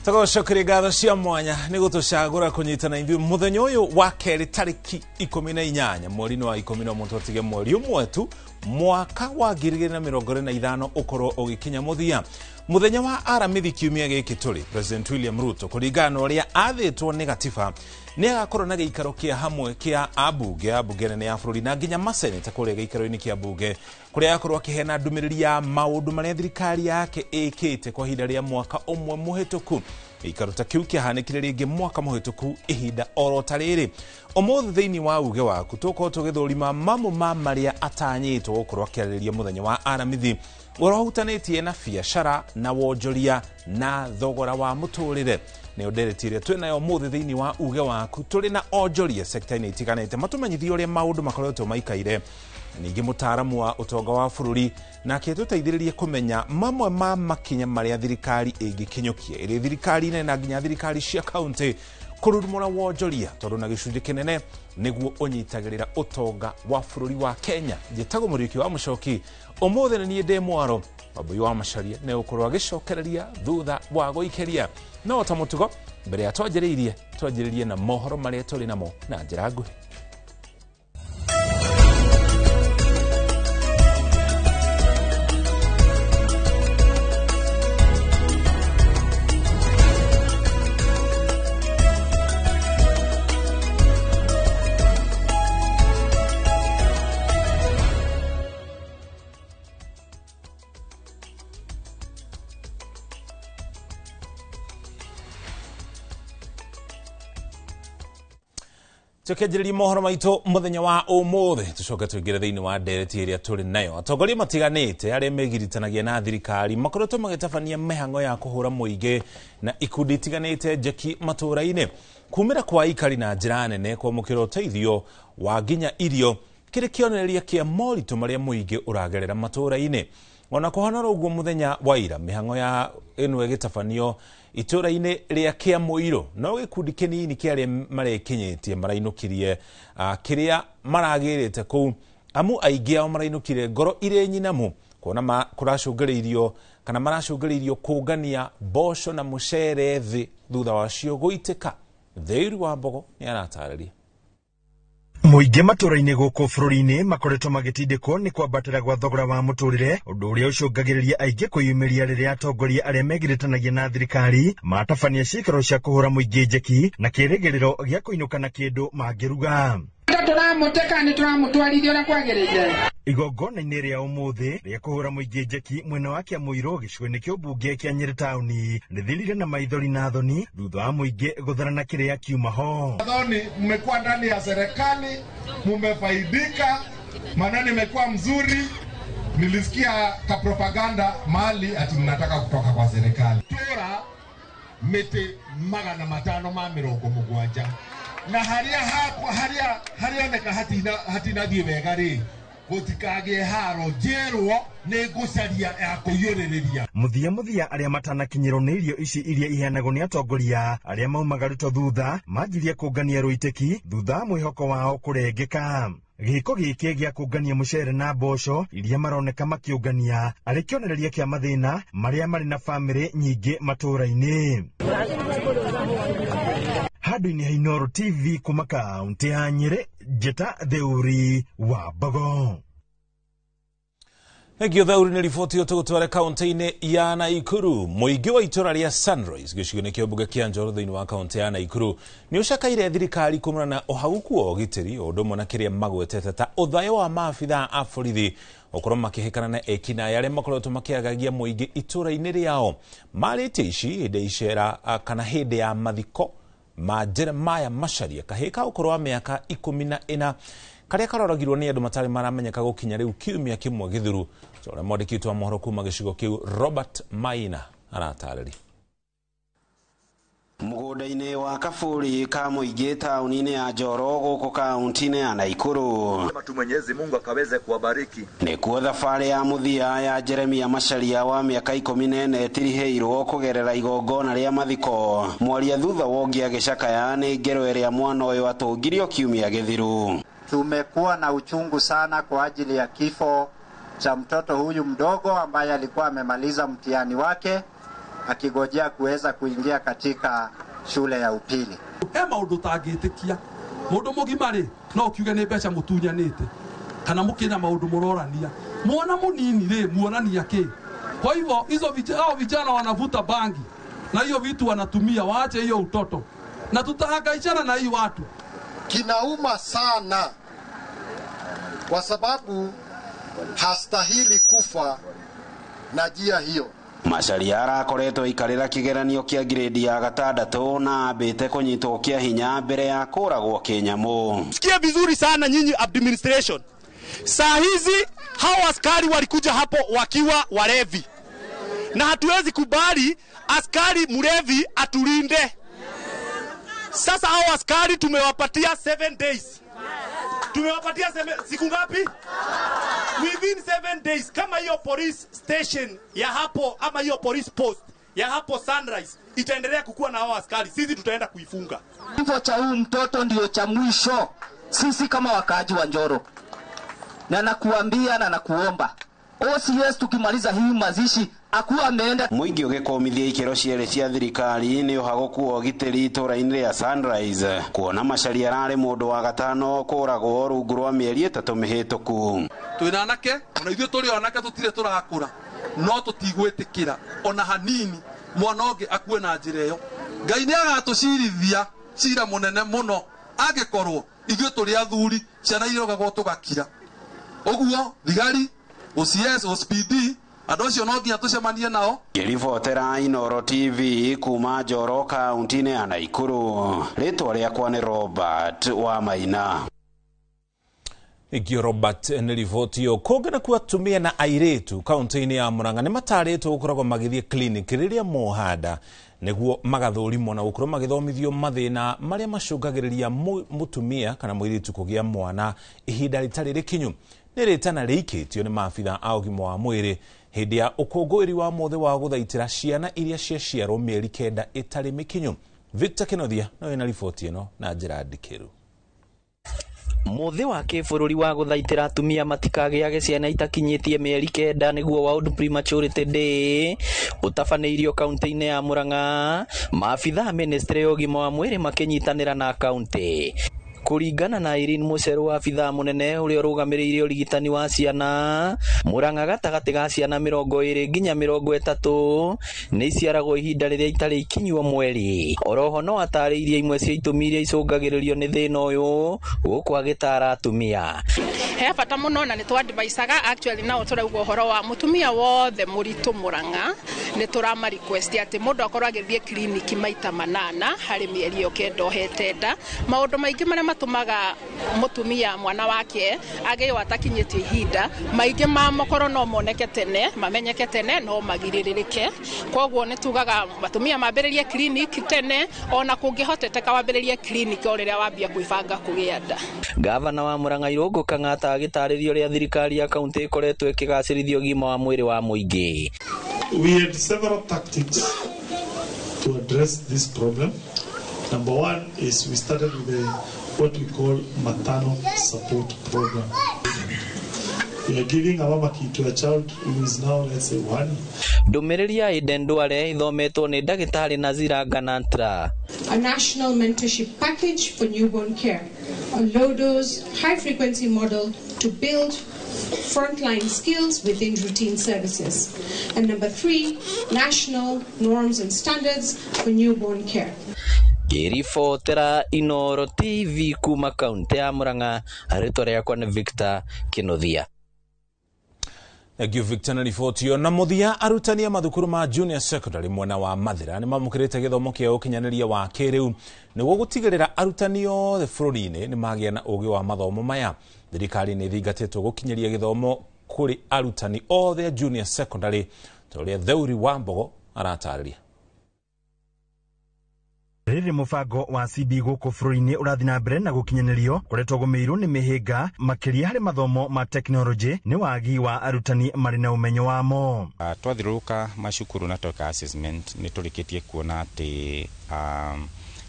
Tũgũcokeria ngatho cia mwanya nĩ gũtũcagũra kũnyitana ithuĩ mũthenya ũyũ wa kerĩ tarĩki 18 mweri-inĩ wa 11 twatige mweri ũmwe tu mwaka wa 2025 ũkorwo ũgĩkinya mũthia. Mũthenya wa Aramithi kiumia gĩkĩ tũrĩ, President William Ruto kũringana na ũrĩa athĩtwo nĩ gatiba nĩ agakorwo na gĩikaro kĩa hamwe kĩa ambunge a mbunge nene ya bũrũri na nginya maseneta kũrĩa gĩikaro-inĩ kĩa mbunge kũrĩa agakorwo akĩheana ndũmĩrĩri ya maũndũ marĩa thirikari yake ĩkĩte kwa ihinda rĩa mwaka ũmwe mũhĩtũku. Gĩikaro ta kĩu kĩahanĩkire rĩngĩ mwaka mũhĩtũku ihinda oro ta rĩrĩ. Ũmũthĩ thĩinĩ wa uge waku tũkorwo tũgĩthũrima mamwe ma marĩa atanyĩtwo gũkorwo akĩarĩrĩria mũthenya wa Aramithi ũrĩa ũhutanĩtie na biacara na wonjoria na thogora wa mũtũrĩre. Nĩyo ndereti ĩrĩa twĩ nayo ũmũthĩ thĩinĩ wa uge waku. Tũrĩ na onjoria sekta-inĩ itiganĩte matũmenyithie ũrĩa maũndũ makoretwo maikaire. Ningĩ mũtaaramu wa ũtonga wa bũrũri nake tũteithĩrĩrie kũmenya mamwe ma makinya marĩa thirikari ĩngĩkinyũkia ĩrĩ thirikari nene na nginya thirikari cia kaunti kũrurumũra wonjoria tondũ na gĩcunjĩ kĩnene nĩguo ũnyitagĩrĩra ũtonga wa bũrũri wa Kenya. Njĩtagwo Mũriũki wa Mũcoki, ũmũthĩ nĩ niĩ ndĩ mwaro Wambui wa Macharia nĩ ũkorwo agĩcokereria thutha wa gũikĩria. No ta mũtugo mbere ya twanjĩrĩirie twanjĩrĩrie na mohoro marĩa tũrĩ namo na njĩra nguhĩ. Tũkĩanjĩrĩria mohoro maitũ mũthenya wa ũmũthĩ tũcoke tũingĩre thĩinĩ wa ndereti ĩrĩa tũrĩ nayo. Atongoria matiganĩte arĩa megiritanagia na thirikari makoretwo magĩtabania mĩhang'o ya kũhũra mũingĩ na ikundi itiganĩte njeki matũũra-inĩ. Kumĩra kwa aikari na njĩra nene kwamũkĩra ũteithio wa nginya irio kĩrĩ kĩonereria kĩa moritũ marĩa mũingĩ ũragerera matũũra-inĩ. Ona kũhana ũguo mũthenya wa ira mĩhang'o ya ĩno ĩgĩtabanio itũũra-inĩ rĩa Kĩamũirũ no gĩkundi kĩnini kĩa arĩa marekinyĩtie marainũkirie kĩrĩa maragĩrĩte kũu amu aingĩ ao marainũkire ngoro irĩ nyinamu kuona kũracũngĩrĩirio kana maracũngĩrĩirio kũngania mboco na mũcere thĩ thutha wacio gũitĩka. Thĩiri wa Mbogo nĩ aratarĩria. Mũingĩ matũũra-inĩ gũkũ bũrũri-inĩ makoretwo magĩtindĩkwo nĩ kwambatĩra gwa thogora wa mũtũrĩre, ũndũ ũrĩa ũcũngagĩrĩria aingĩ kwĩyumĩria rĩrĩa atongoria arĩa megiritanagia na thirikari matabania ciikaro cia kũhũra mũingĩ njeki na kĩrĩgĩrĩro gĩa kũinũka na kĩndũ mangĩruga. Tũramũteka nĩ tũramũtwarithia ũrĩa kwagĩrĩire. Igongona-inĩ rĩa ũmũthĩ rĩa kũhũra mũingĩ njeki mwena wa Kĩamũirũ gĩcigo-inĩ kĩa ũmbunge kĩa Nyĩrĩ taũni rĩthirire na maithori na thoni thutha wa mũingĩ gũtharana kĩrĩa kiuma ho. Thoni, mmekuwa ndani ya serikali, mumefaidika, maneno imekuwa mzuri. Nilisikia ka propaganda mahali ati mnataka kutoka kwa serikali. Tura mĩtĩ 570 na haria hapo haria harioneka hatinathiĩ wega rĩ gũtikagĩe haro njerwo nĩ ngũcaria ya kũiyũrĩrĩria. Mũthia mũthia arĩa matanakinyĩrwo nĩ irio ici iria iheanagwo nĩ atongoria arĩa maumaga Ruto thutha manjirie kũngania rũitĩki thutha wa mwĩhoko wao kũrengeka. Gĩko gĩkĩ gĩa kũngania mũcere na mboco iria maroneka makĩũngania arĩ kĩonereria kĩa mathĩna marĩa marĩ na bamĩrĩ nyingĩ matũũra-inĩ. Handũ-inĩ ha Inooro TV kuma kaũntĩ ya Nyĩrĩ, Njĩta Theuri wa Mbogo. Thengio Thauri nĩ riboti ĩyo tũgũtware kaũntĩ-inĩ ya Naikuru. Mũingĩ wa itũũra rĩa Sunrise gĩcigo-inĩ kĩa mbunge kĩa Njoro thĩinĩ wa kaũntĩ ya Naikuru nĩ ũcakaire thirikari kumana na ũhagũku wa ũgitĩri o ũndũ ũmwe na kĩrĩa magwetete ta ũthayo wa maabithaa a borithi gũkorwo makĩhĩkana na ekinaĩ arĩa makoretwo makĩagagia mũingĩ itũũra-inĩ rĩao. Marĩtie ici hĩndĩ ya icera kana hĩndĩ ya mathiko ma Jeremiah Macharia kahĩĩ ka ũkũrũ wa mĩaka 14 karĩa karoragirwo nĩ andũ matarĩ maramenyeka gũkinya rĩu kiumia kĩmwe gĩthiru. Ũrĩa mwandĩki witũ wa mohoro kuma gĩcigo kĩu Robert Maina aratarĩria. Mũgũnda-inĩ wa Kaburi ka mũingĩ taũni-inĩ ya Njoro gũkũ kaũntĩ-inĩ ya Naikuru. Mwenyezi Mungu akaweze kuwabariki. Nĩkuo thabarĩ ya mũthia ya Jeremia Macharia wa mĩaka 14 ĩtirihĩirwo kũgerera igongona rĩa mathiko. Mwaria thutha wa ũngĩ agĩcakaya nĩ ngero ĩrĩa mwana ũyũ atũngirio kiumia gĩthiru. Tumekuwa na uchungu sana kwa ajili ya kifo cha mtoto huyu mdogo ambaye alikuwa amemaliza mtihani wake akigojea kuweza kuingia katika shule ya upili. He maundu tangitikia mundu mugima ri no kiuge ni mbeca mutunyanite kana mukina maundu murorania mwana munini ri muonania ki. Kwa hivyo hizo vijana wanavuta bangi na hiyo vitu wanatumia, waache hiyo utoto na tutahangaishana na hii watu. Kinauma sana kwa sababu hastahili kufa na jia hiyo. Macharia arakoretwo aikarĩra kĩgeranio kĩa grade ya gatandatũ na ambĩte kũnyitwo kĩa hinya mbere ya kũragwo kĩnyamũ. Sikia vizuri sana nyinyi administration. Saa hizi hao askari walikuja hapo wakiwa walevi, na hatuwezi kubali askari mlevi atulinde. Sasa hao askari tumewapatia 7 days. Tumewapatia siku ngapi? Within 7 days, kama hiyo police station ya hapo ama hiyo police post ya hapo Sunrise itaendelea kukua na hao askari, sisi tutaenda kuifunga. Kifo cha huyu mtoto ndio cha mwisho sisi kama wakaaji wa Njoro. Na nakuambia na nakuomba, OCS tukimaliza hii mazishi akuwa ameenda. Mũingĩ ũgĩkũmithia ikĩro cierĩ cia thirikari nĩ ũhagũku wa ũgitĩri itũra-inĩ rĩa Sunrise kuona Macharia ararĩ mũndũ wa gatano kũragwo rungu rwa mĩeri 3 mĩhĩtũku. Twĩna anake ona ithuĩ tũrĩ anake tũtirĩ tũrakũra, no tũtigwĩtĩkĩra ona hanini mwana ũngĩ akue na njĩra ĩyo. Ngai nĩ agatũcirithia cira mũnene mũno angĩkorwo ithuĩ tũrĩ athuri ciana irogagwo tũgakira. Ũguo thigari OCS, OSPD, andũ acio no nginya tũcemanie nao. Ngĩribotera Inooro TV kuma Njoro kaunti-inĩ ya Naikuru, rĩtwa rĩakwa nĩ Robert wa Maina. Igio Robert nĩ riboti ĩyo. Kũngĩ nakuo atumia na airĩtu kaunti-inĩ ya Murang'a nĩ matarĩtwo gũkoragwo magĩthiĩ clinic rĩrĩa mohanda nĩguo magathũrimwo na gũkorwo magĩthomithio mathĩna marĩa macũngagĩrĩria mũtumia kana mũirĩtu kũgĩa mwana ihinda rĩtarĩ rĩkinyu. Nĩ rĩtana rĩikĩtio nĩ maabitha a ũgima wa mwĩrĩ hĩndĩ ya ũkũngũĩri wa mũthĩ wa gũthaitĩra ciana iria ciaciarwo mĩeri 9 ĩtarĩ mĩkinyu. Victor Kenothia no ena riboti ĩno na njĩra ndikĩru. Mũthĩ wa kĩbũrũri wa gũthaitĩra atumia matikagĩage ciana itakinyĩtie mĩeri 9 nĩguo World Prematurity Day ũtabanĩirio kaunti-inĩ ya Murang'a. Maabitha a ministry ya ũgima wa mwĩrĩ makĩnyitanĩra na kaunti. Kũringana na Irene Mucheru, abithaa mũnene ũrĩa ũrũgamĩrĩire ũrigitani wa ciana Murang'a, gatagatĩ ga ciana 20 nginya 30 nĩ iciaragwo ihinda rĩrĩa itarĩ ikinywo mweri. Oroho no atarĩirie imwe cia itũmi iria icũngagĩrĩrio nĩ thĩna ũyũ gũkũ agĩtara atumia. He bata mũno na nĩ twadvisaga actually nao tũrauga ũhoro wa mũtumia wothe mũritũ Murang'a nĩ tũrama request atĩ mũndũ akorwo agĩthiĩ kliniki maita 8 harĩ mĩeri ĩyo 9 ohete nda. Maũndũ maingĩ marĩa matumaga mũtumia mwana wake agĩo atakinyĩtie ihinda maingĩ mamokorwo no moneke tene, mamenyeke tene, no magirĩrĩrĩke. Koguo nĩ tugaga atumia mambĩrĩrie kliniki tene, ona kũngĩhoteteka wambĩrĩrie kliniki o rĩrĩa wambia kwĩbanga kũgĩa nda. Gavana wa Murang'a Irũngũ Kang'ata agĩtarĩria ũrĩa thirikari ya kaunti ĩkoretwo ĩkĩgacĩrithia ũgima wa mwĩrĩ wa mũingĩ. We had several tactics to address this problem. Number one is we started with what we call maternal support program. We are giving a mamaki to a child who is now, let's say, 1. Ndũmĩrĩri ya Eden Ndware ithometwo nĩ ndagĩtarĩ Nazira Ganantra. A national mentorship package for newborn care, a low-dose, high-frequency model to build frontline skills within routine services. And number 3, national norms and standards for newborn care. Ngĩribotera Inooro TV kuma kaunti ya Murang'a, rĩtwa rĩakwa nĩ Victor Kĩnuthia. Thank you Victor na riboti ĩyo. Na mũthia, arutani a mathukuru ma junior secondary mwena wa Mathira nĩ mamũkĩrĩte gĩthomo kĩa ũkinyanĩria wa kĩrĩu nĩguo gũtigĩrĩra arutani othe bũrũri-inĩ nĩ magĩa na ũgĩ wa mathomo maya. Thirikari nĩ ĩthingatĩtwo gũkinyĩria gĩthomo kũrĩ arutani othe a junior secondary ta ũrĩa Theuri wa Mbogo aratarĩria. Rĩrĩ mũbango wa CB gũkũ bũrũri-inĩ ũrathiĩ na mbere na gũkinyanĩrio koretwo gũmĩirwo nĩ mĩhĩnga makĩria harĩ mathomo ma tekinoronjĩ nĩ wagi wa arutani marĩ na ũmenyo wamo. Twathiũrũrũka macukuru na tweka assessment nĩ tũrĩkĩtie kuona atĩ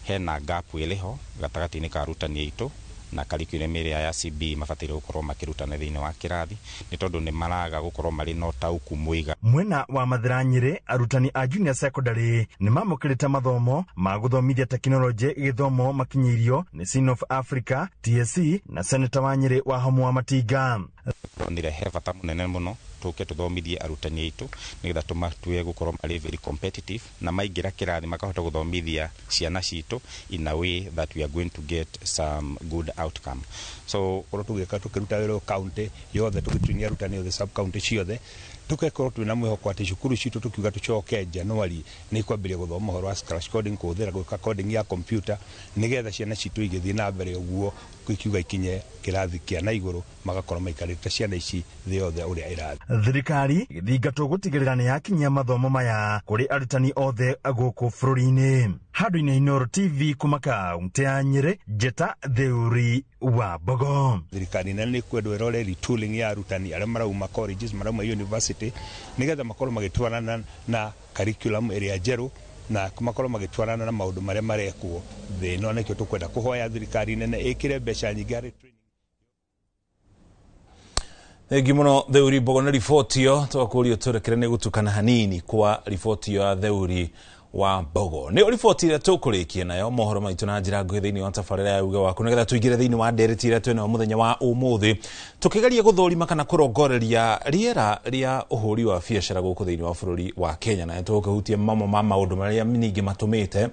hena gap ĩrĩho gatagatĩ-inĩ ka arutani aitũ Na curriculum ĩrĩa ya CB mabataire gũkorwo makĩrutana thĩinĩ wa kĩrathi, nĩ tondũ nĩ maraga gũkorwo marĩ na ũtaũku mũiga. Mwena wa Mathira Nyĩrĩ, arutani a junior secondary nĩ mamũkĩrĩte mathomo ma gũthomithia tekinoronjĩ gĩthomo makinyĩirio nĩ Sin of Africa, TSC na seneta wa Nyĩrĩ wa Homu wa Matinga. Onire he bata mũnene mũno tũke tũthomithie arutani aitũ nĩgetha tũmatue gũkorwo marĩ very competitive, na maingĩra kĩrathi makahota gũthomithia ciana citũ in a way that we are going to get some good outcome. So korwo tũgĩka tũkĩruta wĩra county yothe, tũgĩtuinia arutani othe sub county ciothe, tũgekorwo twĩna mwĩhoko atĩ cukuru citũ tũkiuga tũcoke January nĩ ikwambĩrĩria gũthoma ũhoro wa scratch coding, kũhũthĩra gwĩka coding ya computer, nĩgetha ciana citũ igĩthiĩ na mbere ũguo ikiuga ikinye kĩrathi kĩa na igũrũ, magakorwo maikarĩte ciana ici thĩ yothe ũrĩa ĩrathiĩ. Thirikari ĩgĩthingatwo gũtigĩrĩra nĩ yakinyia mathomo maya kũrĩ arutani othe gũkũ bũrũri-inĩ. Handũ-inĩ Inooro TV kuma kaunti ya Nyĩrĩ, Njeta Theuri wa Mbogo. Thirikari nene nĩ kwendwo ĩrore retooling ya arutani arĩa marauma colleges, marauma university, nĩgetha makorwo magĩtwarana na curriculum ĩrĩa njerũ na makorwo magĩtwarana na maũndũ marĩa marekwo thĩ ĩno. Nĩkĩo tũkwenda kũhoya thirikari nene ĩkĩre mbeca nyingĩ harĩ. Thengi muno Theuri Mbogo na riboti ĩyo. Twakũrio tũrekere nĩ gũtukana hanini kwa riboti ĩyo ya Theuri wa Mbogo. Nĩ riboti ĩrĩa tũkũrĩkia nayo mohoro maitũ na njĩra nguhĩ thĩinĩ wa tabarĩra ya Uge Waku, nĩgetha tũingĩre thĩinĩ wa ndereti ĩrĩa twĩnayo mũthenya wa ũmũthĩ, tũkĩgeria gũthũrima kana kũrongoreria rĩera rĩa ũhũri wa biacara gũkũ thĩinĩ wa bũrũri wa Kenya, na tũkĩhutia mamwe ma maũndũ marĩa ningĩ matũmĩte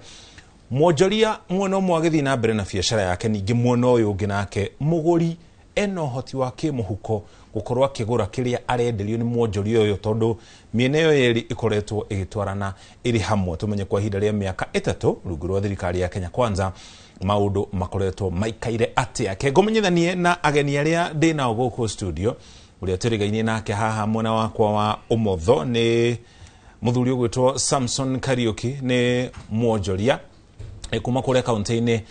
mwonjoria mwena ũmwe agĩthiĩ na mbere na biacara yake, ningĩ mwena ũyũ ũngĩ nake mũgũri ena ũhoti wa kĩmũhuko gũkorwo akĩgũra kĩrĩa arenderio nĩ mwonjoria ũyũ, tondũ mĩena ĩyo yerĩ ĩkoretwo ĩgĩtwarana ĩrĩ hamwe. Tũmenye kwa ihinda rĩa mĩaka 3 rungu rwa thirikari ya Kenya Kwanza maũndũ makoretwo maikaire atĩa. Ke ngũmenyithanie na ageni arĩa ndĩ nao gũkũ studio. Ũrĩa tũrigainie nake haha mwena wakwa wa ũmotho nĩ mũthuri ũgwĩtwo Samson Kariuki, nĩ mwonjoria kuma kũrĩa kaunti-inĩ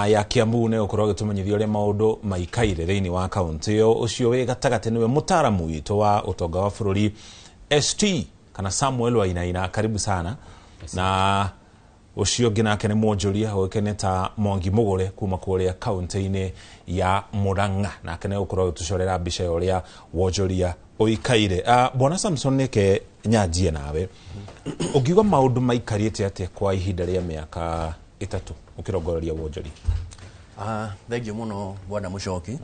ya Kiambu, nĩ gũkorwo agĩtũmenyithia ũrĩa maũndũ maikaire thĩinĩ wa kaunti ĩyo. Ũcio wĩ gatagatĩ nĩwe mũtaaramu witũ wa ũtonga wa bũrũri ST kana Samuel Wainaina, karibu sana. Na ũcio ũngĩ nake nĩ mwonjoria ũĩkaine ta Mwangi Mũgũre kuma kũrĩa kaunti-inĩ ya Murang'a, nake nĩ gũkorwo agĩtũcorera mbica ya ũrĩa wonjoria ũikaire. Bwana Samson, nĩke nyanjie nawe, ũngiuga maũndũ maikarĩte atĩa kwa ihinda rĩa mĩaka 3 ũkĩrongoreria wonjoria? Thengiũ mũno bwana Mũcoki,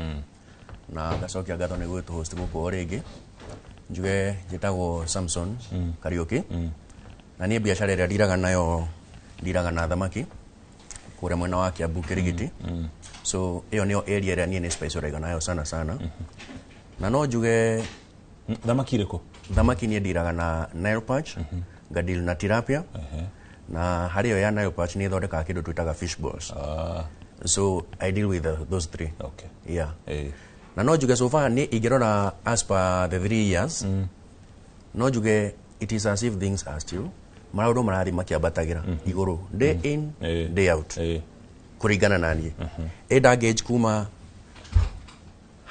na ngacokia ngatho nĩ gwĩtũ host gũkũ o rĩngĩ. Njuge njĩtagwo Samson Kariuki, na niĩ biacara ĩrĩa ndiraga nayo ndiraga na thamaki kũrĩa mwena wa Kiambu Kĩrigiti. So ĩyo nĩyo area ĩrĩa niĩ nĩ specialize nayo sana sana. Na no njuge thamaki ĩrĩkũ? Thamaki niĩ ndiraga na Nile perch, ngadeal na tilapia, na harĩ ĩyo ya Nile perch nĩ ĩthondekaga kĩndũ twĩtaga fish balls. So I deal with those three. Okay. Yeah. Na no njuge so far ni ingĩrora as per the 3 years, no njuge it is as if things are still maũndũ marathiĩ makĩambatagĩra igũrũ day in day out kũringana na niĩ. Ĩ gauge kuma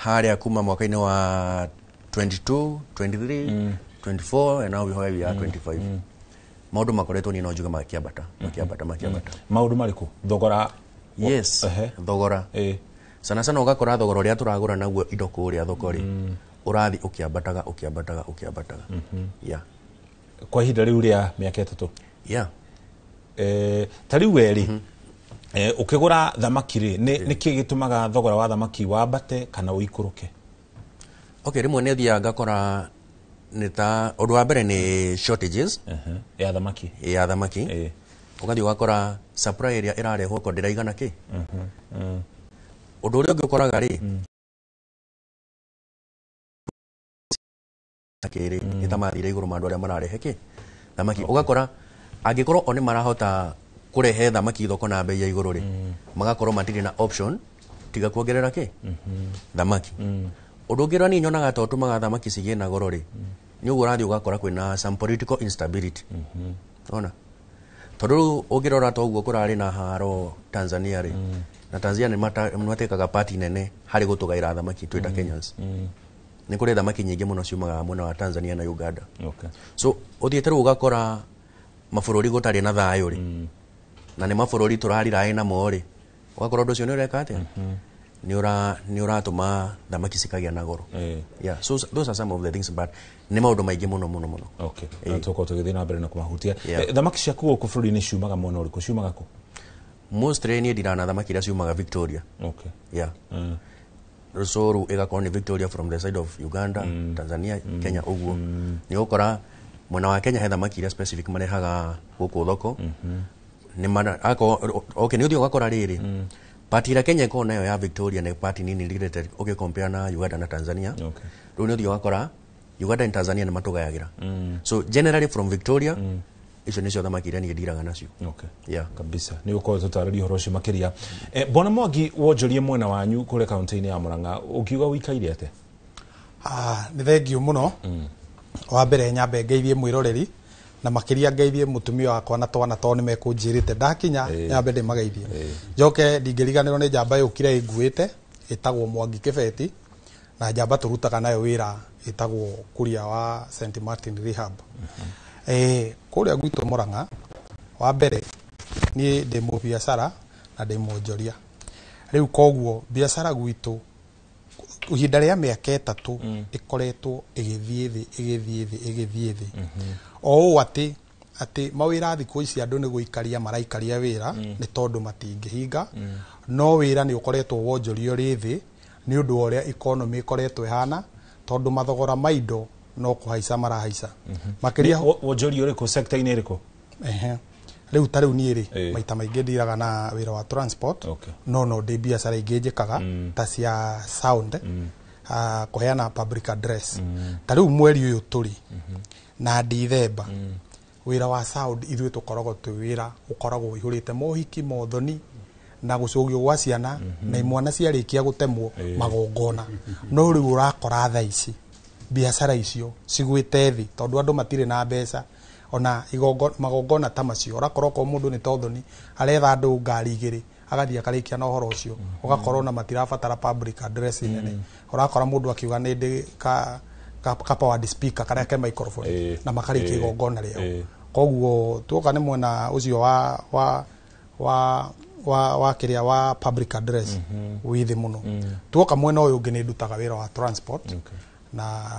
harĩa kuma mwaka-inĩ wa 22, 23, 24 and now we are 25. Maũndũ makoretwo niĩ no njuge makĩambata makĩambata makĩambata. Maũndũ marĩkũ? Thogora? Yes, thogora. Sana sana ũgakora thogora ũrĩa tũragũra naguo indo kũrĩa thoko rĩ, ũrathiĩ ũkĩambataga ũkĩambataga ũkĩambataga. Yeah. Kwa ihinda rĩu rĩa mĩaka 3? Yeah. Ta rĩu we rĩ, ũkĩgũra thamaki rĩ, nĩ kĩ gĩtũmaga thogora wa thamaki wambate kana ũikũrũke? Okay, rĩmwe nĩ thiaga ngakora nĩ ta ũndũ wa mbere nĩ shortages ya thamaki, ya thamaki. Ũgathiĩ ũgakora supply ĩrĩa ĩrarehwo ko ndĩraigana kĩ. Ũndũ ũrĩa ũngĩ ũkoraga rĩ, kĩrĩ nĩ ta mathire igũrũ ma andũ arĩa mararehe kĩ thamaki. Ũgakora angĩkorwo o nĩ marahota kũrehe thamaki thoko na bei ya igũrũ rĩ, magakorwo matirĩ na option tiga kuongerera kĩ thamaki. Ũndũ ũngĩ ũrĩa niĩ nyonaga ta ũtũmaga thamaki cigĩe na goro rĩ, nĩ ũguo ũrathiĩ ũgakora kwĩna some political instability. Ona tondũ rĩu ũngĩrora ta ũguo kũrarĩ na haro Tanzania rĩ, na Tanzania nĩ matekaga party nene harĩ gũtũgaĩra thamaki twĩ ta Kenyans. Nĩ kũrĩ thamaki nyingĩ mũno ciumaga mwena wa Tanzania na Uganda. So ũthiĩte rĩu ũgakora mabũrũri gũtarĩ na thayũ rĩ, na nĩ mabũrũri tũrariraĩ namo rĩ, ũgakora ũndũ ũcio nĩ ũreka atĩa, Nĩ ũratũma thamaki cikagĩa na goro. Yeah, so those are some of the things, but nĩ maũndũ maingĩ mũno mũno mũno. Okay, na tũkorwo tũgĩthiĩ na mbere na kũmahutia. Thamaki ciaku gũkũ bũrũri-inĩ ciumaga mwena ũrĩkũ, ciumaga kũ? Mostly niĩ ndirana thamaki iria ciumaga Victoria. Yeah. So rĩu ĩgakorwo nĩ Victoria from the side of Uganda, Tanzania, Kenya ũguo. Nĩ ũgũkora mwena wa Kenya he thamaki iria specific marehaga gũkũ thoko. Nĩ mara akorwo, okay, nĩ ũthiĩ ũgakora rĩrĩ, part ĩrĩa Kenya ĩkoragwo nayo ya Victoria nĩ part nini related ũgĩ compare na Uganda na Tanzania. Rĩu nĩ ũthiĩ ũgakora Uganda and Tanzania nĩ matũgayagĩra. So generally from Victoria, icio nĩcio thamaki iria niĩ ndiraga nacio. Yeah. Kabisa, nĩ ũkorwo tũtarĩria ũhoro ũcio makĩria. Bwana Mwangi, wonjorie mwena wanyu kũrĩa kaunti-inĩ ya Murang'a ũkiuga ũikaire atĩa? Ah, nĩ thengiũ mũno. Wa mbere nyambe ngeithie mwĩroreri na makĩria ngeithie mũtumia wakwa na twana tondũ nĩ mekũnjĩrĩte ndakinya nyambe ndĩmageithie. Njoke ndingĩriganĩrwo nĩ njamba yũkire ĩnguĩte ĩtagwo Mwangi Kĩbeti, na njamba tũrutaga nayo wĩra ĩtagwo Kuria wa St Martin Rehab. Kũrĩa gwitũ Murang'a, wa mbere niĩ ndĩ mũbiacara na ndĩ mwonjoria. Rĩu koguo biacara gwitũ ihinda rĩa mĩaka 3 ĩkoretwo ĩgĩthiĩ thĩ, ĩgĩthiĩ thĩ, ĩgĩthiĩ thĩ, o ũũ atĩ mawĩra thikũ ici andũ nĩ gũikaria maraikaria wĩra nĩ tondũ matingĩhinga. No wĩra nĩ ũkoretwo wonjoria ũrĩ thĩ nĩ ũndũ wa ũrĩa economy ĩkoretwo ĩhana, tondũ mathogora ma indo no kũhaica marahaica makĩria. Wonjoria ũrĩkũ, sector-inĩ ĩrĩkũ? Ehe. Rĩu ta rĩu niĩ rĩ, maita maingĩ ndiraga na wĩra wa transport, no ndĩ biacara ingĩ njĩkaga ta cia sound, kũheana public address. Ta rĩu mweri ũyũ tũrĩ na Dithemba, wĩra wa sound ithuĩ tũkoragwo twĩ wĩra ũkoragwo ũihũrĩte mohiki, mothoni na gũcũgio gwa ciana na imwana ciarĩkia gũtemwo, magongona. No rĩu ũrakora thaa ici biacara icio cigwĩte thĩ tondũ andũ matirĩ na mbeca ona magongona ta macio. Ũrakora okorwo mũndũ nĩ tothoni aretha andũ ngari 2 agathiĩ akarĩkia na ũhoro ũcio, ũgakora ona matirabatara public address nene. Ũrakora mũndũ akiuga nĩ ndĩ ka powered speaker karĩa ke microphone na makarĩkia igongona rĩao. Koguo tuoka nĩ mwena ũcio wa kĩrĩa wa public address wĩ thĩ mũno. Tuoka mwena ũyũ ũngĩ, nĩ ndutaga wĩra wa transport, na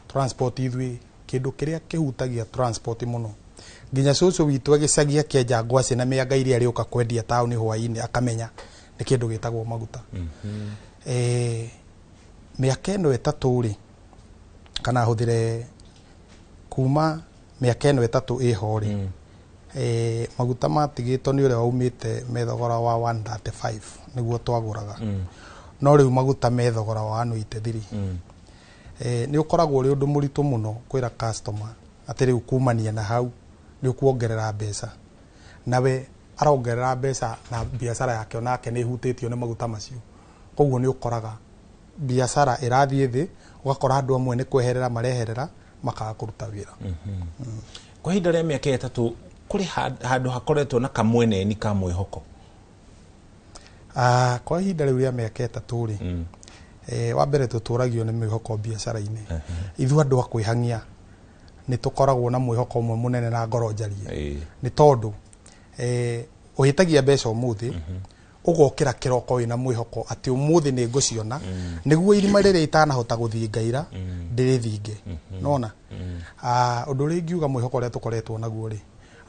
transport ithuĩ kĩndũ kĩrĩa kĩhutagia transport mũno, nginya cũcũ witũ agĩcagia kĩenja ngwacĩ na mĩanga iria arĩũka kwendia taũni hwaĩ-inĩ akamenya nĩ kĩndũ gĩtagwo maguta. Mĩaka ĩno 3 rĩ, kana hũthĩre kuma mĩaka ĩno 3 ĩho rĩ, maguta matigĩtwo nĩ ũrĩa waumĩte me thogora wa 135 nĩguo twagũraga, no rĩu maguta me thogora wa 183. Nĩ ũkoragwo ũrĩ ũndũ mũritũ mũno kwĩra customer atĩ rĩu kumania na hau nĩ ũkuongerera mbeca, nawe arongerera mbeca na biacara yake onake nĩ ĩhutĩtio nĩ maguta macio. Koguo nĩ ũkoraga biacara ĩrathiĩ thĩ, ũgakora andũ amwe nĩ kweherera mareherera makaga kũruta wĩra. Kwa ihinda rĩa mĩaka 3 kũrĩ handũ hakoretwo na kamweneni ka mwĩhoko? Kwa ihinda rĩu rĩa mĩaka 3 rĩ, wa mbere tũtũragio nĩ mwĩhoko biacara-inĩ. Ithuĩ andũ a kwĩhang'ia nĩ tũkoragwo na mwĩhoko ũmwe mũnene na ngoro njarie, nĩ tondũ ũhĩtagia mbeca ũmũthĩ, ũgokĩra kĩroko wĩna mwĩhoko atĩ ũmũthĩ nĩ ngũciona nĩguo irima rĩrĩa itanahota gũthinga ira ndĩrĩthinge. Nona ũndũ ũrĩa ingiuga mwĩhoko ũrĩa tũkoretwo naguo rĩ,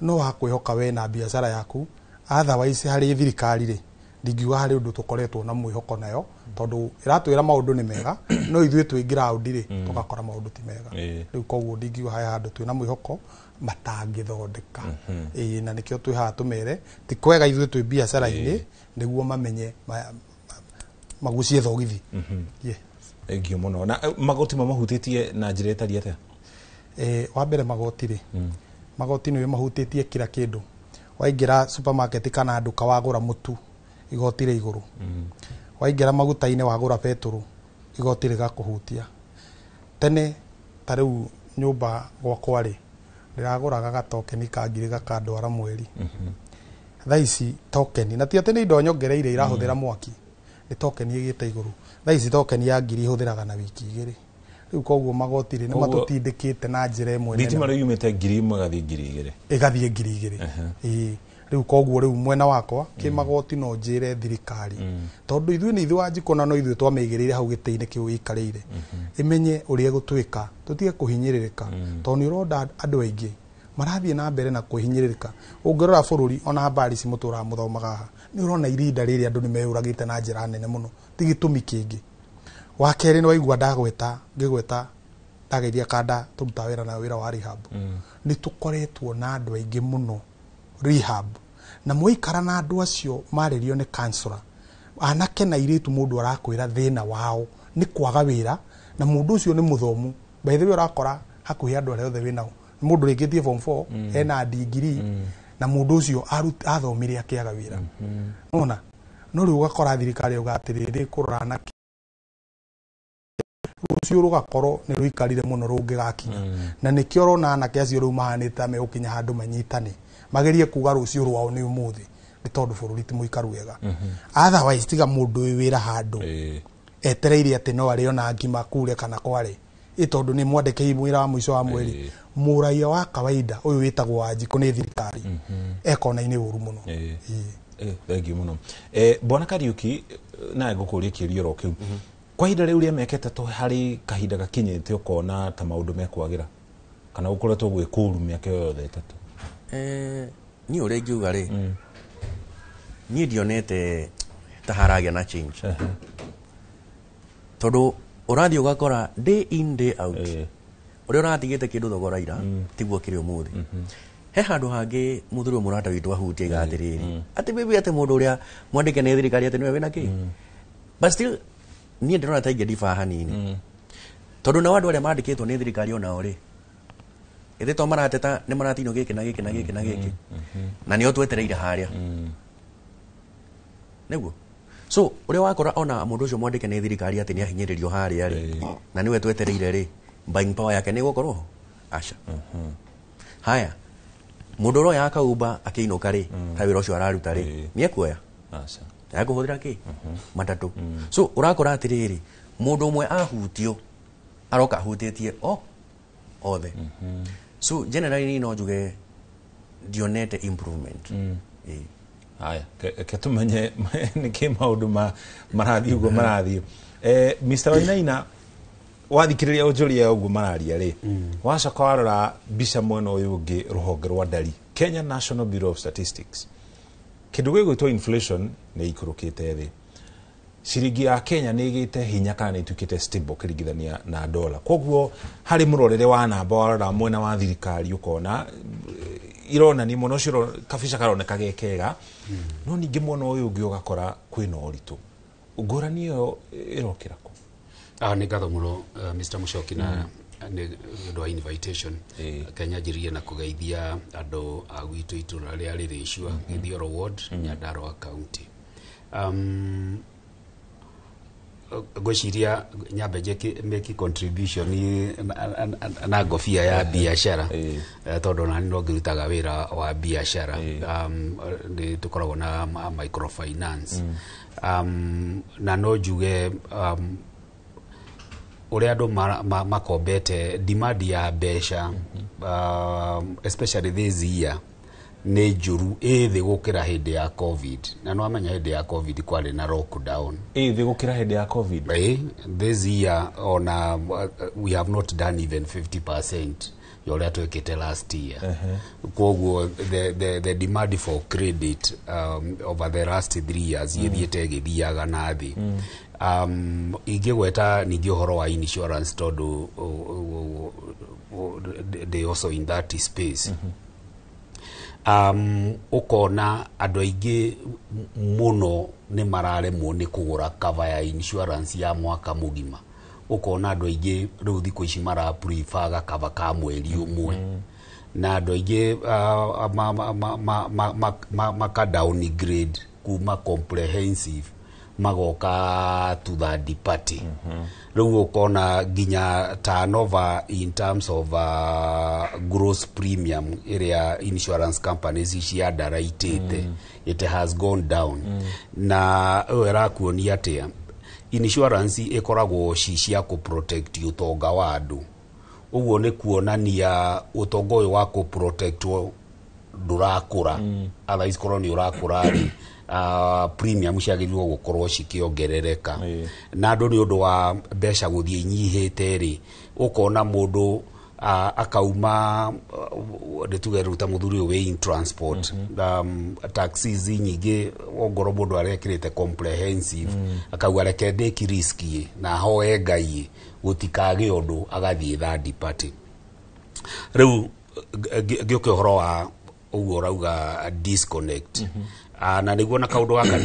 no wa kwĩhoka we na biacara yaku. Otherwise harĩ thirikari rĩ, ndingiuga harĩ ũndũ tũkoretwo na mwĩhoko nayo, tondũ ĩratwĩra maũndũ nĩ mega, no ithuĩ twĩ ground rĩ, tũgakora maũndũ ti mega. Rĩu koguo ndingiuga harĩ handũ twĩna mwĩhoko matangĩthondeka. Ĩĩ, na nĩkĩo twĩ haha tũmere ti kwega ithuĩ twĩ biacara-inĩ nĩguo mamenye magucie thogithi. Yeah. Thengiũ mũno. Na magoti mamahutĩtie na njĩra ĩtariĩ atĩa? Wa mbere magoti rĩ, magoti nĩ mahutĩtie kila kĩndũ. Waingĩra supermarket kana nduka wagũra mũtu, igoti rĩ igũrũ. Waingĩra maguta-inĩ wagũra betũrũ, igoti rĩgakũhutia. Tene ta rĩu nyũmba gwakwa rĩ, ndĩragũraga gatokeni ka ngiri gakandwara mweri. Thaa ici tokeni, na ti atĩ nĩ indo nyongereire irahũthĩra mwaki, nĩ tokeni ĩgĩte igũrũ. Thaa ici tokeni ya ngiri ihũthĩraga na wiki 2. Rĩu koguo magoti rĩ, nĩ matũtindĩkĩte na njĩra ĩmwe nene. Thitima rĩu yumĩte 1000 ĩgathiĩ 2000. Ĩgathiĩ 2000. Ĩĩ. Rĩu koguo rĩu mwena wakwa kĩmagoti no njĩre thirikari, tondũ ithuĩ nĩ ithuĩ Wanjikũ na no ithuĩ twamĩigĩrĩire hau gĩtĩ-inĩ kĩu ĩikarĩire, ĩmenye ũrĩa ĩgũtwĩka tũtige kũhinyĩrĩrĩka, tondũ nĩ ũronda andũ aingĩ marathiĩ na mbere na kwĩhinyĩrĩrĩka. Ũngĩrora bũrũri ona habari ici mũtũraga mũthomaga haha, nĩ ũrona irinda rĩrĩ andũ nĩ meyũragĩte na njĩra nene mũno, ti gĩtũmi kĩngĩ. Wa kerĩ, nĩ waigua ndagweta ngĩgweta ndageithia kanda tũrutaga wĩra na wĩra wa rehab. Nĩ tũkoretwo na andũ aingĩ mũno rehab, na mwaikara na andũ acio marĩrio nĩ counselor, anake na airĩtu, mũndũ arakwĩra thĩna wao nĩ kwaga wĩra, na mũndũ ũcio nĩ mũthomu. By the way, ũrakora hakuhĩ andũ arĩa othe wĩnao nĩ mũndũ rĩngĩtie form 4, ena degree, na mũndũ ũcio athomire akĩaga wĩra. Nona no rĩu ũgakora thirikari yauga atĩrĩrĩ, kũrora anake rũciũ rũgakorwo nĩ rũikarire mũno rũngĩgakinya, na nĩkĩo ũrona anake acio rĩu mahanĩte ta megũkinya handũ manyitane magerie kuga rũciũ rwao nĩ ũmũthĩ, nĩ tondũ bũrũri ti mũikaru wega. Otherwise, tiga mũndũ wĩ wĩra handũ etereire atĩ no arĩo na ngima kure kana kware, ĩ tondũ nĩ mwandĩkei wĩra wa mũico wa mweri, mũraia wa kawaida ũyũ wĩtagwo Wanjikũ nĩ thirikari ekona-inĩ ũru mũno. Thank you mũno, bwana Kariuki. Nawe ngũkũria kĩũria oro kĩu. Kwa ihinda rĩu rĩa mĩaka 3, harĩ kahinda gakinyĩte ũkona ta maũndũ mekwagĩra, kana gũkoretwo gwĩ kũũru mĩaka ĩyo yothe 3? Niĩ ũrĩa ingiuga rĩ, niĩ ndionete ta haragĩa na change, tondũ ũrathiĩ ũgakora day in day out ũrĩa ũratigĩte kĩndũ thogora ira tiguo kĩrĩ ũmũthĩ. He handũ hangĩ mũthuri ũyũ mũrata witũ ahutia iga atĩrĩrĩ, atĩ maybe atĩ mũndũ ũrĩa mwandĩke nĩ thirikari atĩ nĩwe wĩna kĩ, but still niĩ ndĩrona ta ingĩndibaa hanini, tondũ nao andũ arĩa mandĩkĩtwo nĩ thirikari onao rĩ, ĩthĩ to marateta nĩ maratinio gĩkĩ na gĩkĩ na gĩkĩ na gĩkĩ, na nĩo twetereire harĩa nĩguo. So ũrĩa wakora ona mũndũ ũcio mwandĩke nĩ thirikari atĩ nĩ ahinyĩrĩrio harĩa rĩ, na nĩwe twetereire rĩ, buying power yake nĩ ĩgũkorwo ho? Aca. Haya, mũndũ ũroya akaumba akĩinũka rĩ, ta wĩra ũcio araruta rĩ, nĩ ekuoya? Aca. Ekũhũthĩra kĩ matatũ. So ũrakora atĩrĩrĩ, mũndũ ũmwe ahutio aroka ahutĩtie o othe. So generally no njuge ndionete improvement. Ĩĩ. Haya, ke tumenye nĩkĩ maũndũ marathiĩ ũguo marathiĩ. Mr Wainaina, wathikĩrĩria ũnjũria ũguo mararia rĩ, wacoka warora mbica mwena ũyũ ũngĩ, rũhonge rwa ndari, Kenya National Bureau of Statistics, kĩndũ gĩgwĩtwo inflation nĩ ikũrũkĩte thĩ, ciringi ya Kenya nĩ ĩgĩte hinya kana nĩ ĩtuĩkĩte stable ũkĩringithania na dola. Koguo harĩ mũrorere wa namba, warora mwena wa thirikari ũkona ironania mwena ũcio kabica karoneka ge kega, no ningĩ mwena ũyũ ũngĩ ũgakora kwĩna ũritũ. Ngũrani ĩyo ĩrokĩra kũ? Nĩ ngatho mũno, Mr. Muchoki, na nĩ ũndũ wa invitation. Kenya njĩrĩrie na kũgeithia andũ a gwitũ itũra rĩa Rĩrĩcua, Gĩthioro Ward, Nyandarua County. Ngwĩciria nyambe njĩke make contribution na ngobia ya biacara, tondũ nani no ngĩrutaga wĩra wa biacara. Nĩ tũkoragwo na microfinance. Na no njuge ũrĩa andũ makombete, demand ya mbeca, especially this year, nĩ njũru, ĩ thĩ gũkĩra hĩndĩ ya COVID. Na nĩ wamenya hĩndĩ ya COVID kwarĩ na lockdown. Ĩ thĩ gũkĩra hĩndĩ ya COVID? This year ona we have not done even 50% ya ũrĩa twekĩte last year. Koguo the demand for credit over the last 3 years ĩthiĩte ĩgĩthiaga na thĩ. Ingĩgweta ningĩ ũhoro wa insurance, tondũ they also in that space. Ũkona andũ aingĩ mũno nĩ mararemwo nĩ kũgũra cover ya insurance ya mwaka mũgima. Ũkona andũ aingĩ rĩu thikũ ici mara prefer gakava ka mweri ũmwe, na andũ aingĩ maka downgrade kuma comprehensive magoka to third party. Rĩu ũkona nginya turnover in terms of gross premium ĩrĩa insurance companies ciandaraitĩte, it has gone down. Na ĩyo ĩrakuonia atĩa? Insurance ĩkoragwo ci cia kũ protect ũtonga wa andũ. Ũguo nĩ kuonania ũtonga ũyũ wa kũ protectwo Ndũrakũra. Otherwise korwo nĩ ũrakũra rĩ, premium ciagĩrĩirwo gũkorwo cikĩongerereka. Na andũ nĩ ũndũ wa mbeca gũthiĩ inyihĩte rĩ, ũkona mũndũ akauma, nĩ tuge rĩu ta mũthuri ũyũ wĩ in transport, taxis nyingĩ, ongorwo mũndũ arekĩrĩte comprehensive, akauga reke ndĩki risk ĩ, na hoe Ngai gũtikagĩe ũndũ, agathiĩ third party. Rĩu ngĩũke ũhoro wa ũguo ũrauga disconnect. Na nĩguo na kaũndũ gaka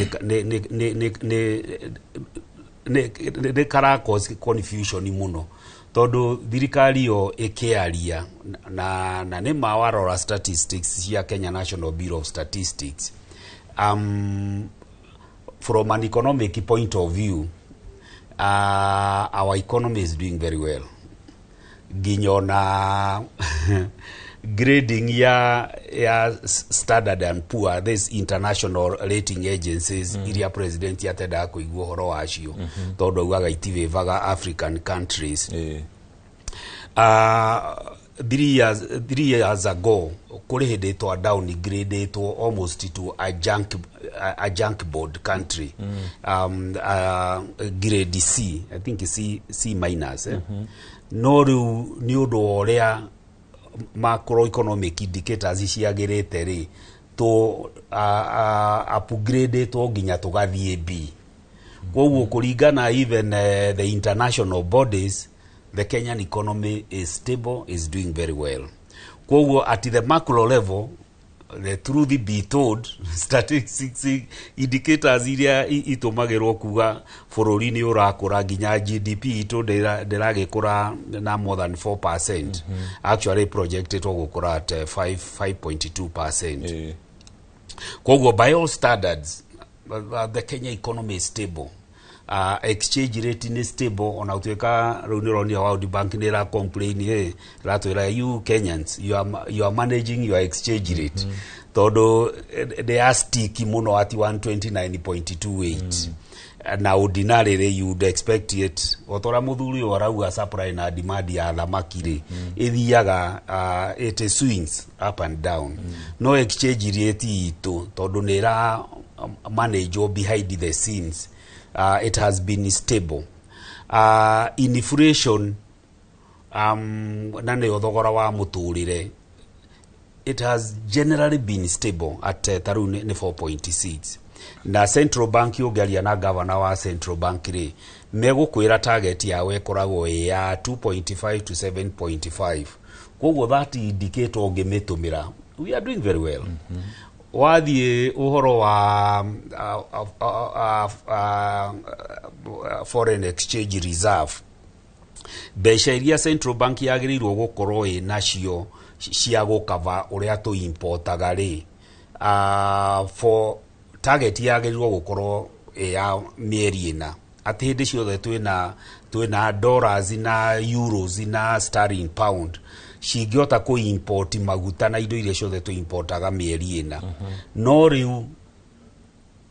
nĩ kara cause confusion mũno, tondũ thirikari yo ĩkĩaria na nĩ ma warora statistics cia Kenya National Bureau of Statistics, from an economic point of view, our economy is doing very well, nginya ona grading ya Standard and Poor, this international rating agencies iria president atendaga kũigua ũhoro wacio, tondũ augaga itivĩvaga African countries. 3 years ago kũrĩ hĩndĩ twa downgradetwo almost to a junk board country, grade C, I think C, C minus, eh? No rĩu nĩ ũndũ wa ũrĩa macroeconomic indicators ciagĩrĩte rĩ, tũ upgradetwo nginya tũgathiĩ B. Koguo kũringana even the international bodies, the Kenyan economy is stable, is doing very well. Koguo at the macro level, the truth be told, statistics indicators iria itũmagĩrwo kuga bũrũri nĩ ũrakũra, nginya GDP itũ ndĩragĩkũra na more than 4%. Actually projected gũkũra at 5 5.2%. Koguo by all standards, the Kenya economy is stable. Exchange rate nĩ stable, ona gũtuĩka rĩu nĩ ũronire World Bank nĩ ĩra complain, hey, ĩratwĩra, "You Kenyans, you are managing your exchange rate," tondũ they are sticky mũno at 129.28, na ordinarily you would expect it, o ta ũrĩa mũthuri ũyũ arauga, supply na demand ya thamaki rĩ, ĩthiaga, it swings up and down. No exchange rate itũ, tondũ nĩ ĩra manage behind the scenes, it has been stable. Inflation, na nĩyo thogora wa mũtũrĩre, it has generally been stable at ta rĩu nĩ 4.6. Na central bank, ũngĩaria na governor wa central bank rĩ, megũkwĩra target yao ĩkoragwo ĩ ya 2.5 to 7.5. Koguo that indicator ũngĩmĩtũmĩra, we are doing very well. Wathiĩ ũhoro wa foreign exchange reserve, mbeca iria central bank yagĩrĩirwo gũkorwo ĩ nacio cia gũkava ũrĩa tũ-importaga rĩ, for target yagĩrĩirwo gũkorwo ĩ ya mĩeri 4, atĩ hĩndĩ ciothe twĩna dollars na euros na sterling pound cingĩhota kũ-import maguta na indo iria ciothe tũ-importaga mĩeri 4. No rĩu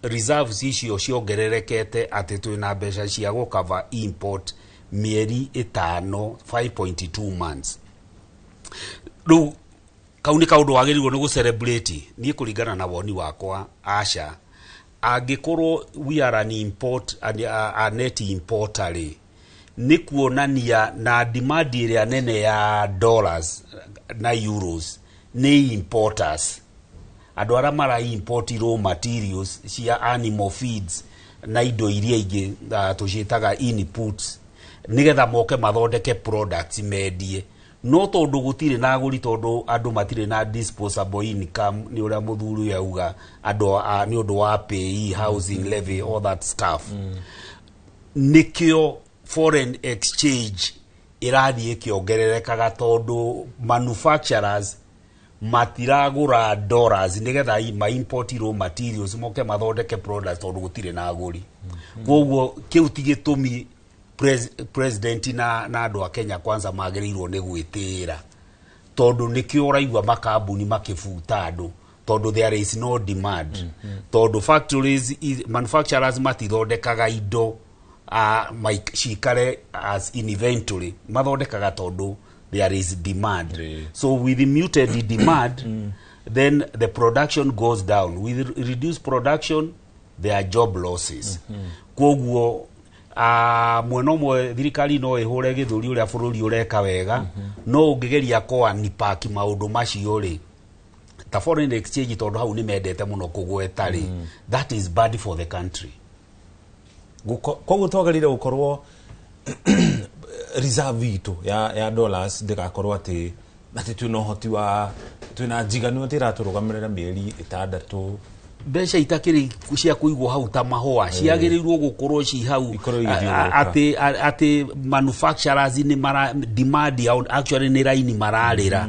reserves icio ciongererekete atĩ twĩna mbeca cia gũkava import mĩeri 5, 5.2 months. Rĩu kau nĩ kaũndũ wagĩrĩirwo nĩ gũ-celebrate? Niĩ kũringana na woni wakwa, aca. Angĩkorwo we are an import an, a net importer rĩ, nĩ kuonania na demand ĩrĩa nene ya dollars na euros nĩ importers, andũ arĩa mara import raw materials cia animal feeds na indo iria ingĩ, tũciĩtaga inputs, nĩgetha moke mathondeke products mendie. No tondũ gũtirĩ na agũri, tondũ andũ matirĩ na disposable income, nĩ ũrĩa mũthuri ũyũ auga, andũ nĩ ũndũ wa pay, housing levy, all that stuff, nĩkĩo foreign exchange ĩrathiĩ ĩkĩongererekaga, tondũ manufacturers matiragũra dollars nĩgetha ma import raw materials moke mathondeke products, tondũ gũtirĩ na agũri. Koguo kĩu ti gĩtũmi president na andũ a Kenya Kwanza magĩrĩirwo nĩ gwĩtĩĩra, tondũ nĩkĩo ũraigua makambuni makĩbuta andũ, tondũ there is no demand, tondũ factories manufacturers matithondekaga indo cikare as inventory, mathondekaga tondũ there is demand. So with the muted demand, Then the production goes down. With reduced production, there are job losses. Koguo mwena ũmwe thirikari no ĩhũre gĩthũri ũrĩa bũrũri ũreka wega, no ũngĩgeria kũanipaki maũndũ macio rĩ, ta foreign exchange, tondũ hau nĩ mendete mũno kũgweta rĩ, that is bad for the country. Koguo twagĩrĩire gũkorwo reserve itũ ya dollars ndĩgakorwo atĩ twĩna ũhoti wa twĩna njiganu atĩ ĩratũrũgamĩrĩra mĩeri 6. Mbeca itakĩrĩ cia kũigwo hau ta mahũa, ciagĩrĩirwo gũkorwo ci hau. Ikorwo igĩthiũrũrũka. Atĩ manufacturers nĩ mara demand yao actually nĩ raini mararĩra,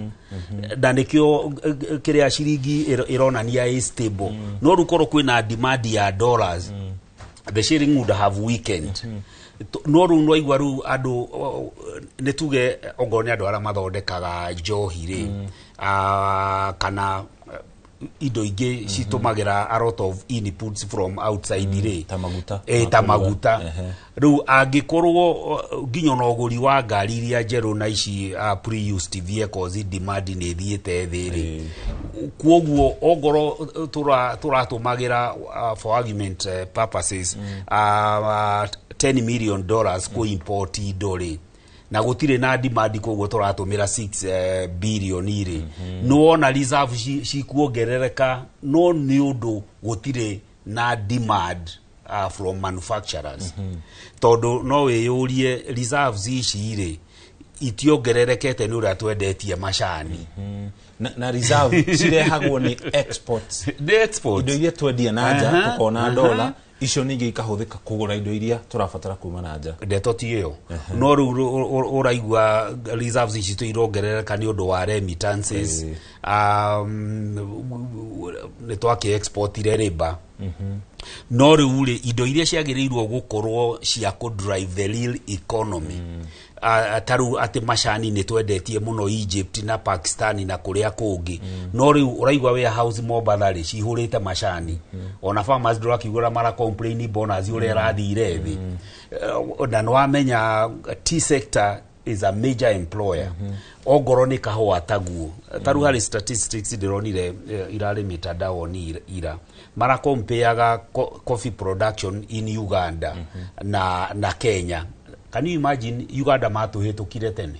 na nĩkĩo kĩrĩa ciringi ĩronania ĩ stable, no rĩu korwo kwĩna demand ya dollars, the shilling would have weakened. No rĩu nwaigua rĩu andũ nĩ tuge ongorwo nĩ andũ arĩa mathondekaga njohi rĩ, kana indo ingĩ citũmagĩra a lot of inputs from outside rĩ, ta maguta. Ta maguta. Rĩu angĩkorwo nginya ona ũgũri wa ngari iria njerũ na ici pre-used vehicles, demand nĩ ĩthiĩte thĩ rĩ, kuoguo ongorwo tũratũmagĩra for argument purposes $10 million kũ import indo rĩ, na gũtirĩ na demand, koguo tũratũmĩra 6 billion rĩ, nĩ wona reserve cikuongerereka, no nĩ ũndũ gũtirĩ na demand from manufacturers, tondũ no wĩyũrie reserves ici rĩ itiongererekete nĩ ũrĩa twendetie macani. Na reserve cirehagwo nĩ exports. Nĩ exports. Indo iria twendia na nja, tukona dola icio ningĩ ikahũthĩka kũgũra indo iria tũrabatara kuma na nja. Ndeto ti ĩyo, no rĩu ũraigua reserves ici irongerereka nĩ ũndũ wa remittances. Nĩ twakĩ exportire rĩmba, no rĩu rĩ, indo iria ciagĩrĩirwo gũkorwo cia kũ drive the real economy, ta rĩu atĩ macani nĩ twendetie mũno Egypt na Pakistan na kũrĩa kũngĩ, no rĩu ũraigua warehouse Mombatha rĩ cihũrĩte macani, ona farmers ndũrakiuga mara complain bonus ũrĩa ĩrathire thĩ. Na nĩwamenya tea sector is a major employer, ongorwo nĩ kahũa taguo. Ta rĩu harĩ statistics ndĩronire irarĩ mitandaoni ira marakompeaga coffee production in Uganda na Kenya. Can you imagine, Uganda matũhĩtũkire tene,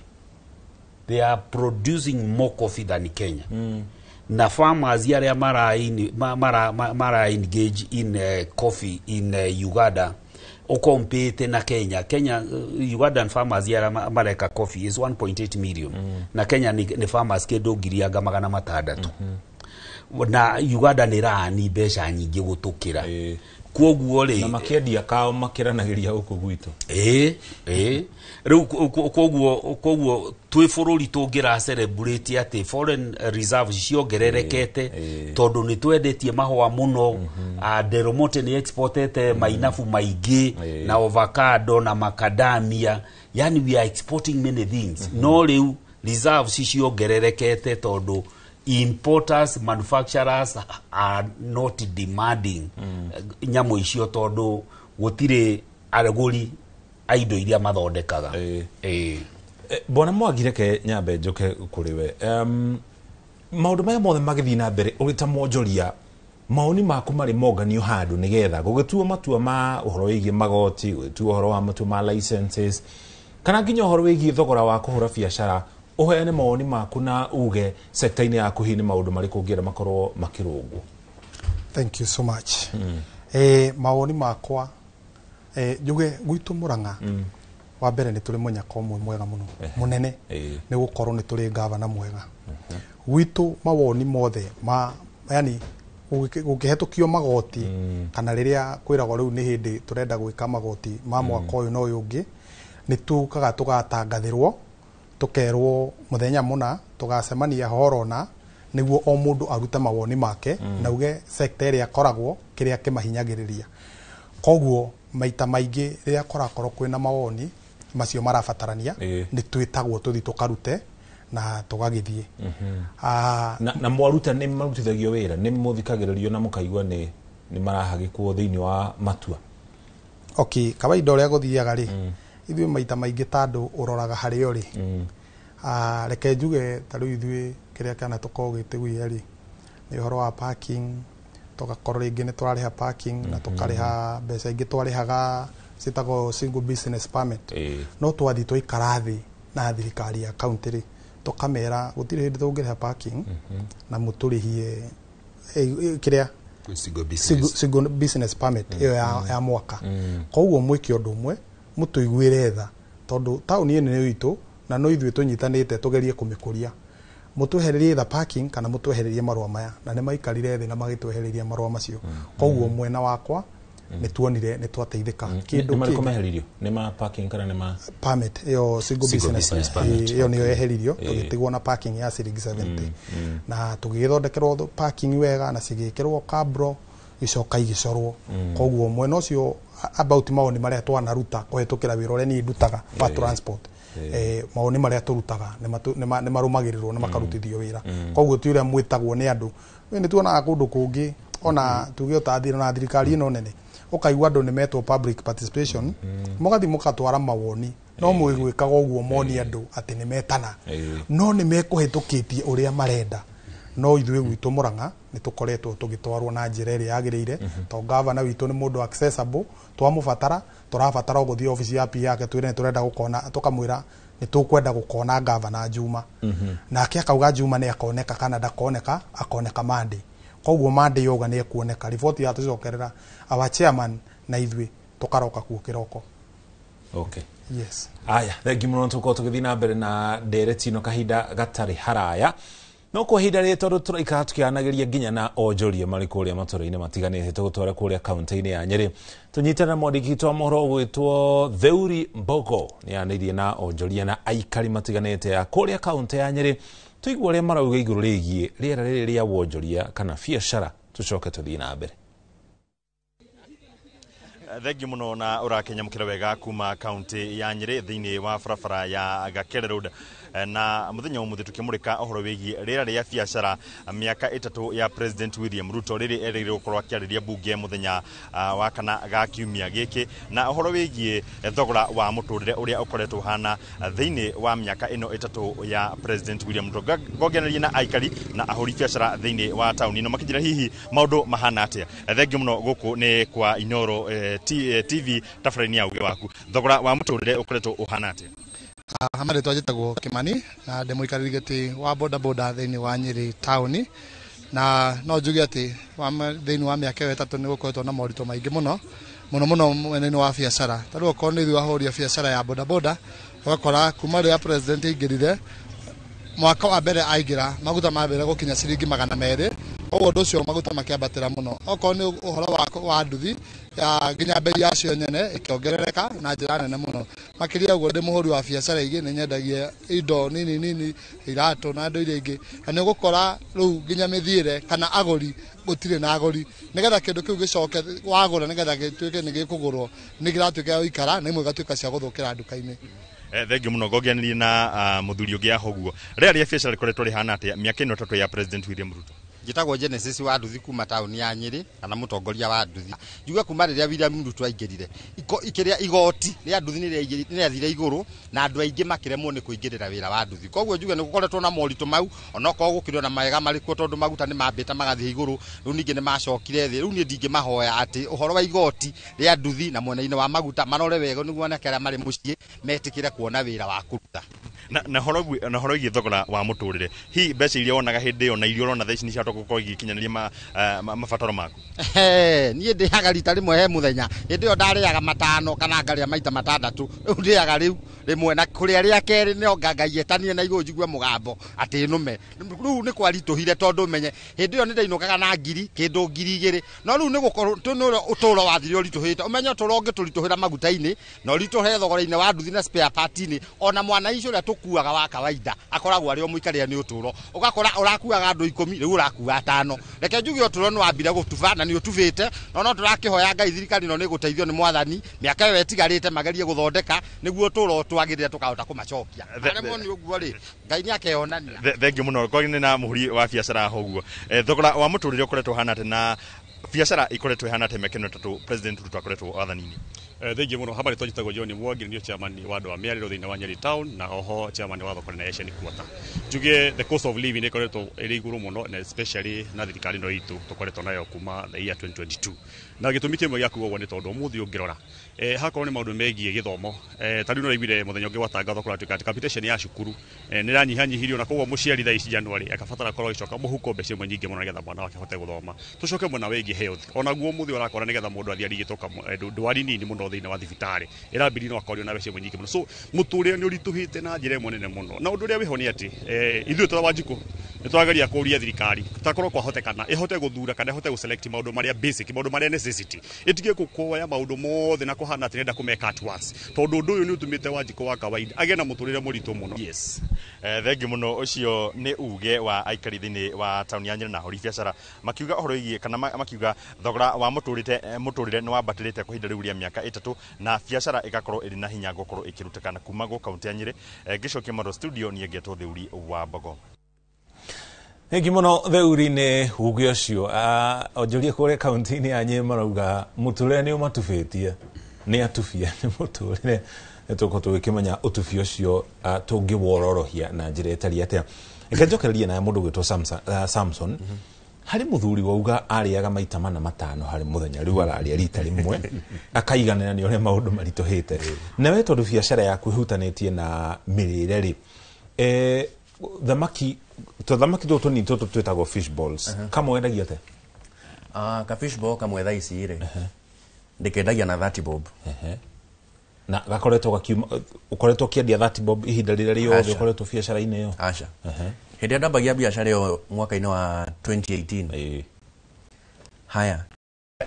they are producing more coffee than Kenya, na farmers arĩa mara engage in coffee in Uganda ukompete na Kenya, Ugandan farmers arĩa mareka coffee is 1.8 million, na Kenya ni farmers kĩndũ 600,000, na Uganda nĩ rani mbeca nyingĩ gũtũkĩra. Koguo rĩ Na makĩendia kao makĩranagĩria gũkũ gwitũ. Ĩĩ, rĩu koguo twĩ bũrũri tũngĩra celebrate atĩ foreign reserves ciongererekete tondũ nĩ twendetie mahũa mũno, Del Monte nĩ exportete mainabu maingĩ na avocado na macadamia, yani we are exporting many things, no rĩu reserves ciongererekete tondũ importers, manufacturers are not demanding nyamũ icio tondũ gũtirĩ agũri a indo iria mathondekaga. Ĩĩ. Bwana Mwangi, reke nyambe njoke kũrĩ we. Maũndũ maya mothe magĩthiĩ na mbere, ũrĩ ta mwonjoria, maoni maku marĩ monganio handũ nĩgetha gũgĩtuo matua ma ũhoro wĩgiĩ magoti, gũgĩtuo ũhoro wa matua ma licenses, kana nginya ũhoro wĩgiĩ thogora wa kũhũra biacara, ũheane mawoni maku na uge sekta-inĩ yaku hihi nĩ maũndũ marĩkũ ũngĩenda makorwo makĩrũngwo. Thank you so much. Mawoni makwa, njuge gwitũ Murang'a, wa mbere nĩ tũrĩ mũnyaka ũmwe mwega mũno mũnene, nĩ gũkorwo nĩ tũrĩ gavana mwega gwitũ. Mawoni mothe ma yani gũkĩhetũkio magoti, kana rĩrĩa kwĩragwo rĩu nĩ hĩndĩ tũrenda gwĩka magoti ma mwaka ũyũ na ũyũ ũngĩ, nĩ tũkaga tũgatangathĩrwo, tũkerwo mũthenya mũna tũgacemania horo na nĩguo o mũndũ arute mawoni make na uge sector ĩrĩa akoragwo kĩrĩa kĩmahinyagĩrĩria. Koguo maita maingĩ rĩrĩa kũrakorwo kwĩna mawoni macio marabatarania, nĩ twĩtagwo tũthiĩ tũkarute na tũgagĩthiĩ. Na mwaruta nĩ marutithagio wĩra, nĩ mũthikagĩrĩrio na mũkaigua nĩ marahagĩkwo thĩinĩ wa matua? Okay, kawaida ũrĩa gũthiaga rĩ, ithuĩ maita maingĩ ta andũ ũroraga harĩa ũrĩ. Reke njuge ta rĩu ithuĩ kĩrĩa kĩana tũkoragwo gĩtĩguia rĩ, Nĩ ũhoro wa parking, tũgakorwo rĩngĩ nĩ tũrarĩha parking na tũkarĩha mbeca ingĩ twarĩhaga ciĩtagwo single business permit. No twathiĩ twaikara thĩ na thirikari ya county rĩ, tũkamera gũtirĩ hĩndĩ tũngĩrĩha parking na mũtũrĩhie kĩrĩa single business. Single business permit ĩyo ya mwaka. Koguo mwĩke ũndũ ũmwe, mũtũiguĩre tha, tondũ taũni ĩno nĩ itũ na no ithuĩ tũnyitanĩte tũgerie kũmĩkũria. Mũtwehererie the parking kana mũtwehererie marũa maya, na nĩ maikarire thĩ na magĩtwehereria marũa macio. Koguo mwena wakwa nĩ tuonire nĩ twateithĩka. Kĩndũ kĩngĩ meheririo nĩ ma parking kana nĩ ma permit ĩyo, single business permit ĩyo nĩyo yeheririo, tũgĩtigwo na parking ya ciringi 70 na tũgĩgĩthondekerwo parking wega na cigĩkĩrwo kabro, icoka igĩcorwo. Koguo mwena ũcio about mawoni marĩa twanaruta kũhetũkĩra wĩra ũrĩa niĩ ndutaga wa transport, mawoni marĩa tũrutaga nĩ marũmagĩrĩrwo na makarutithio wĩra. Koguo ti ũrĩa mwĩtagwo nĩ andũ. Nĩ tuonaga kũndũ kũngĩ, ona tuge ũtathire na thirikari ĩno nene, ũkaigua andũ nĩ metwo public participation, mũgathiĩ mũgatwara mawoni, no mwĩgwĩkaga ũguo moni andũ atĩ nĩ metana, no nĩ mekũhĩtũkĩtie ũrĩa marenda. No ithuĩ gwitũ Murang'a nĩ tũkoretwo tũgĩtwarwo na njĩra ĩrĩa yagĩrĩire, tondũ gavana witũ nĩ mũndũ accessible. Twamũbatara, tũrabatara o gũthiĩ obici ya PA yake, twĩre nĩ tũrenda gũkona, tũkamwĩra nĩ tũkwenda gũkona gavana Juma, nake akauga Juma nĩ akoneka kana ndakoneka, akoneka Monday. Koguo Monday yoga nĩ ekuoneka, riboti yatũcokerera our chairman na ithuĩ tũkaroka kuo kĩroko. Okay. Yes. Aya, thengi mũno. Tũkorwo tũgĩthiĩ na mbere na ndereti ĩno kahinda gatarĩ haraya, no kwa ihinda rĩrĩ, tondũ tũraikara tũkĩanagĩria nginya na onjoria marĩ kũrĩa matũra-inĩ matiganĩte, tũgũtware kũrĩa kaunti-inĩ ya Nyĩrĩ, tũnyitane na mwandĩki witũ wa mohoro ũgwĩtwo Theuri Mbogo. Nĩ anĩirie na onjoria na aikari matiganĩte ya kũrĩa kaunti ya Nyĩrĩ, tũigue ũrĩa marauga igũrũ rĩgiĩ rĩera rĩrĩ rĩa wonjoria kana biacara, tũcoke tũthiĩ na mbere. Thengiũ mũno na ũrakinyamũkĩra wega kuma kaunti ya Nyĩrĩ thĩinĩ wa barabara ya Gakere Road, na mũthenya ũmũthĩ tũkĩmũrĩka ũhoro wĩgiĩ rĩera rĩa biacara mĩaka 3 ya President William Ruto, rĩrĩ erĩgĩrĩirwo gũkorwo akĩarĩria mbunge mũthenya wa kana ga kiumia gĩkĩ, na ũhoro wĩgiĩ thogora wa mũtũrĩre ũrĩa ũkoretwo ũhana thĩinĩ wa mĩaka ĩno 3 ya President William Ruto. Ngongereria na aikari na ahũri biacara thĩinĩ wa taũni ĩno makĩnjĩra hihi maũndũ mahana atĩa. Thengiũ mũno. Gũkũ nĩ kwa Inoro TV, tabarĩra-inĩ ya uge waku. Thogora wa mũtũrĩre ũkoretwo ũhana atĩa? Marĩtwa njĩtagwo Kĩmani na ndĩ mũikarĩri gĩtĩ wa boda boda thĩinĩ wa Nyĩrĩ taũni, na no njuge atĩ thĩinĩ wa mĩaka ĩyo 3 nĩ gũkoretwo na moritũ maingĩ mũno mũno mũno mwena-inĩ wa biacara. Ta rĩu okorwo nĩ ithuĩ ahũri a biacara ya boda boda, ũgakora kuma rĩrĩa president aingĩrire, mwaka wa mbere aingĩra, maguta mambĩrĩria gũkinya ciringi 200. Koguo ũndũ ũcio maguta makĩambatĩra mũno. Okorwo nĩ ũhoro wa nduthi ya, nginya bei yacio nyene ĩkĩongerereka na njĩra nene mũno. Makĩria ũguo, ndĩ mũhũri wa biacara ingĩ, nĩ nyendagia indo nini nini, iratũ na indo iria ingĩ, na nĩ ũgũkora rĩu nginya mĩthiĩre kana agũri gũtirĩ na agũri. Nĩgetha kĩndũ kĩu gĩcoke wagũra, nĩgetha gĩtuĩke nĩ gĩkũgũrwo, nĩ kĩratuĩka gĩa gũikara na imwe igatuĩka cia gũthũkĩra nduka-inĩ. Thengiũ mũno. Ngongereria na mũthuri ũngĩ aho ũguo. Rĩera rĩa biacara rĩkoretwo rĩhana atĩa mĩaka ĩno 3 ya President William Ruto? Njĩtagwo Genesis wa nduthi kuma taũni ya Nyĩrĩ, kana mũtongoria wa nduthi. Njuge kuma rĩrĩa William Ruto aingĩrire, kĩrĩa igoti rĩa nduthi nĩ rĩathire igũrũ na andũ aingĩ makĩremwo nĩ kũingĩrĩra wĩra wa nduthi. Koguo njuge nĩ gũkoretwo na moritũ mau, onokorwo gũkĩrĩ na mawega marĩkuo, tondũ maguta nĩ mambĩte magathiĩ igũrũ, rĩu ningĩ nĩ macokire thĩ. Rĩu niĩ ndingĩmahoya atĩ ũhoro wa igoti rĩa nduthi na mwena-inĩ wa maguta marore wega, nĩguo anake arĩa marĩ mũciĩ metĩkĩre kuona wĩra wa kũruta. Na horo wĩgiĩ thogora wa mũtũrĩre, hihi mbeca iria wonaga hĩndĩ ĩyo na iria ũrona thaa ici nĩ ciahota gũkorwo igĩkinyanĩria mabataro maku? Niĩ ndĩaga rita rĩmwe he mũthenya. Hĩndĩ ĩyo ndarĩaga matano kana ngarĩa maita matandatũ, rĩu ndĩaga rĩu rĩmwe, na kũrĩa rĩa kerĩ nĩo ngai etanie na igũrũ njigue mũgambo atĩ nũme. Rĩu nĩ kwaritũhire, tondũ menye hĩndĩ ĩyo nĩ ndainũkaga na ngiri kĩndũ, 2000, no rĩu nĩ gũkorwo nĩ ũtũro wathire ũritũhĩte. Ũmenye ũtũro ũngĩtũritũhĩra maguta-inĩ na ũritũhe thogora-inĩ wa nduthi na spare part-inĩ, ona mwanaici ũrĩa tũkuaga wa kawaida akoragwo arĩ o mũikarĩre nĩ ũtũro. Ũgakora ũrakuaga andũ 10, rĩu ũrakua atano. Reke njuge ũtũro nĩ wambire gũtuba na nĩ ũtubĩte, no tũrakĩhoya Ngai thirikari ĩno nĩ ĩgũteithio nĩ mwathani, mĩaka ĩyo ĩtigarĩte magerie gũthondeka nĩguo ũtũro twagĩrĩre tũkahota kũmacokia. Aremwo nĩ ũguo rĩ, Ngai nĩ akeyonania. Thengiũ mũno. Kwagĩ na mũhũri wa biacara aho ũguo. Thogora wa mũtũrĩre ũkoretwo ũhana atĩa na biacara ikoretwo ĩhana atĩa mĩaka ĩno 3 President Ruto akoretwo wathani-inĩ? Thengiũ mũno. Habari twanjitagwo John Mwangi, ndio chairman wa andũ a mĩarĩro thĩinĩ wa Nyeri Town na oho chairman wa thoko na Asian Quarter. Njuge the cost of living ĩkoretwo ĩrĩ igũrũ mũno, na especially na thirikari ĩno itũ tũkoretwo nayo kuma the year 2022, na gĩtũmi kĩmwe gĩa kuga ũguo nĩ tondũ ũmũthĩ ũngĩrora hakorwo nĩ maũndũ megiĩ gĩthomo, ta rĩu nĩũraiguire mũthenya ũngĩ gwatangathwo kũratuĩka atĩ capitation ya cukuru nĩ ĩranyihanyihirio, na koguo mũciari thaa ici January akabatara korwo agĩcoka mũhuko mbeca imwe nyingĩ mũno nĩgetha mwana wake ahote gũthoma. Tũcoke mwena wĩgiĩ health, onaguo ũmũthĩ ũrakora nĩgetha mũndũ athiĩ arigitwo ndwari nini mũno thĩinĩ wa thibitarĩ ĩrambiri no akorio na mbeca imwe nyingĩ mũno. So mũtũrĩre nĩ ũritũhĩte na njĩra ĩmwe nene mũno, na ũndũ ũrĩa wĩho nĩ atĩ ithuĩ ta Wanjikũ nĩ tũrageria kũria thirikari takorwo kwahotekana ĩhote gũthura kana ĩhote gũselect maũndũ marĩa basic, maũndũ marĩa necessity, ĩtige gũkoya maũndũ mothe na kũhana atĩ nenda kũmeka at once, tondũ ũndũ ũyũ nĩ ũtũmĩte Wanjikũ wa kawaida agĩe na mũtũrĩre mũritũ mũno. Yes. Thengiũ mũno. Ũcio nĩ uge wa aikari thĩinĩ wa taũni ya Nyeri na ahũri biacara makiuga ũhoro wĩgiĩ kana makiuga thogora wa mũtũrĩre nĩ wambatĩrĩte kwa ihinda rĩu rĩa mĩaka 3 na biacara ĩgakorwo ĩrĩ na hinya gũkorwo ĩkĩrutĩkana kuma gũ kaunti ya Nyeri. Ngĩcokia Maro studio, niĩ ngetwo Theuri wa Mbogo. Thengi mũno Theuri nĩ uge ũcio. Onjoria kũrĩa kaunti-inĩ ya Nyeri marauga mũtũrĩre nĩ ũmatubĩtie, nĩ atubie nĩ mũtũrĩre. Nĩ tũgũkorwo tũgĩkĩmenya ũtubi ũcio tũngĩwororohia na njĩra ĩtariĩ atĩa. Reke njokererie nawe mũndũ ũgwĩtwo Samson. Harĩ mũthuri wauga arĩaga maita mana matano harĩ mũthenya, rĩu ararĩa rita rĩmwe akaiganĩra nĩ ũrĩa maũndũ maritũhĩte. Nawe tondũ biacara yaku ĩhutanĩtie na mĩrĩre rĩ, thamaki tũthamaki tũtũ tũnini tũtũ twĩtagwo fish balls, kamwe wendagia atĩa? Ka fish ball kamwe thaa ici rĩ, ndĩkendagia na 30 bob. Na gakoretwo gakiuma ũkoretwo ũkĩendia 30 bob ihinda rĩrĩa rĩothe Aca. ũkoretwo biacara-inĩ ĩyo? Aca. Hĩndĩ ĩrĩa ndambagia biacara ĩyo mwaka-inĩ wa 2018, haya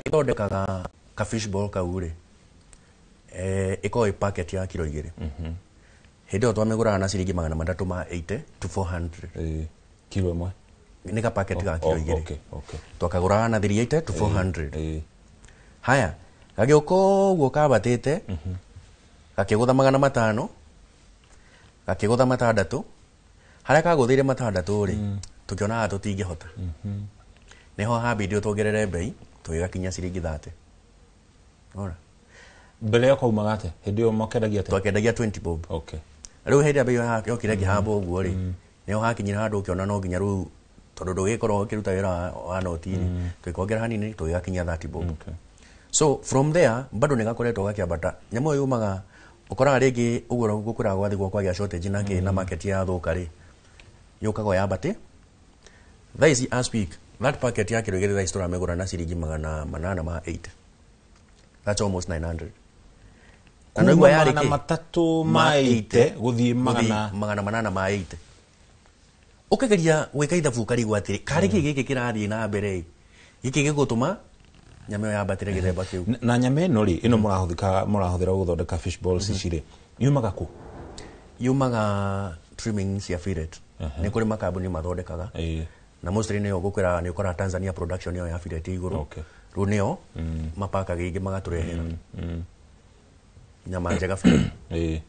ĩthondekaga ka fish ball kau rĩ, ĩkoragwo ĩ packet ya kiro 2. Hĩndĩ ĩyo twamĩgũraga na ciringi 380 to 400. Kiro ĩmwe? Nĩ ka packet ga kiro 2. Twakagũraga na 380 to 400. Haya gagĩũka ũguo kambatĩte, gakĩgũtha 500, gakĩgũtha 600. Harĩa kagũthĩire 600 rĩ, tũkĩonaga tũtingĩhota, nĩho hambindire tuongerere mbei tũgĩgakinyia ciringi 30. Ora mbere ĩyo kaumaga atĩa? Hĩndĩ ĩyo makendagia atĩa? Twakendagia 20 bob. Rĩu hĩndĩ ĩrĩa mbei ĩyo yokire ĩkĩhamba ũguo rĩ, nĩho hakinyire handũ ũkĩona no nginya rĩu, tondũ ndũgĩkorwo ũkĩruta wĩra wa noti rĩ, tũgĩkongerera hanini tũgĩgakinyia 30 bob. So from there bado nĩ gakoretwo gakĩambata. Nyamũ ĩyo yumaga ũkoraga rĩngĩ ũguo gũkwĩraga gwathiĩ kwagĩa shortage na kĩ na market yathũka rĩ, yũkaga yambate. Thaa ici as speak, that packet ya kiro 2 thaa ici tũramĩgũra na ciringi 880. That's almost 900. Na Kuma nĩguo yarĩ magana kĩ? matatũ ma 80 gũthiĩ magana 880. Ũkĩgeria gwĩka ithabu ũkarigwo atĩrĩ, karĩ kĩ gĩkĩ kĩrathiĩ na mbere ĩ gĩkĩ gĩgũtũma nyama ĩyo yambatĩre gĩthemba kĩu? Na nyama ĩno rĩ, ĩno mũrahũthĩka mũrahũthĩra gũthondeka fish balls ici rĩ, yumaga kũ? Yumaga trimming cia fillet. Nĩ kũrĩ makambuni mathondekaga, na mostly nĩyo ngũkwĩra nĩ ũkoraga Tanzania production ĩyo ya fillet ĩ igũrũ. Rĩu nĩyo mapakaga ingĩ magatũrehera nyama njega biũ,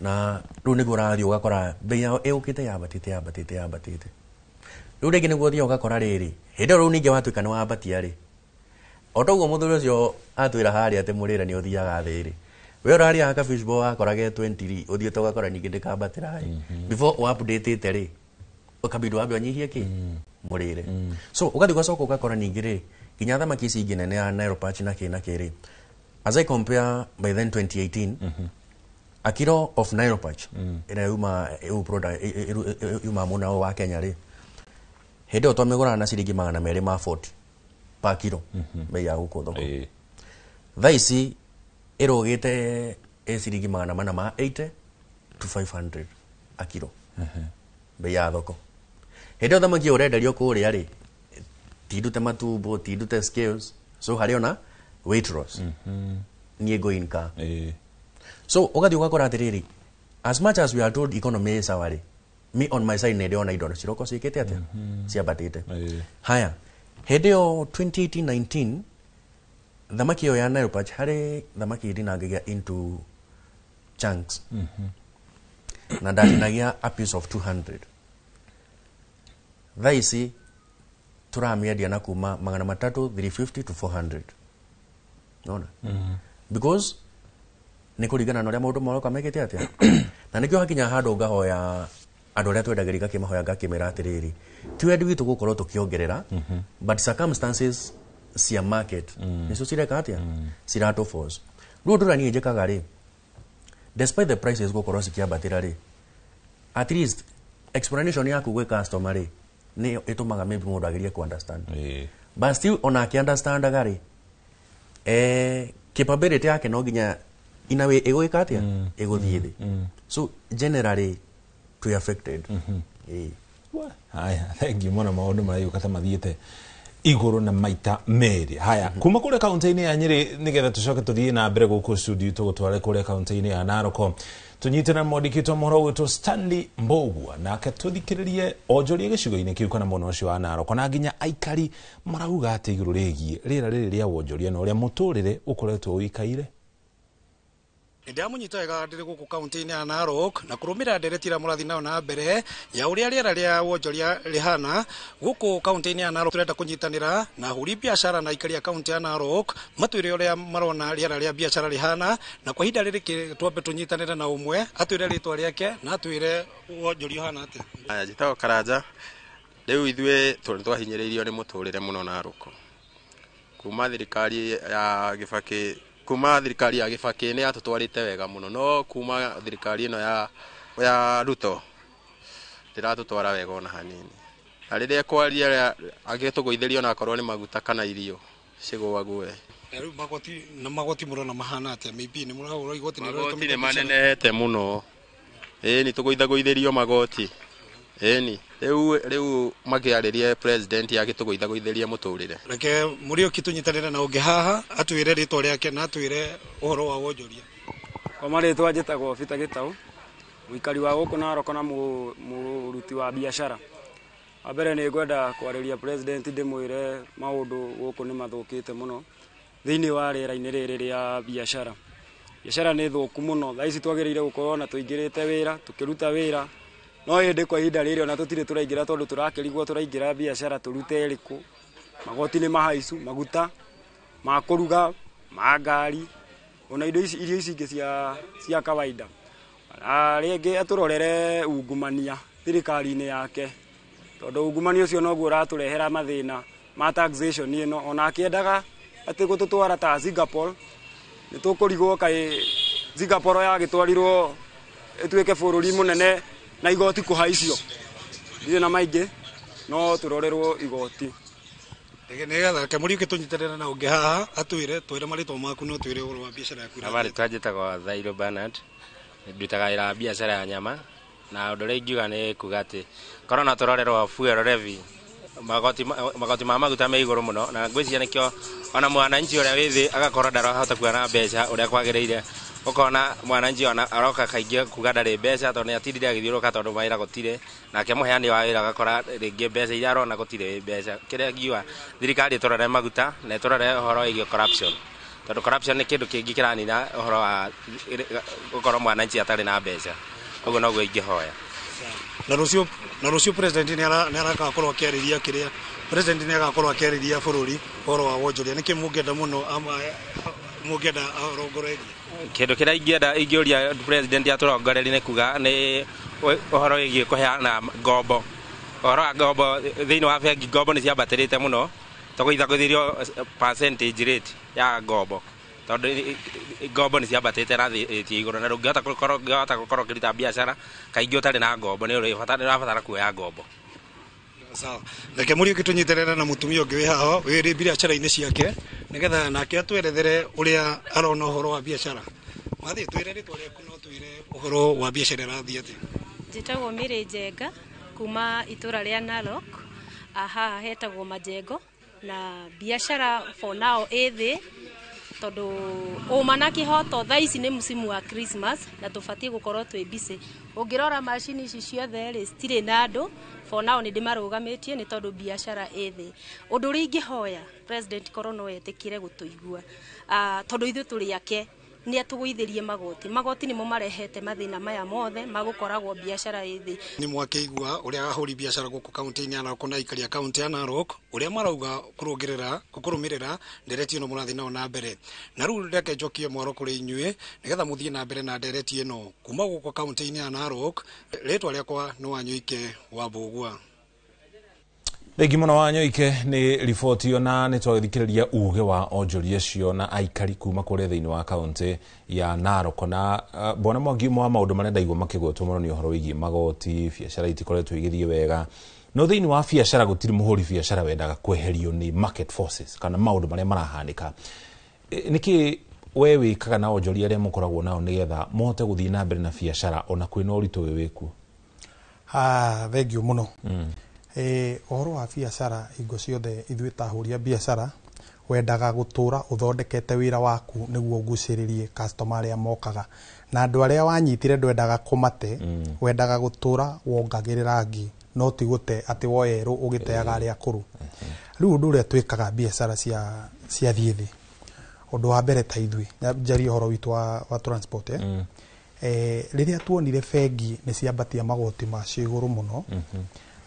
na rĩu nĩguo ũrathiĩ ũgakora bei yao ĩũkĩte yambatĩte yambatĩte yambatĩte. Rĩu rĩngĩ nĩguo ũthiaga ũgakora rĩrĩ, hĩndĩ ĩyo rĩu ningĩ watuĩka nĩ wambatia rĩ, o toguo mũthuri ũcio atwĩra harĩa atĩ mũrĩre nĩ ũthiaga thĩ rĩ, we ũrarĩaga ka fish ball wakora ge 20 rĩ, ũthiĩte ũgakora ningĩ ndĩkambatĩra rĩ, before ũupdatĩte rĩ, ũkabidi wambe ũnyihie kĩ mũrĩre. So ũgathiĩ ũgacoka ũgakora ningĩ rĩ, nginya thamaki ici ingĩ nene ya Nile perch na kĩ na kĩ rĩ, as I compare by then 2018, a kilo of Nile perch ĩrĩa yuma ĩu product yuma mwena ũyũ wa Kenya rĩ, hĩndĩ ĩyo twamĩgũraga na ciringi 240 per kilo, bei ya gũkũ thoko. Thaa ici ĩrũgĩte ĩ ciringi 480 to 500 a kilo, bei ya thoko. Hĩndĩ ĩyo thamaki ĩyo ũrenderio kũrĩa rĩ, ti ndute matumbo, ti ndute scales, so harĩ ona weight loss niĩ ngũ incur. So ũgathiĩ ũgakora atĩrĩrĩ, as much as we are told economy is sawa rĩ, me on my side nĩ ndĩrona indo ciroko ciĩkĩte atĩa, ciambatĩte. Haya, hĩndĩ ĩyo 2018-19, thamaki ĩyo ya Nile perch, harĩ thamaki ndinangagia into chunks na ndatinagia a piece of 200. Thaa ici tũramĩendia na kuma 300, 350 to 400. Nona because Nĩ kũringana na ũrĩa maũndũ maroka mekĩte atĩa. Na nĩkĩo hakinya handũ ngahoya andũ arĩa twendagĩria, ngakĩmahoya, ngakĩmera atĩrĩrĩ, ti wendi witũ gũkorwo tũkĩongerera, but circumstances cia market nĩcio cireka atĩa, ciratũ force. Rĩu ũndũ ũrĩa niĩ njĩkaga rĩ, despite the prices gũkorwo cikĩambatĩra rĩ, at least explanation yaku gwĩ customer rĩ, nĩ ĩtũmaga maybe mũndũ agerie ku understand. But still ona akĩ understandaga rĩ, capability yake no nginya in a way ĩgwĩka atĩa, ĩgũthiĩ thĩ. So generally twĩ affected. Ĩĩ. Haya, thank you mũno. Maũndũ marayũka ta mathiĩte igũrũ na maita merĩ. Haya, kuma kũrĩa kaunti-inĩ ya Nyĩrĩ, nĩgetha tũcoke tũthiĩ na mbere gũkũ studio, tũgũtware kũrĩa kaunti-inĩ ya Narok, tũnyite na mwandĩki witũ wa mohoro gwĩtwo Stanley Mbogua, nake tũthikĩrĩrie onjoria gĩcigo-inĩ kĩu kana mwena ũcio wa Narok, na nginya aikari marauga atĩ igũrũ rĩgiĩ rĩera rĩrĩ rĩa wonjoria na ũrĩa mũtũrĩre ũkoretwo ũikaire. Ndĩramũnyita wega ndĩrĩ gũkũ kaunti-inĩ ya Narok na kũrũmĩrĩra ndereti ĩrĩa mũrathiĩ nayo na mbere ya ũrĩa rĩera rĩa wonjoria rĩhana gũkũ kaunti-inĩ ya Narok. Tũrenda kũnyitanĩra na ahũri biacara na aikari a kaunti ya Narok matwĩre ũrĩa marona rĩera rĩa biacara rĩhana. Na kwa ihinda rĩrĩ twambe tũnyitanĩre na ũmwe, atwĩre rĩtwa rĩake na atwĩre wonjoria ũhana atĩa. Aya, njĩtagwo Karanja. Rĩu ithuĩ twahinyĩrĩirio nĩ mũtũrĩre mũno Narok kuma thirikari ya Gĩbakĩ. Kuma thirikari ya Gĩbakĩ nĩ yatũtwarĩte wega mũno, no kuma thirikari ĩno ya Ruto ndĩratũtwara wega ona hanini. Na rĩrĩa kwaria agĩtũgũithĩria ona akorwo nĩ maguta kana irio cigũagũe. Na rĩu magoti, na magoti mũrona mahana atĩa? Maybe nĩ mũragũra igoti nĩ Magoti nĩ manenehete mũno. Ĩni, tũgũithagũithĩrio magoti. Ĩni, rĩu makĩarĩrie president agĩtũgũithagũithĩria mũtũrĩre. Reke Mũriũki tũnyitanĩre na ũngĩ haha, atwĩre rĩtwa rĩake na atwĩre ũhoro wa wonjoria. Kwa marĩtwa njĩtagwo Peter Gĩtaũ, mũikari wa gũkũ Narok na mũruti wa biacara. Wa mbere nĩ ngwenda kwarĩria president, ndĩmwĩre maũndũ gũkũ nĩ mathũkĩte mũno thĩinĩ wa rĩera-inĩ rĩrĩ rĩa biacara. Biacara nĩ thũku mũno. Thaa ici twagĩrĩire gũkorwo na tũingĩrĩte wĩra, tũkĩruta wĩra, no ĩndĩ kwa ihinda rĩrĩ ona tũtirĩ tũraingĩra, tondũ tũrakĩrigwo tũraingĩra biacara tũrute ĩrĩkũ. Magoti nĩ mahaicu, maguta ma kũruga, ma ngari, ona indo ici, irio ici ingĩ cia kawaida. Na rĩngĩ atũrorere ungumania thirikari-inĩ yake, tondũ ungumania ũcio noguo ũratũrehera mathĩna ma taxation ĩno. Ona akĩendaga atĩ gũtũtwara ta Singapore, nĩ tũkũrigwo kaĩ Singapore yagĩtwarirwo ĩtuĩke bũrũri mũnene na igoti kũhaicio. Ndirĩ na maingĩ, no tũrorerwo igoti. Nĩgetha reke Mũriũki tũnyitanĩre na ũngĩ haha, atwĩre, twĩre marĩtwa maku na ũtwĩre ũhoro wa biacara yaku. Marĩtwa njĩtagwo Thairo Bernard, ndutaga wĩra wa biacara ya nyama, na ũndũ ũrĩa ingiuga nĩ kuga atĩ korwo no tũrorerwo fuel levy, magoti ma maguta me igũrũ mũno, na ngwĩciria nĩkĩo ona mwananchi ũrĩa wĩ thĩ agakorwo ndarahota kuona mbeca ũrĩa kwagĩrĩire. Ũkona mwananchi ona aroka kaingĩ kuga ndarĩ mbeca, tondũ nĩ atindire agĩthiũrũrũka tondũ mawĩra gũtirĩ, nake mũheani wa wĩra agakora rĩngĩ mbeca iria arona gũtirĩ mbeca. Kĩrĩa ngiuga, thirikari ĩtũrore maguta na ĩtũrore ũhoro wĩgiĩ corruption, tondũ corruption nĩ kĩndũ kĩngĩ kĩranina ũhoro wa gũkorwo mwananchi atarĩ na mbeca. Ũguo noguo ingĩhoya. Na rũciũ president nĩ aragakorwo akĩarĩria kĩrĩa, president nĩ agakorwo akĩarĩria bũrũri ũhoro wa wonjoria. Nĩkĩ mũngĩenda mũno mũngĩenda arongorerie? Kĩndũ kĩrĩa ingĩenda, ingĩũria president atũrongorerie nĩ kuga nĩ ũhoro wĩgiĩ kũheana ngombo, ũhoro wa ngombo thĩinĩ wa bengi. Ngombo nĩ ciambatĩrĩte mũno, tũgũithagũithĩrio percentage rate ya ngombo, tondũ ngombo nĩ ciambatĩte na rate ya igũrũ, na ndũngĩhota gũkorwo ũkĩruta biacara kaingĩ ũtarĩ na ngombo. Nĩ ũrabatara kuoya ngombo. Sawa, reke Mũriũki tũnyitanĩre na mũtumia ũngĩ wĩ haha wĩrĩ biacara-inĩ ciake, nĩgetha nake atwerethere ũrĩa arona ũhoro wa biacara. Wathiĩ twĩre rĩtwa rĩaku no twĩre ũhoro wa biacara ĩrathiĩ atĩa. Njĩtagwo Mary Njenga kuma itũra rĩa Narok. Haha hetagwo Majengo, na biacara for now ĩ thĩ, tondũ ũma na kĩhoto thaa ici nĩ msimu wa Christmas na tũbatiĩ gũkorwo twĩ busy. Ũngĩrora macini ici ciothe rĩ, citirĩ na andũ. For now nĩ ndĩmarũgamĩtie nĩ tondũ biacara ĩ thĩ. Ũndũ ũrĩa ingĩhoya president, korwo no etĩkĩre gũtũigua, tondũ ithuĩ tũrĩ ake. Nĩ atũgũithĩrie magoti. Magoti nĩmo marehete mathĩna maya mothe magũkoragwo biacara ĩ thĩ. Nĩ mwakĩigua ũrĩa ahũri biacara gũkũ kaunti-inĩ ya Narok na aikari a kaunti ya Narok ũrĩa marauga kũrũngĩrĩra kũrũmĩrĩra ndereti ĩno mũrathiĩ nayo na mbere. Na rĩu reke njokie mwaro kũrĩ inyuĩ nĩgetha mũthiĩ na mbere na ndereti ĩno kuma gũkũ kaunti-inĩ ya Narok. Rĩtwa rĩakwa nĩ Wanyoike wa Mbũgua. Thengi mũno Wanyoike nĩ riboti ĩyo, na nĩ twagĩthikĩrĩria uge wa onjoria acio na aikari kuma kũrĩa thĩinĩ wa kaunti ya Narok. Na Bwana Mwangi, ũmwe wa maũndũ marĩa ndaigua makĩgwetwo mũno nĩ ũhoro wĩgiĩ magoti, biacara itikoretwo igĩthiĩ wega, no thĩinĩ wa biacara gũtirĩ mũhũri biacara wendaga kweherio nĩ market forces kana maũndũ marĩa marahanĩka. Nĩkĩ we wĩkaga na onjoria arĩa mũkoragwo nao nĩgetha mũhote gũthiĩ na mbere na biacara ona kwĩna ũritũ wĩ wĩkuo? Thengiũ mũno. Ũhoro wa biacara hingo ciothe ithuĩ ta ahũri a biacara wendaga gũtũra ũthondekete wĩra waku nĩguo ũgucĩrĩrie customer arĩa mokaga, na andũ arĩa wanyitire ndwendaga kũmate, wendaga gũtũra wongagĩrĩra angĩ, no ti gũte atĩ woe erũ ũgĩteaga arĩa akũrũ. Rĩu ũndũ ũrĩa twĩkaga biacara cia thiĩ thĩ, ũndũ wa mbere ta ithuĩ njarie ũhoro witũ wa transport, rĩrĩa tuonire bengi nĩ ciambatia magoti macio igũrũ mũno,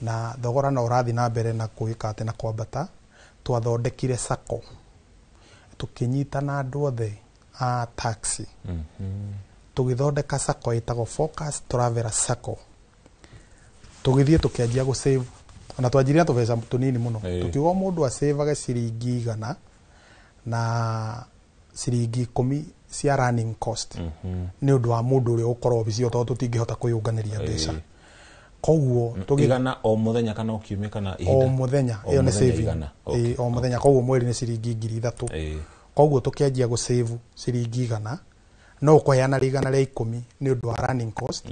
na thogora no ũrathiĩ na mbere na kwĩka atĩ na kwambata, twathondekire sacco tũkĩnyitana andũ othe a taxi, tũgĩthondeka sacco ĩtagwo Focus Traveller Sacco, tũgĩthiĩ tũkĩanjia gũ save, ona twanjirie na tũbeca tũnini mũno, tũkiuga mũndũ acĩvage ciringi 100 na ciringi 10 cia running cost, nĩ ũndũ wa mũndũ ũrĩa ũgũkorwo obici ĩyo, tondũ tũtingĩhota kwĩyũnganĩria mbeca. Koguo 100 o mũthenya kana o kiumia kana ihinda? O mũthenya, ĩyo nĩ saving. O mũthenya, koguo mweri nĩ ciringi 3,000. Koguo tũkĩanjia gũ save ciringi 100, no ũkũheana 110 nĩ ũndũ wa running cost,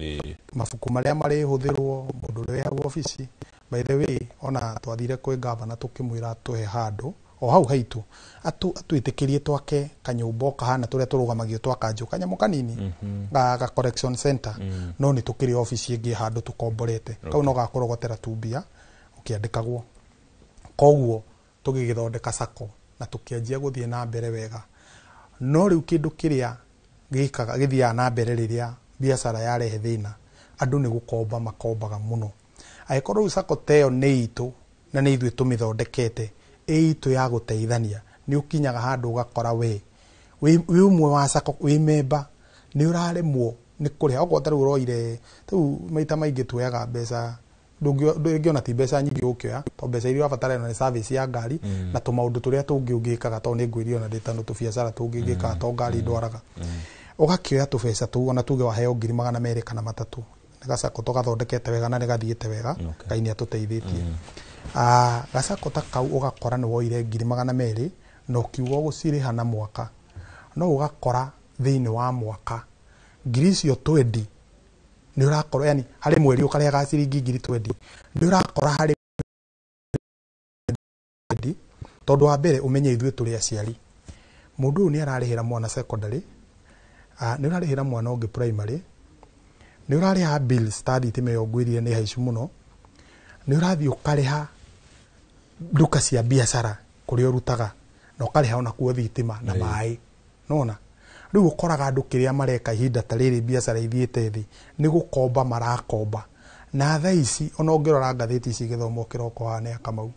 mabuku marĩa marĩhũthĩrwo, mũndũ ũrĩa wĩ hau obici. By the way, ona twathire kwĩ gavana tũkĩmwĩra atũhe handũ o hau haitũ, atwĩtĩkĩrie twake kanyũmba o kahana tũrĩa tũrũgamagio twa kanjũ, kanyamũ kanini ga collection center, no nĩ tũkĩrĩ obici ĩngĩ handũ tũkomborete, kau no gakũrogotera tu mbia ũkĩandĩkagwo. Koguo tũgĩgĩthondeka sacco na tũkĩanjia gũthiĩ na mbere wega. No rĩu kĩndũ kĩrĩa gĩkaga gĩthiaga na mbere rĩrĩa biacara yarehe thĩna, andũ nĩ gũkomba makombaga mũno. Angĩkorwo rĩu sacco ta ĩyo nĩ itũ na nĩ ithuĩ tũmĩthondekete, ĩ itũ ya gũteithania, nĩ ũkinyaga handũ ũgakora we wĩ ũmwe wa sacco, wĩ memba, nĩ ũraremwo nĩ kũrĩha. Okorwo ta rĩu ũroire, rĩu maita maingĩ tuoyaga mbeca, ndũngĩona ti mbeca nyingĩ ũkĩoya, tondũ mbeca iria ũrabatara nĩ service ya ngari na tũmaũndũ tũrĩa tũngĩ ũngĩkaga, tondũ nĩ ngwĩrire ona ndĩ ta tũbiacara tũngĩ ngĩkaga, to ngari ndwaraga. Ũgakĩoya tũbeca tũu, ona tuge waheo 200,000 kana 300, nĩ gacako tũgathondekete wega na nĩ gathiĩte wega, Ngai nĩ atũteithĩtie. Gacako ta kau ũgakora nĩ woire 200,000 na ũkiuga ũgũcirĩha na mwaka, no ũgakora thĩinĩ wa mwaka ngiri icio 20 nĩ ũrakora, yani harĩ mweri ũkarĩhaga ciringi 20,000, nĩ ũrakora harĩ tondũ wa mbere ũmenye ithuĩ tũrĩ aciari, mũndũ ũyũ nĩ ararĩhĩra mwana secondary, nĩ ũrarĩhĩra mwana ũngĩ primary, nĩ ũrarĩha bills ta thitima ĩyo ngwĩrire nĩ haicu mũno, nĩ ũrathiĩ ũkarĩha nduka cia biacara kũrĩa ũrutaga, na ũkarĩha ona kuo thitima na maĩ, nona rĩu ũkoraga andũ kĩrĩa mareka ihinda ta rĩrĩ biacara ithiĩte thĩ nĩ gũkomba marakomba. Na thaa ici ona ũngĩrora ngathĩti ici igĩthomwo kĩroko haha nĩ Akamau,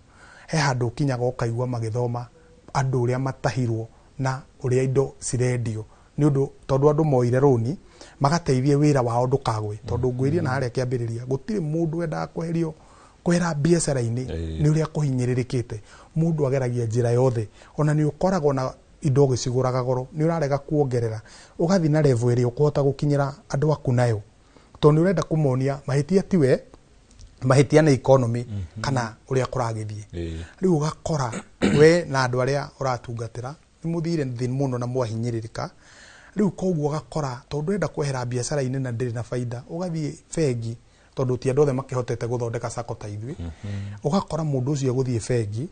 he handũ ũkinyaga ũkaigua magĩthoma andũ ũrĩa matahirwo na ũrĩa indo cirendio, nĩ ũndũ tondũ andũ moire rũni magateithie wĩra wao ndũkagwe, tondũ ngwĩrie na harĩa kĩambĩrĩria gũtirĩ mũndũ wendaga kweherio kwehera biacara-inĩ nĩ ũrĩa kũhinyĩrĩrĩkĩte. Mũndũ ageragia njĩra yothe, ona nĩ ũkoragwo na indo ũgĩcigũraga goro, nĩ ũrarega kuongerera, ũgathiĩ na level ĩrĩa ũkũhota gũkinyĩra andũ aku nayo, tondũ nĩ ũrenda kũmonia mahĩtia tiwe, mahĩtia nĩ economy kana ũrĩa kũragĩthiĩ. Rĩu ũgakora we na andũ arĩa ũratungatĩra nĩ mũthire thĩ mũno na mwahinyĩrĩrĩka. Rĩu koguo ũgakora tondũ ndũrenda kwehera biacara-inĩ na ndĩrĩ na baida, ũgathiĩ bengi, tondũ ti andũ othe makĩhotete gũthondeka sacco ta ithuĩ, ũgakora mũndũ ũcio agũthiĩ bengi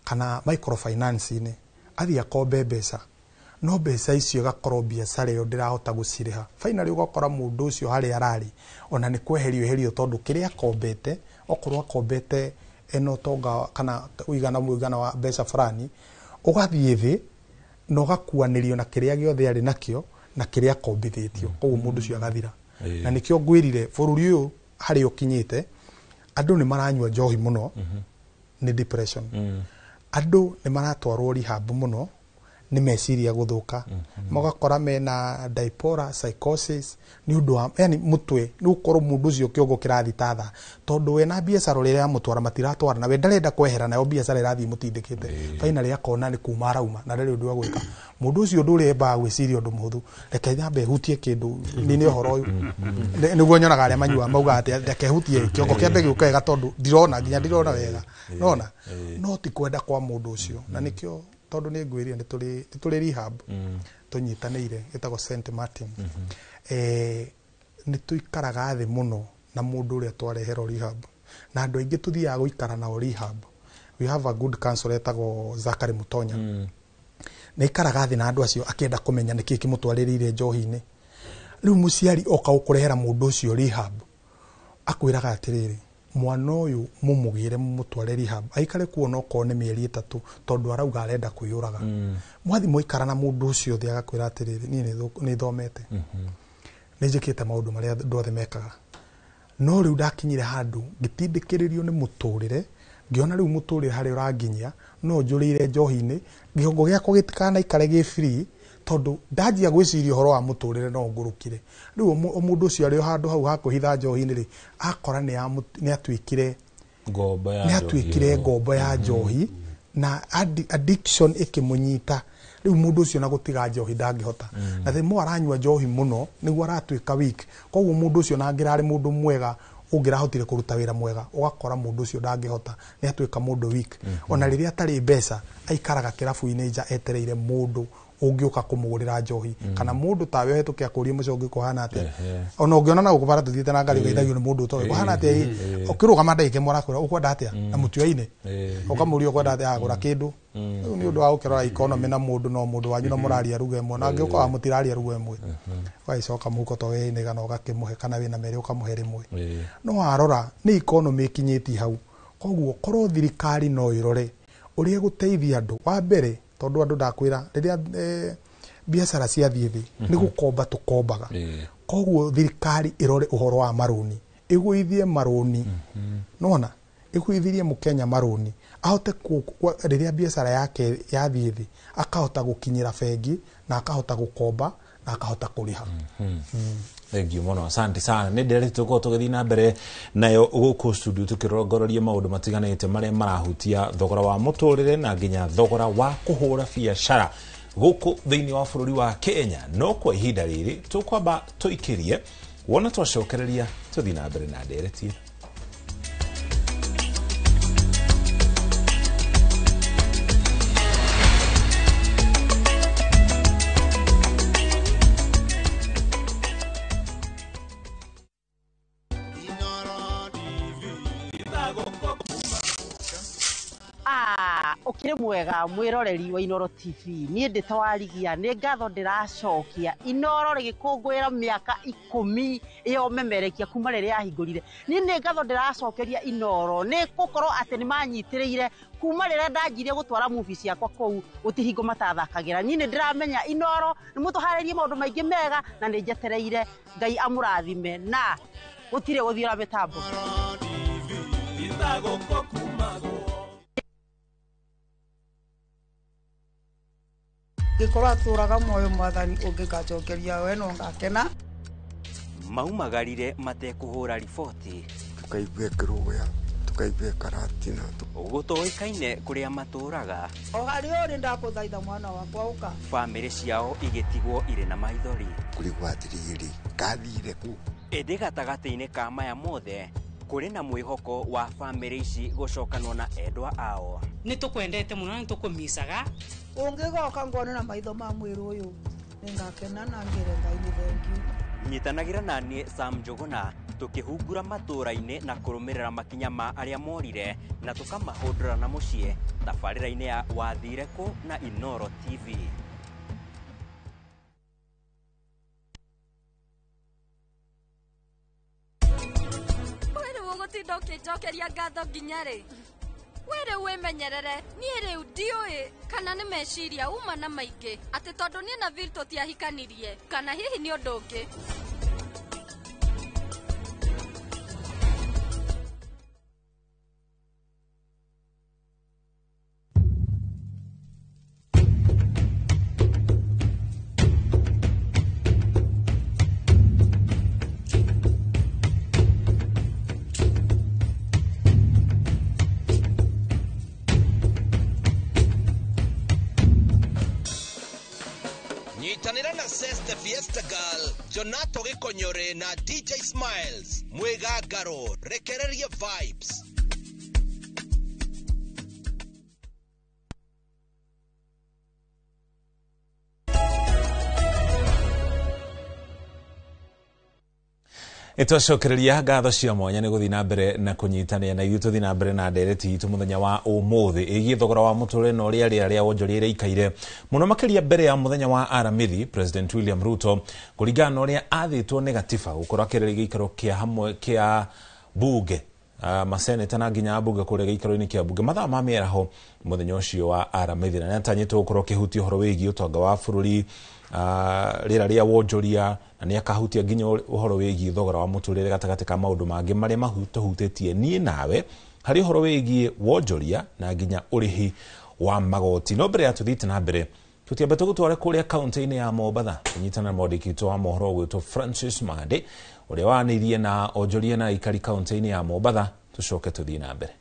kana microfinance-inĩ athiĩ akombe mbeca, no mbeca icio igakorwo biacara ĩyo ndĩrahota gũcirĩha. Finally ũgakora mũndũ ũcio harĩa ararĩ ona nĩ kweherio eherio, tondũ kĩrĩa akombete, okorwo akombete ena ũtonga kana ũigana wa mbeca fulani, ũgathiĩ thĩ na ũgakuanĩrio na kĩrĩa gĩothe arĩ nakĩo, Na kĩrĩa akombithĩtio. Koguo mũndũ ũcio agathira. Na nĩkĩo ngwĩrire bũrũri ũyũ harĩa ũkinyĩte, andũ nĩ maranyua njohi mũno, nĩ depression. Andũ nĩ maratwarwo rehab mũno nĩ meciria gũthũka, magakora mena bipolar psychosis nĩ ũndũ wa yani mũtwe, nĩ gũkorwo mũndũ ũcio kĩongo kĩrathiĩ ta thaa, tondũ we na biacara ũrĩa ĩramũtwara matiratwara, na we ndarenda kwehera, nayo biacara ĩrathiĩ mũtindĩkĩte. Finally akona nĩ kuma arauma na ndarĩ ũndũ wa gwĩka. Mũndũ ũcio ũndũ ũrĩa embaga gwĩciria ũndũ mũhũthũ, reke nyambe hutie kĩndũ nini ũhoro ũyũ. Nĩguo nyonaga arĩa manyuaga maugaga atĩ reke hutie kĩongo kĩambe gĩũke wega, tondũ ndirona, nginya ndirona wega nona. No ti kwenda kwa mũndũ ũcio. Na nĩkĩo, tondũ nĩ ngwĩrire nĩ tũrĩ rehab tũnyitanĩire ĩtagwo St Martin, nĩ tũikaraga thĩ mũno na mũndũ ũrĩa twareherwo rehab, na andũ aingĩ tũthiaga gũikara nao rehab. We have a good counselor etagwo Zachary Mutonya. Nĩ aikaraga thĩ na andũ acio akĩenda kũmenya nĩkĩĩ kĩmũtwarĩrĩire njohi-inĩ. Rĩu mũciari oka gũkũrehera mũndũ ũcio rehab, akwĩraga atĩrĩrĩ, mwana ũyũ mũmũgĩre mũmũtware rehab aikare kuo onokorwo nĩ mĩeri 3, tondũ arauga arenda kwĩyũraga. Mwathi mwaikara na mũndũ ũcio thĩ, agakwĩra atĩrĩrĩ, niĩ nĩ thomete, nĩ njĩkĩte maũndũ marĩa andũ othe mekaga, no rĩu ndakinyire handũ ngĩtindĩkĩrĩrio nĩ mũtũrĩre, ngĩona rĩu mũtũrĩre harĩa ũranginyia no njũrĩire njohi-inĩ, gĩongo gĩakwa gĩtikanaikare gĩ free, tondũ ndanjia gwĩciria ũhoro wa mũtũrĩre no ngũrũkire. Rĩu mũndũ ũcio arĩ o handũ hau ha kwĩhitha njohi-inĩ rĩ, akora nĩ atuĩkire ngombo ya nĩ atuĩkire njohi. Ngombo ya njohi na addiction ĩkĩmũnyita. Rĩu mũndũ ũcio na gũtiga njohi ndangĩhota. Na the more aranyua njohi mũno nĩguo aratuĩka weak. Koguo mũndũ ũcio na angĩrarĩ mũndũ mwega ũngĩrahotire kũruta wĩra mwega, ũgakora mũndũ ũcio ndangĩhota, nĩ atuĩka mũndũ weak. Ona rĩrĩa atarĩ mbeca, aikaraga kĩrabu-inĩ nja etereire mũndũ ũngĩũka kũmũgũrĩra njohi, kana mũndũ tawe ũhetũke akũrie mũco ũngĩ kũhana atĩa. Ona ũngĩona na gũkũ bara tũthiĩte na ngari, ũgeithagio nĩ mũndũ ũtoĩ kũhana atĩa, ĩ ũkĩrũgama ndagĩka ĩmwe arakwĩra ũkwenda atĩa, na mũtioine ũkamũria ũkwenda atĩa, agũra kĩndũ. Rĩu nĩ ũndũ wa gũkĩrora economy, na mũndũ no mũndũ wanyu na mũraria ruga ĩmwe, na angĩũka wa mũtiraria ruga ĩmwe, ũgagĩcoka mũhuko to wĩ igana ũgakĩmũhe, kana wĩna merĩ ũkamũhe rĩmwe. No warora nĩ economy ĩkinyĩtie hau. Koguo korwo thirikari no ĩrore ũrĩa ĩgũteithia andũ wa mbere, tondũ andũ ndakwĩra rĩrĩa biacara ciathiĩ thĩ nĩ gũkomba tũkombaga. Koguo thirikari ĩrore ũhoro wa marũni, ĩgũithie marũni, nona ĩgũithirie mũkenya marũni ahote rĩrĩa biacara yake yathiĩ thĩ akahota gũkinyĩra bengi na akahota gũkomba na akahota kũrĩha. Thank you mũno, asante sana. Nĩ ndereti tũkorwo tũgĩthiĩ na mbere nayo gũkũ studio, tũkĩrongororia maũndũ matiganĩte marĩa marahutia thogora wa mũtũrĩre na nginya thogora wa kũhũra biacara gũkũ thĩinĩ wa bũrũri wa Kenya. No kwa ihinda rĩrĩ tũkwamba tũikĩrie wona twacokereria tũthiĩ na mbere na ndereti ĩno. Ũkĩrĩ mwega mwĩroreri wa Inoro TV, niĩ ndĩ ta warigia nĩ ngatho ndĩracokia Inoro rĩgĩkũngũĩra mĩaka 10 ĩyo memerekia kuma rĩrĩa yahingũrire. Niĩ nĩ ngatho ndĩracokeria Inoro nĩ gũkorwo atĩ nĩ manyitĩrĩire kuma rĩrĩa ndanjirie gũtwara movie ciakwa kũu, gũtihingo matathakagĩra. Niĩ nĩ ndĩramenya Inoro nĩ mũtũharĩrie maũndũ maingĩ mega, na nĩ njetereire Ngai amũrathime na gũtirĩ gũthiũra mĩtambo. Ngĩkorwo atũraga muoyo mwathani ũngĩkacokeria we no ngakena. Maumagarire matekũhũra riboti, tukaigua ĩkĩrũgũya, tukaigua ĩkaratina, gũtoĩkaine kũrĩa matũraga. O harĩa ũrĩ ndakũthaitha mwana wakwa ũka. Bamĩrĩ ciao igĩtigwo irĩ na maithori. Kũrigwo atĩrĩrĩ, kathire kũ? Ĩndĩ gatagatĩ-inĩ ka maya mothe kũrĩ na mwĩhoko wa bamĩrĩ ici gũcokanwo na endwa ao. Nĩ tũkwendete mũno na nĩ tũkũmicaga. Ũngĩgoka ngone na maitho ma mwĩrĩ ũyũ nĩ ngakena na ngĩre Ngai nĩ thengiũ. Nyitanagĩra na niĩ Sam Njũgũna tũkĩhungura matũũra-inĩ na kũrũmĩrĩra makinya ma arĩa morire na tũkamahũndũra na mũciĩ tabarĩra-inĩ ya Wathire Kũ na Inoro TV. Ũgũtinda ũkĩnjokeria ngatho nginya rĩ? We rĩu wĩmenyerere, niĩ rĩu ndiũĩ kana nĩ meciria uma na maingĩ atĩ tondũ niĩ na Bill tũtiahikanirie, kana hihi nĩ ũndũ ũngĩ. Nyitanĩra na Ceste Fiesta Girl, Jonato Gĩkonyore na DJ Smiles mwĩgangaro rekereria vibes. Nĩtwacokereria ngatho cia mwanya nĩ gũthiĩ na mbere na kũnyitanĩra na ithuĩ tũthiĩ na mbere na ndereti itũ mũthenya wa ũmũthĩ ĩgiĩ thogora wa mũtũrĩre na ũrĩa rĩera rĩa wonjoria rĩikaire mũno makĩria mbere ya mũthenya wa Aramithi. President William Ruto kũringana na ũrĩa athĩtwo nĩ gatiba gũkorwo akĩarĩria gĩikaro kĩa hamwe kĩa bunge, maseneta na nginya ambunge kũrĩa gĩikaro-inĩ kĩa bunge mathaa ma mĩaraho mũthenya ũcio wa Aramithi, na nĩatanyĩtwo gũkorwo akĩhutia ũhoro wĩgiĩ ũtonga wa bũrũri, rĩera rĩa wonjoria, na nĩ akahutia nginya ũhoro wĩgiĩ thogora wa mũtũrĩre gatagatĩ ka maũndũ mangĩ marĩa tũhutĩtie niĩ nawe harĩ ũhoro wĩgiĩ wonjoria na nginya ũrĩhi wa magoti. No mbere ya tũthiĩte na mbere tũtiambe tũgũtware kũrĩa kaunti-inĩ ya Mombatha kũnyitana na mwandĩki witũ wa mohoro ũgwĩtwo Francis Mande ũrĩa wanĩirie na onjoria na aikari kaunti-inĩ ya Mombatha. Tũcoke tũthiĩ na mbere.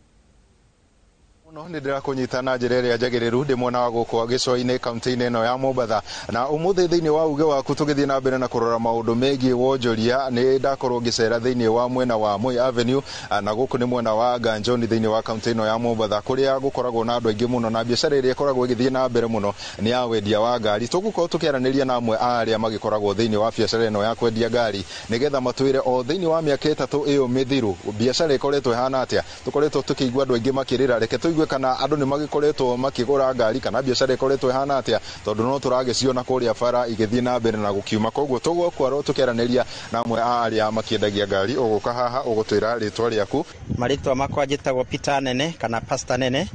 Mũno nĩ ndĩrakũnyita na njĩra ĩrĩa njagĩrĩru ndĩ mwena wa gũkũ gĩcũa-inĩ kaunti-inĩ ĩno ya Mombatha, na ũmũthĩ thĩinĩ wa uge waku tũgĩthiĩ na mbere na kũrora maũndũ megiĩ wonjoria. Nĩ ndakorwo ngĩcera thĩinĩ wa mwena wa Moi Avenue, na gũkũ nĩ mwena wa Ganjoni thĩinĩ wa kaunti ĩno ya Mombatha, kũrĩa gũkoragwo na andũ aingĩ mũno na biacara ĩrĩa ĩkoragwo ĩgĩthiĩ na mbere mũno nĩ ya wendia wa ngari. Tũgũkorwo tũkĩaranĩria na amwe a arĩa magĩkoragwo thĩinĩ wa biacara ĩno ya kwendia ngari nĩgetha matwĩre o thĩinĩ wa mĩaka 3 ĩyo mĩthiru biacara ĩkoretwo ĩhana atĩa. Tũkoretwo tũkĩigua andũ aingĩ makĩrĩra, reke tũigue kana andũ nĩ magĩkoretwo makĩgũra ngari kana biacara ĩkoretwo ĩhana atĩa, tondũ no tũragĩciona kũrĩa bara igĩthiĩ na mbere na gũkiuma. Koguo tũgũkorwo tũkĩaranĩria na amwe a arĩa makĩendagia ngari. Ũgũka haha ũgũtwĩra rĩtwa rĩaku. Marĩtwa makwa njĩtagwo Peter Nene kana Pastor Nene,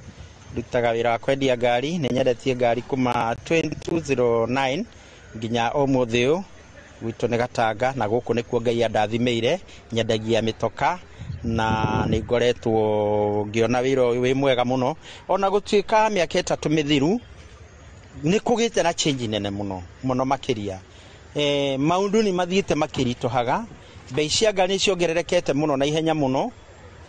ndutaga wĩra wa kwendia ngari. Nĩ nyendetie ngari kuma 2209 nginya ũmũthĩ ũyũ. Gwitũ nĩ Gatanga na gũkũ nĩkuo Ngai andathimĩire. Nyendagia mĩtoka na nĩ ngoretwo ngĩona wĩra ũyũ wĩ mwega mũno, ona gũtuĩka mĩaka 3 mĩthiru nĩ kũgĩte na change nene mũno mũno makĩria. Maũndũ nĩ mathiĩte makĩritũhaga, bei cia ngari nĩ ciongererekete mũno na ihenya mũno,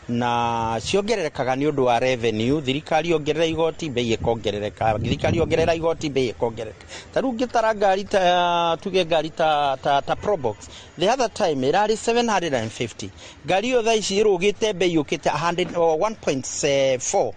na ciongererekaga nĩ ũndũ wa revenue. Thirikari yongerera igoti, bei ĩkongerereka, thirikari yongerera igoti, bei ĩkongerereka. Ta rĩu ngĩtara ngari ta tuge ngari ta Probox, the other time ĩrarĩ 750, ngari ĩyo thaa ici ĩrũgĩte bei yũkĩte 1.4.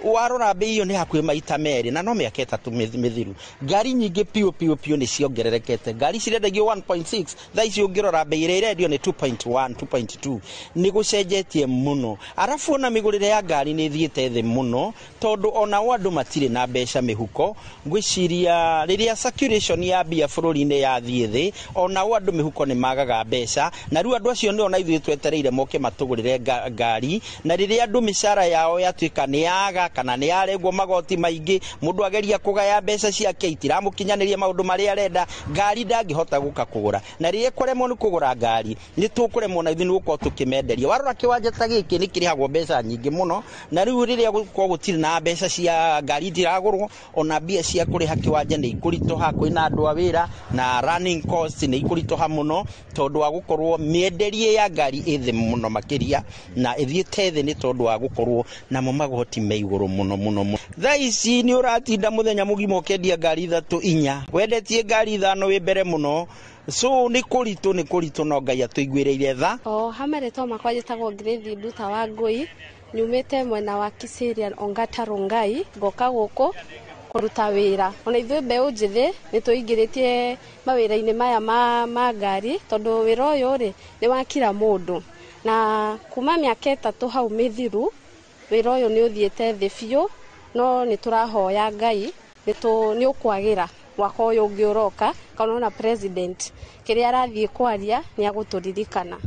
Warora bei ĩyo nĩ hakuhĩ maita 2 na no mĩaka 3 mĩthiru. Ngari nyingĩ piũ piũ piũ nĩ ciongererekete, ngari cirendagio 1.6, thaa ici ũngĩrora bei ĩrĩa ĩrendio nĩ 2.1 2.2. Nĩ gũcenjetie mũno. Arabu ona mĩgũrĩre ya ngari nĩ ĩthiĩte thĩ mũno, tondũ onao andũ matirĩ na mbeca mĩhuko. Ngwĩciria rĩrĩa circulation ya mbia bũrũri-inĩ yathiĩ thĩ, onao andũ mĩhuko nĩ magaga mbeca, na rĩu andũ acio nĩo na ithuĩ twetereire moke matũgũrĩre ngari. Na rĩrĩa andũ mĩcara yao yatuĩka nĩ yaga kana nĩ yaregwo magoti maingĩ, mũndũ ageria kũgaya mbeca ciake itiramũkinyanĩria maũndũ marĩa arenda, ngari ndangĩhota gũka kũgũra. Na rĩrĩa kũremwo nĩ kũgũra ngari, nĩ tũkũremwo na ithuĩ nĩ gũkorwo tũkĩmenderia. Warora kĩwanja ta gĩkĩ nĩ kĩrĩhagwo mbeca nyingĩ mũno, na rĩu rĩrĩa gũkorwo gũtirĩ na mbeca cia ngari itiragũrwo, ona mbia cia kũrĩha kĩwanja nĩ ikũritũha, kwĩna andũ a wĩra na running cost nĩ ikũritũha mũno, tondũ wa gũkorwo mĩenderie ya ngari ĩ thĩ mũno makĩria, na ĩthiĩte thĩ nĩ tondũ wa gũkorwo namo magoti me igũrũ mũno mũno mũno. Thaa ici nĩ ũratinda mũthenya mũgima ũkĩendia ngari 3 4, wendetie ngari 5 wĩ mbere mũno. So nĩ kũritũ, nĩ kũritũ, no Ngai atũiguĩrĩire tha. O ha marĩtwa makwa njĩtagwo Grace Nduta wa Ngũi, nyumĩte mwena wa Kiserian Ongata Rongai, ngoka gũkũ kũruta wĩra. Ona ithuĩ mbeũ njĩthĩ nĩ tũingĩrĩtie mawĩra-inĩ maya ma ngari, tondũ wĩra ũyũ rĩ nĩ wa kila mũndũ, na kuma mĩaka 3 hau mĩthiru wĩra ũyũ nĩ ũthiĩte thĩ biũ, no nĩ tũrahoya Ngai nĩ ũkwagĩra mwaka ũyũ ũngĩ ũroka, kana ona president kĩrĩa arathiĩ kwaria nĩ agũtũririkana.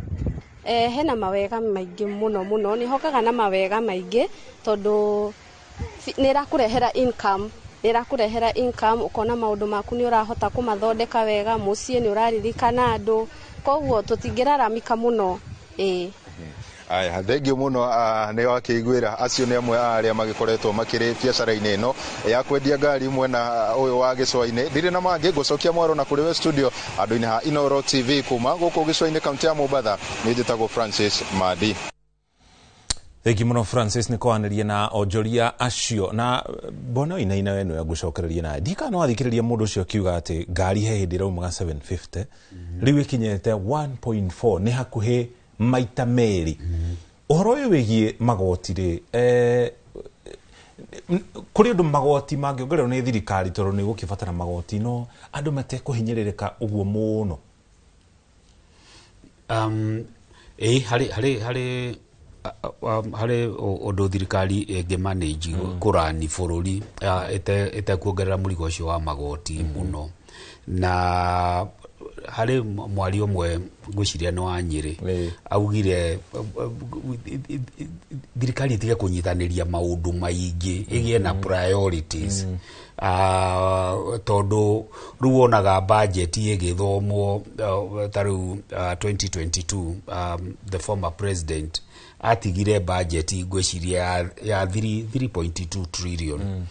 Hena mawega maingĩ mũno mũno, nĩ hokaga na mawega maingĩ tondũ nĩ ĩrakũrehera income, nĩ ĩrakũrehera income, ũkona maũndũ maku nĩ ũrahota kũmathondeka wega, mũciĩ nĩ ũraririkana andũ, koguo tũtingĩraramika mũno. Ĩĩ. Aya, thengio mũno. Nĩ wakĩiguĩra, acio nĩ amwe a arĩa magĩkoretwo makĩrĩ biacara-inĩ ĩno ya kwendia ngari mwena ũyũ wa Gĩcũa-inĩ. Ndirĩ na mangĩ, ngũcokia mwaro na kũrĩ we studio andũ-inĩ ha Inooro TV kuma gũkũ Gĩcũa-inĩ, kaunti ya Mombatha. Nĩ njĩtagwo Francis Madi. Thengi mũno Francis nĩ kwaranĩria na onjoria acio. Na mbona wainaina we nĩwe ngũcokereria nawe, ndikana no wathikĩrĩria mũndũ ũcio akiuga atĩ ngari he hĩndĩ ĩraumaga 750, rĩu ĩkinyĩte 1.4, nĩ hakuhĩ maita merĩ. Ũhoro ũyũ wĩgiĩ magoti rĩ, kũrĩ ũndũ magoti mangĩongererwo nĩ thirikari, tondũ nĩ gũkĩbatara magoti, no andũ matekũhinyĩrĩrĩka ũguo mũno? Ĩ harĩ ũndũ thirikari ĩngĩ manage kũrani bũrũri ĩtekuongerera mũrigo ũcio wa magoti mũno. Na harĩ mwario ũmwe, ngwĩciria nĩ wa Nyĩrĩ, augire thirikari ĩtige kũnyitanĩria maũndũ maingĩ, ĩgĩe na priorities. Tondũ rĩu wonaga budget ĩgĩthomwo, ta rĩu 2022, the former president atigire budget, ngwĩciria ya 3.2 trillion.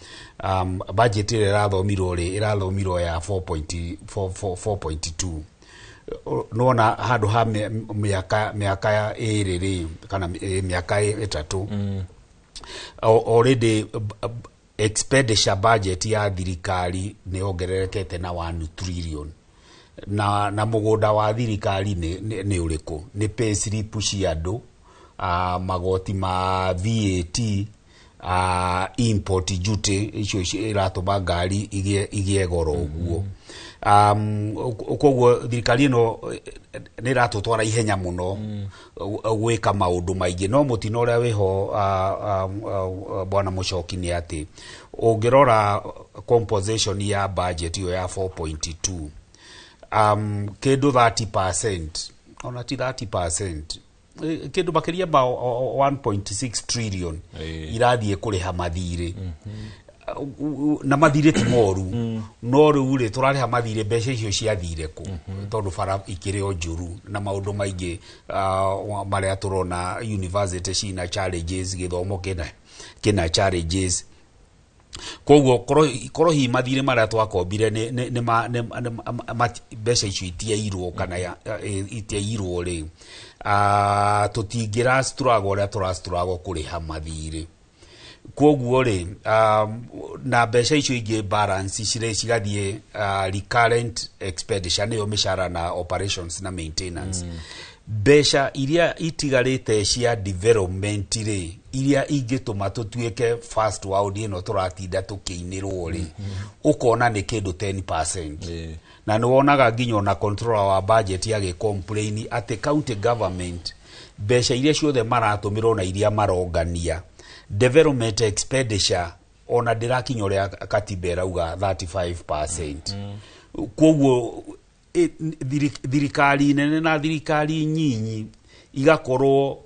Budget ĩrĩa ĩrathomirwo rĩ, ĩrathomirwo ya 4.2. Nona handũ ha mĩaka 2 rĩ, kana mĩaka 3, already expenditure budget ya thirikari nĩ yongererekete na 1 trillion. Na mũgũnda wa thirikari nĩ ũrĩkũ? Nĩ pay slip cia andũ, magoti ma VAT, import duty icio iratũma ngari igĩe goro ũguo. Koguo thirikari ĩno nĩ ĩratũtwara ihenya mũno gwĩka maũndũ maingĩ. No mũtino ũrĩa wĩho, bwana Mũcoki, nĩ atĩ ũngĩrora composition ya budget ĩyo ya 4.2, kĩndũ 30%, ona ti 30%, kĩndũ makĩria ma 1.6 trillion irathiĩ kũrĩha mathirĩ. Na mathirĩ ti moru, no rĩu rĩ, tũrarĩha mathirĩ, mbeca icio ciathire kũ? Tondũ bara ikĩrĩ o njũru na maũndũ maingĩ marĩa tũrona, university cina challenges, gĩthomo kĩna challenges. Koguo korwo hihi mathirĩ marĩa twakombire nĩ mbeca icio itiairwo kana itiairwo rĩ, tũtingĩra struggle ũrĩa tũra struggle kũrĩha mathirĩ. Koguo rĩ, na mbeca icio ingĩ balance cirĩ cigathiĩ recurrent expenditure, nĩyo mĩcara na operations na maintenance. Mbeca iria itigarĩte cia development rĩ, iria ingĩtũma tũtuĩke first world ĩno tũratinda tũkĩinĩrwo rĩ, ũkona nĩ kĩndũ 10%. Na nĩ wonaga nginya ona controller wa budget agĩ complain atĩ county government mbeca iria ciothe maratũmĩrwo na iria marongania development expenditure, ona ndĩrakinya ũrĩa katiba ĩrauga 35%. Koguo thirikari nene na thirikari nyinyi igakorwo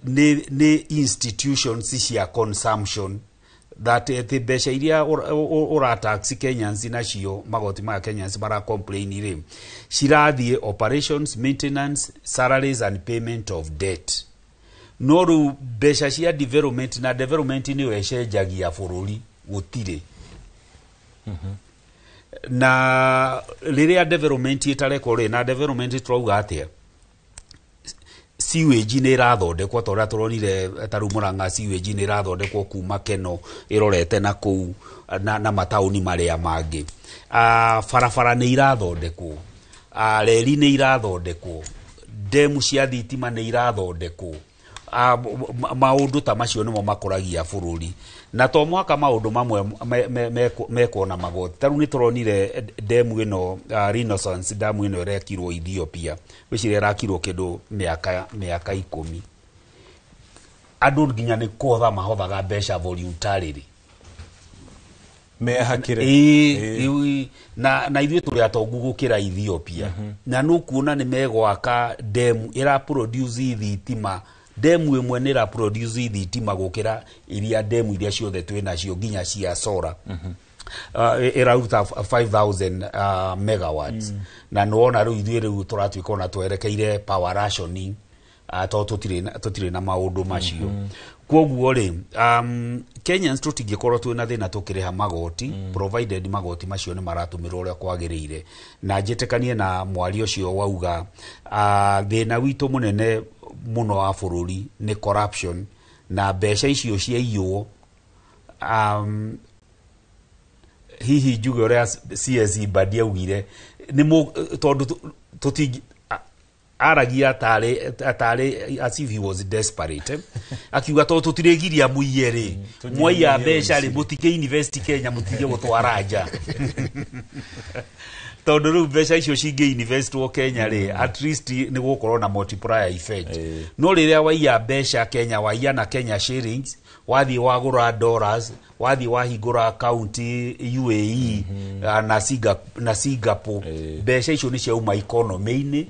nĩ institutions cia consumption, that atĩ mbeca iria ũratax Kenyans nacio, magoti maya Kenyans mara complain rĩ, cirathiĩ operations, maintenance, salaries and payment of debt. No rĩu mbeca cia development, na development nĩyo ĩcenjagia bũrũri, gũtirĩ. Na rĩrĩa development ĩtarekwo rĩ, na development tũrauga atĩa? Sewage nĩ ĩrathondekwo, ta ũrĩa tũronire ta rĩu Murang'a, sewage nĩ ĩrathondekwo kuma Keno ĩrorete na kũu na mataũni marĩa mangĩ. Barabara nĩ irathondekwo, reri nĩ irathondekwo, ndemu cia thitima nĩ irathondekwo. Maũndũ ta macio nĩmo makũragia bũrũri, na to mũhaka maũndũ mamwe mekwo na magoti. Ta rĩu nĩ tũronire ndemu ĩno, Renaissance damu ĩno ĩrekirwo Ethiopia, gwĩciria ĩrakirwo kĩndũ mĩaka 10. Andũ nginya nĩ kũhotha mahothaga mbeca voluntarily. Mehakire. Ĩĩ, na ithuĩ tũrĩ atongu gũkĩra Ethiopia, na nũkuona nĩ megwaka ndemu ĩra produce thitima. Ndemu ĩmwe nĩ ĩra produce thitima gũkĩra iria ndemu iria ciothe twĩ nacio nginya cia solar. Ĩraruta 5000 megawatts. Na nĩwona rĩu ithuĩ rĩu tũratuĩka ona twerekeire power rationing, tondũ tũtirĩ na maũndũ macio. Kwoguo rĩ, Kenyans tũtingĩkorwo twĩna thĩna tũkĩrĩha magoti, provided magoti macio nĩ maratũmĩrwo ũrĩa kwagĩrĩire. Na njĩtĩkanie na mwaria ũcio wauga, thĩna witũ mũnene mũno wa bũrũri nĩ corruption na mbeca icio ciaiywo. Hihi njuge ũrĩa CS Mbadi augire nĩ tondũ tũtingi aragia tarĩ as if he was desperate, eh? Akiuga tondũ tũtirĩgiria mũiye rĩ, mwaiya mbeca rĩ, mũtige invest Kenya, mũtige gũtwara nja, tondũ rĩu mbeca icio cingĩ investwo Kenya rĩ, at least nĩ gũkorwo na multiplier effect. No rĩrĩa waiya mbeca Kenya, waiya na Kenya shillings, wathiĩ wagũra dollars, wathiĩ wahingũra account UAE na Singapore, mbeca icio nĩ ciauma economy-inĩ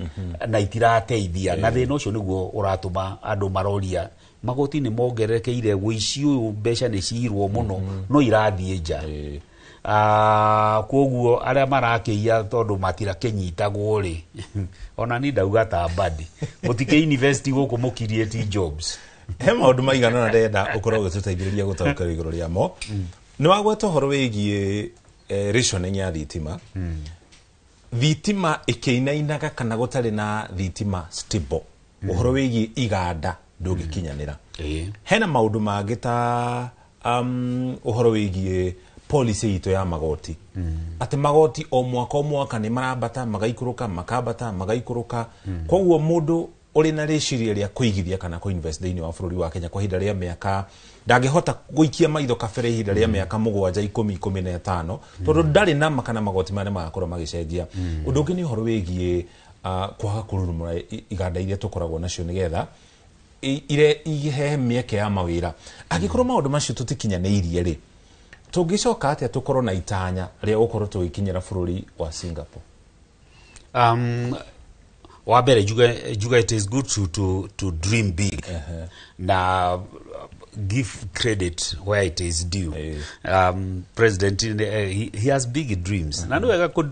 na itirateithia. Na thĩna ũcio nĩguo ũratũma andũ maroria magoti nĩ mongererekeire, wĩici ũyũ, mbeca nĩ ciirwo mũno no irathiĩ nja. Koguo arĩa marakĩiya tondũ matirakĩnyitagwo rĩ, ona ni ndauga ta Mbadi, mũtikĩ invest gũkũ mũcreate jobs. He maũndũ maigana na ndenda ũkorwo ũgĩtũteithĩrĩria gũtaũkĩrwo igũrũ rĩamo. Nĩ wagweta ũhoro wĩgiĩ rationing ya thitima, thitima ĩkĩinainaga kana gũtarĩ na thitima stable, ũhoro wĩgiĩ iganda ndũngĩkinyanĩra. Hena maũndũ mangĩ ta ũhoro wĩgiĩ policy itũ ya magoti, atĩ magoti o mwaka o mwaka nĩ marambata, magaikũrũka, makambata, magaikũrũka. Koguo mũndũ ũrĩ na rĩciria rĩa kũigithia kana kũinvest thĩinĩ wa bũrũri wa Kenya kwa ihinda rĩa mĩaka, ndangĩhota gũikia maitho kabere ihinda rĩa mĩaka 7, 10, 15, tondũ ndarĩ nama kana magoti marĩa magakorwo magĩcenjia. Ũndũ ũngĩ nĩ ũhoro wĩgiĩ kwaga kũrurumũra iganda iria tũkoragwo nacio nĩgetha ire ihe mĩeke ya mawĩra. Angĩkorwo maũndũ macio tũtikinyanĩirie rĩ, tũngĩcoka atĩa tũkorwo na itanya rĩa gũkorwo tũgĩkinyĩra bũrũri wa Singapore? Wa mbere njuge it is good to dream big na give credit where it is due. President, he has big dreams, na nĩ wega kũ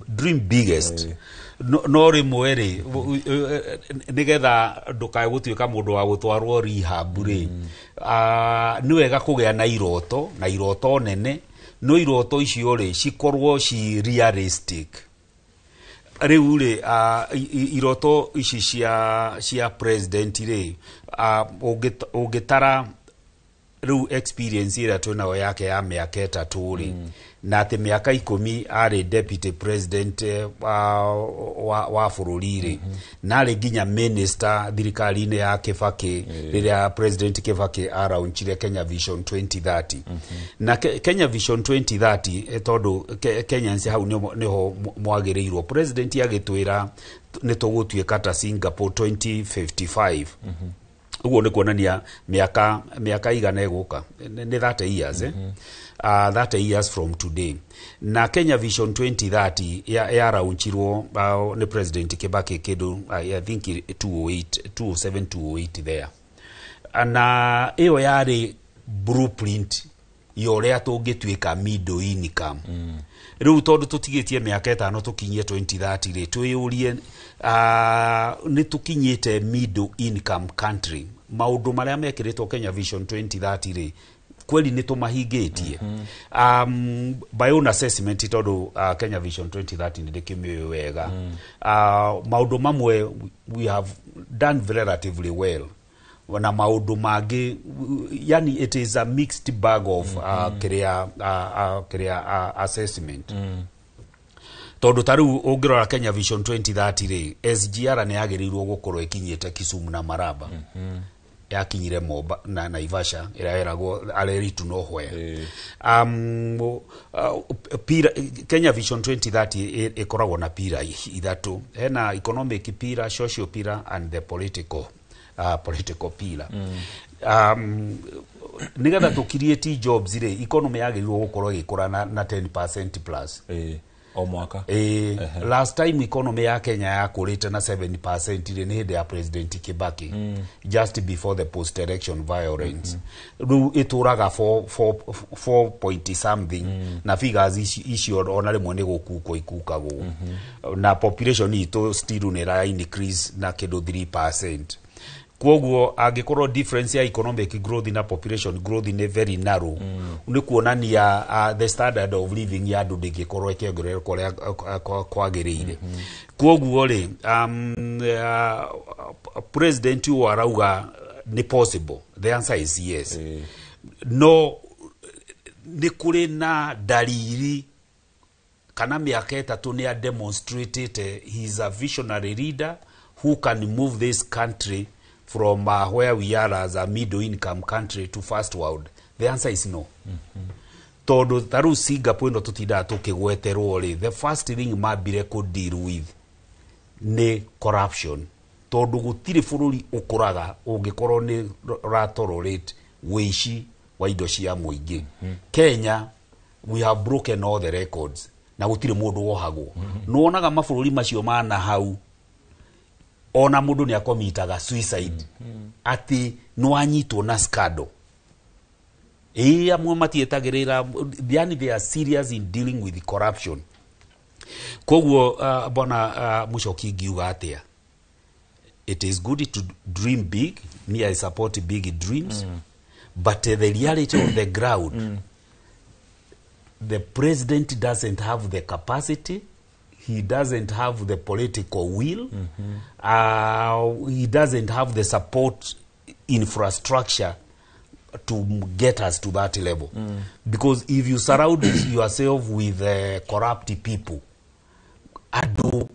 dream biggest, no rĩmwe rĩ, nĩgetha ndũkae gũtuĩka mũndũ wa gũtwarwo rehab rĩ, nĩ wega kũgĩa na iroto, na iroto nene, no iroto icio rĩ, cikorwo ci realistic. Rĩu rĩ, iroto ici cia president rĩ, ũngĩtara rĩu experience ĩrĩa twĩnayo yake ya mĩaka 3 rĩ, na atĩ mĩaka 10 arĩ deputy president wa bũrũri rĩ, na arĩ nginya minister thirikari-inĩ ya Kibaki rĩrĩa President Kibaki araunchire Kenya Vision 2030. Na Kenya Vision 2030, tondũ Kenyans hau nĩho mwagĩrĩirwo, president agĩtwĩra nĩ tũgũtuĩka ta Singapore 2055, ũguo nĩ kuonania mĩaka igana ĩgũka nĩ 30 years, eh? 30 years from today. Na Kenya Vision 2030 yaraunchirwo nĩ President Kibaki kĩndũ, I think 208, 207, 208 there, na ĩyo yarĩ blueprint ya ũrĩa tũngĩtuĩka middle income. Rĩu tondũ tũtigĩtie mĩaka 5 tũkinyie 2030 rĩ, twĩyũrie, nĩ tũkinyĩte middle income country? Maũndũ marĩa mekĩrĩtwo Kenya Vision 2030 rĩ, kweli nĩ tũmahingĩtie? By own assessment, tondũ Kenya Vision 2030 nĩ ndĩkĩmĩũĩ wega, maũndũ mamwe we have done relatively well, na maũndũ mangĩ, yani it is a mixed bag of kĩrĩa assessment, tondũ ta rĩu ũngĩrora Kenya Vision 2030 rĩ, SGR nĩ yagĩrĩirwo gũkorwo ĩkinyĩte Kisumu na Maraba. Yakinyire Moba na Naivasha ĩrĩa ĩragwo Areri to nowhere. Pillar, Kenya Vision 2030 ĩkoragwo na pillar ithatũ. Hena economic pillar, social pillar and the political pillar. Nigetha tũ create jobs rĩ, economy yagĩrĩirwo gũkorwo ĩgĩkũra na 10% plus. O mwaka. Ĩĩ, last time economy ya Kenya yakũrĩte na 7% rĩ, nĩ hĩndĩ ya President Kibaki, just before the post election violence. Rĩu ĩtũraga 4 4 point something, na figures icio ona rĩmwe nĩ gũkukwo ikukagwo, na population itũ still nĩ ĩra increase na kĩndũ 3%. Kwoguo angĩkorwo difference ya economic growth na population growth nĩ very narrow, nĩ kuonania the standard of living ya andũ ndĩngĩkorwo ĩkĩongerereka ũrĩa kwagĩrĩire. Kwoguo rĩ, president ũyũ arauga nĩ possible, the answer is yes. No nĩ kũrĩ na dalili kana mĩaka 3 nĩ a demonstrated he is a visionary leader who can move this country from where we are as a middle income country to first world? The answer is no. Tondũ ta rĩu Singapore ĩno tũtindaga tũkĩgweterwo rĩ, the first thing mambire kũ deal with nĩ corruption, tondũ gũtirĩ bũrũri ũkũraga ũngĩkorwo nĩ ũratolerate wĩici wa indo cia mũingĩ. Kenya, we have broken all the records na gũtirĩ mũndũ wohagwo. Nĩwonaga mabũrũri macio mana hau ona mũndũ nĩ akomitaga suicide atĩ nĩwanyitwo na scandal. Ĩĩ, amwe matietagĩrĩra, yani they are serious in dealing with corruption. Koguo bwana Mũcoki, ngiuga atĩa, it is good to dream big. Me, I support big dreams, but the reality on the ground, the president doesn't have the capacity, he doesn't have the political will, he doesn't have the support infrastructure to get us to that level, because if you surround yourself with corrupt people, andũ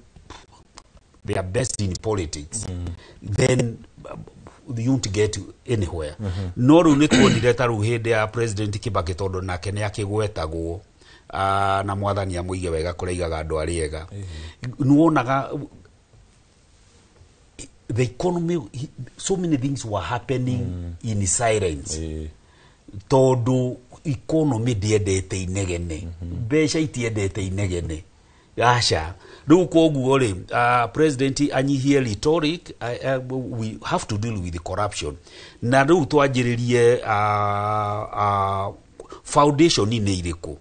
they are best in politics, then you won't get anywhere. No rĩu nĩ tuonire ta rĩu hĩndĩ ya President Kibaki, tondũ nake nĩ akĩgwetagwo, na mwathani amũige wega kũrĩa aigaga andũ arĩa ega, nĩ wonaga the economy, so many things were happening in silence, tondũ economy ndĩendete inegene, mbeca itiendete inegene, aca. Rĩu koguo rĩ, president anyihie rhetoric. We have to deal with the corruption, na rĩu twanjĩrĩrie foundation nĩ irĩkũ.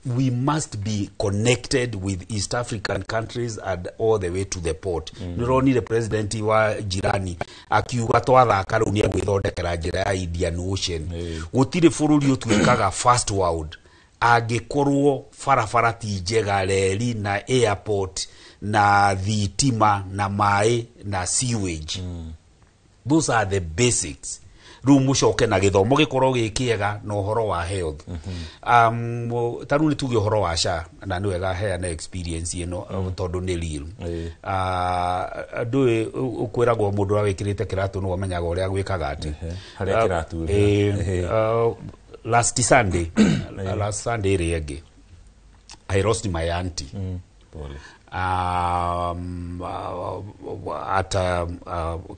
We must be connected with East African countries and all the way to the port. Nĩũronire president wa jirani akiuga twathaka rĩu nĩ egwĩthondekera njĩra ya Indian Ocean. Gũtirĩ bũrũri ũtuĩkaga first world angĩkorwo barabara ti njega, reri na airport na thitima na maĩ na sewage. Those are the basics. Rĩu mũcoke na gĩthomo gĩkorwo gĩ kĩega na ũhoro wa health. Ta rĩu nĩ tuge ũhoro wa SHA, na nĩ wega heana experience ĩno, tondũ nĩ real. Ndũĩ ũkwĩragwo mũndũ ũrĩa wĩkĩrĩte kĩratũ nĩwe ũmenyaga ũrĩa gwĩkaga atĩ Harĩa kĩraturĩra. Last Sunday, last Sunday ĩrĩa ĩngĩ, I lost my auntie Pole. At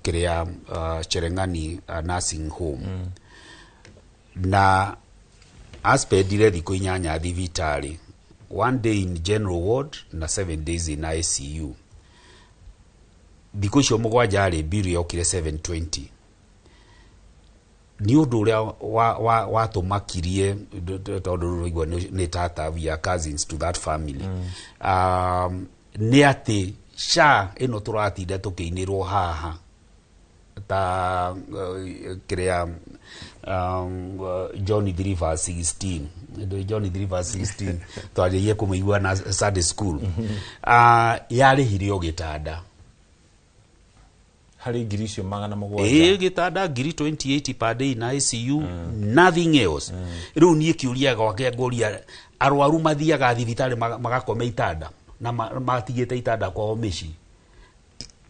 kiria Cherengani nursing home, na aspendire thikũ 8 thibitarĩ, one day in general ward na 7 days in ICU. Thikũ icio 7 rĩ, bill yokire 720. Nĩ ũndũ ũrĩa watũmakirie, tondũ rũigua nĩ tata, we are cousins to that family, nĩ atĩ SHA ĩno tũratinda tũkĩinĩrwo haha ta kĩrĩa John 3 verse 16. Ndũ John 3 verse 16 twanjĩrĩirie kũmĩigua na Sunday school. Yarĩhire o gĩtanda. Harĩ ngiri icio 700? Ĩĩ, gĩtanda ngiri 28 per day na ICU, nothing else. Rĩu niĩ kĩũria gwake ngũria, arwaru mathiaga thibitarĩ magakoma itanda na matigĩte itanda kwao mĩciĩ?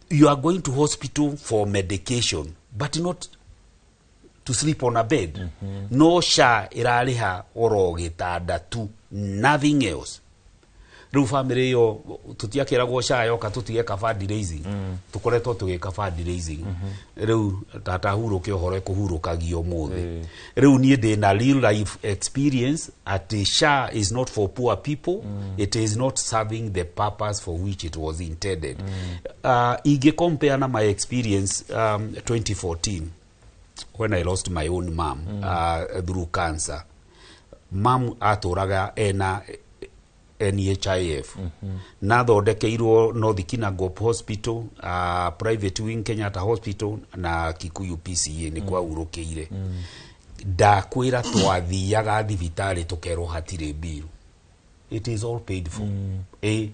You are going to hospital for medication but not to sleep on a bed. No SHA ĩrarĩha oro gĩtanda tu, nothing else. Rĩu family ĩyo tũtiakĩragwo SHA yoka tũtigeka fundraising, tũkoretwo tũgĩka fundraising. Rĩu tata hurũke ũhoro ĩkũhurũkagio ũmũthĩ. Rĩu niĩ ndĩ na real life experience atĩ SHA is not for poor people. It is not serving the purpose for which it was intended. Ingĩ compare na my experience 2014 when I lost my own mom through cancer. Mam atũraga ena NHIF na thondekeirwo North Kinangop Hospital, private wing Kenyatta Hospital na Kikuyu PCA nĩ kwahurũkĩire. Ndakwĩra twathiaga thibitarĩ tũkerwo hatirĩ mbiru, it is all paid for. Ĩ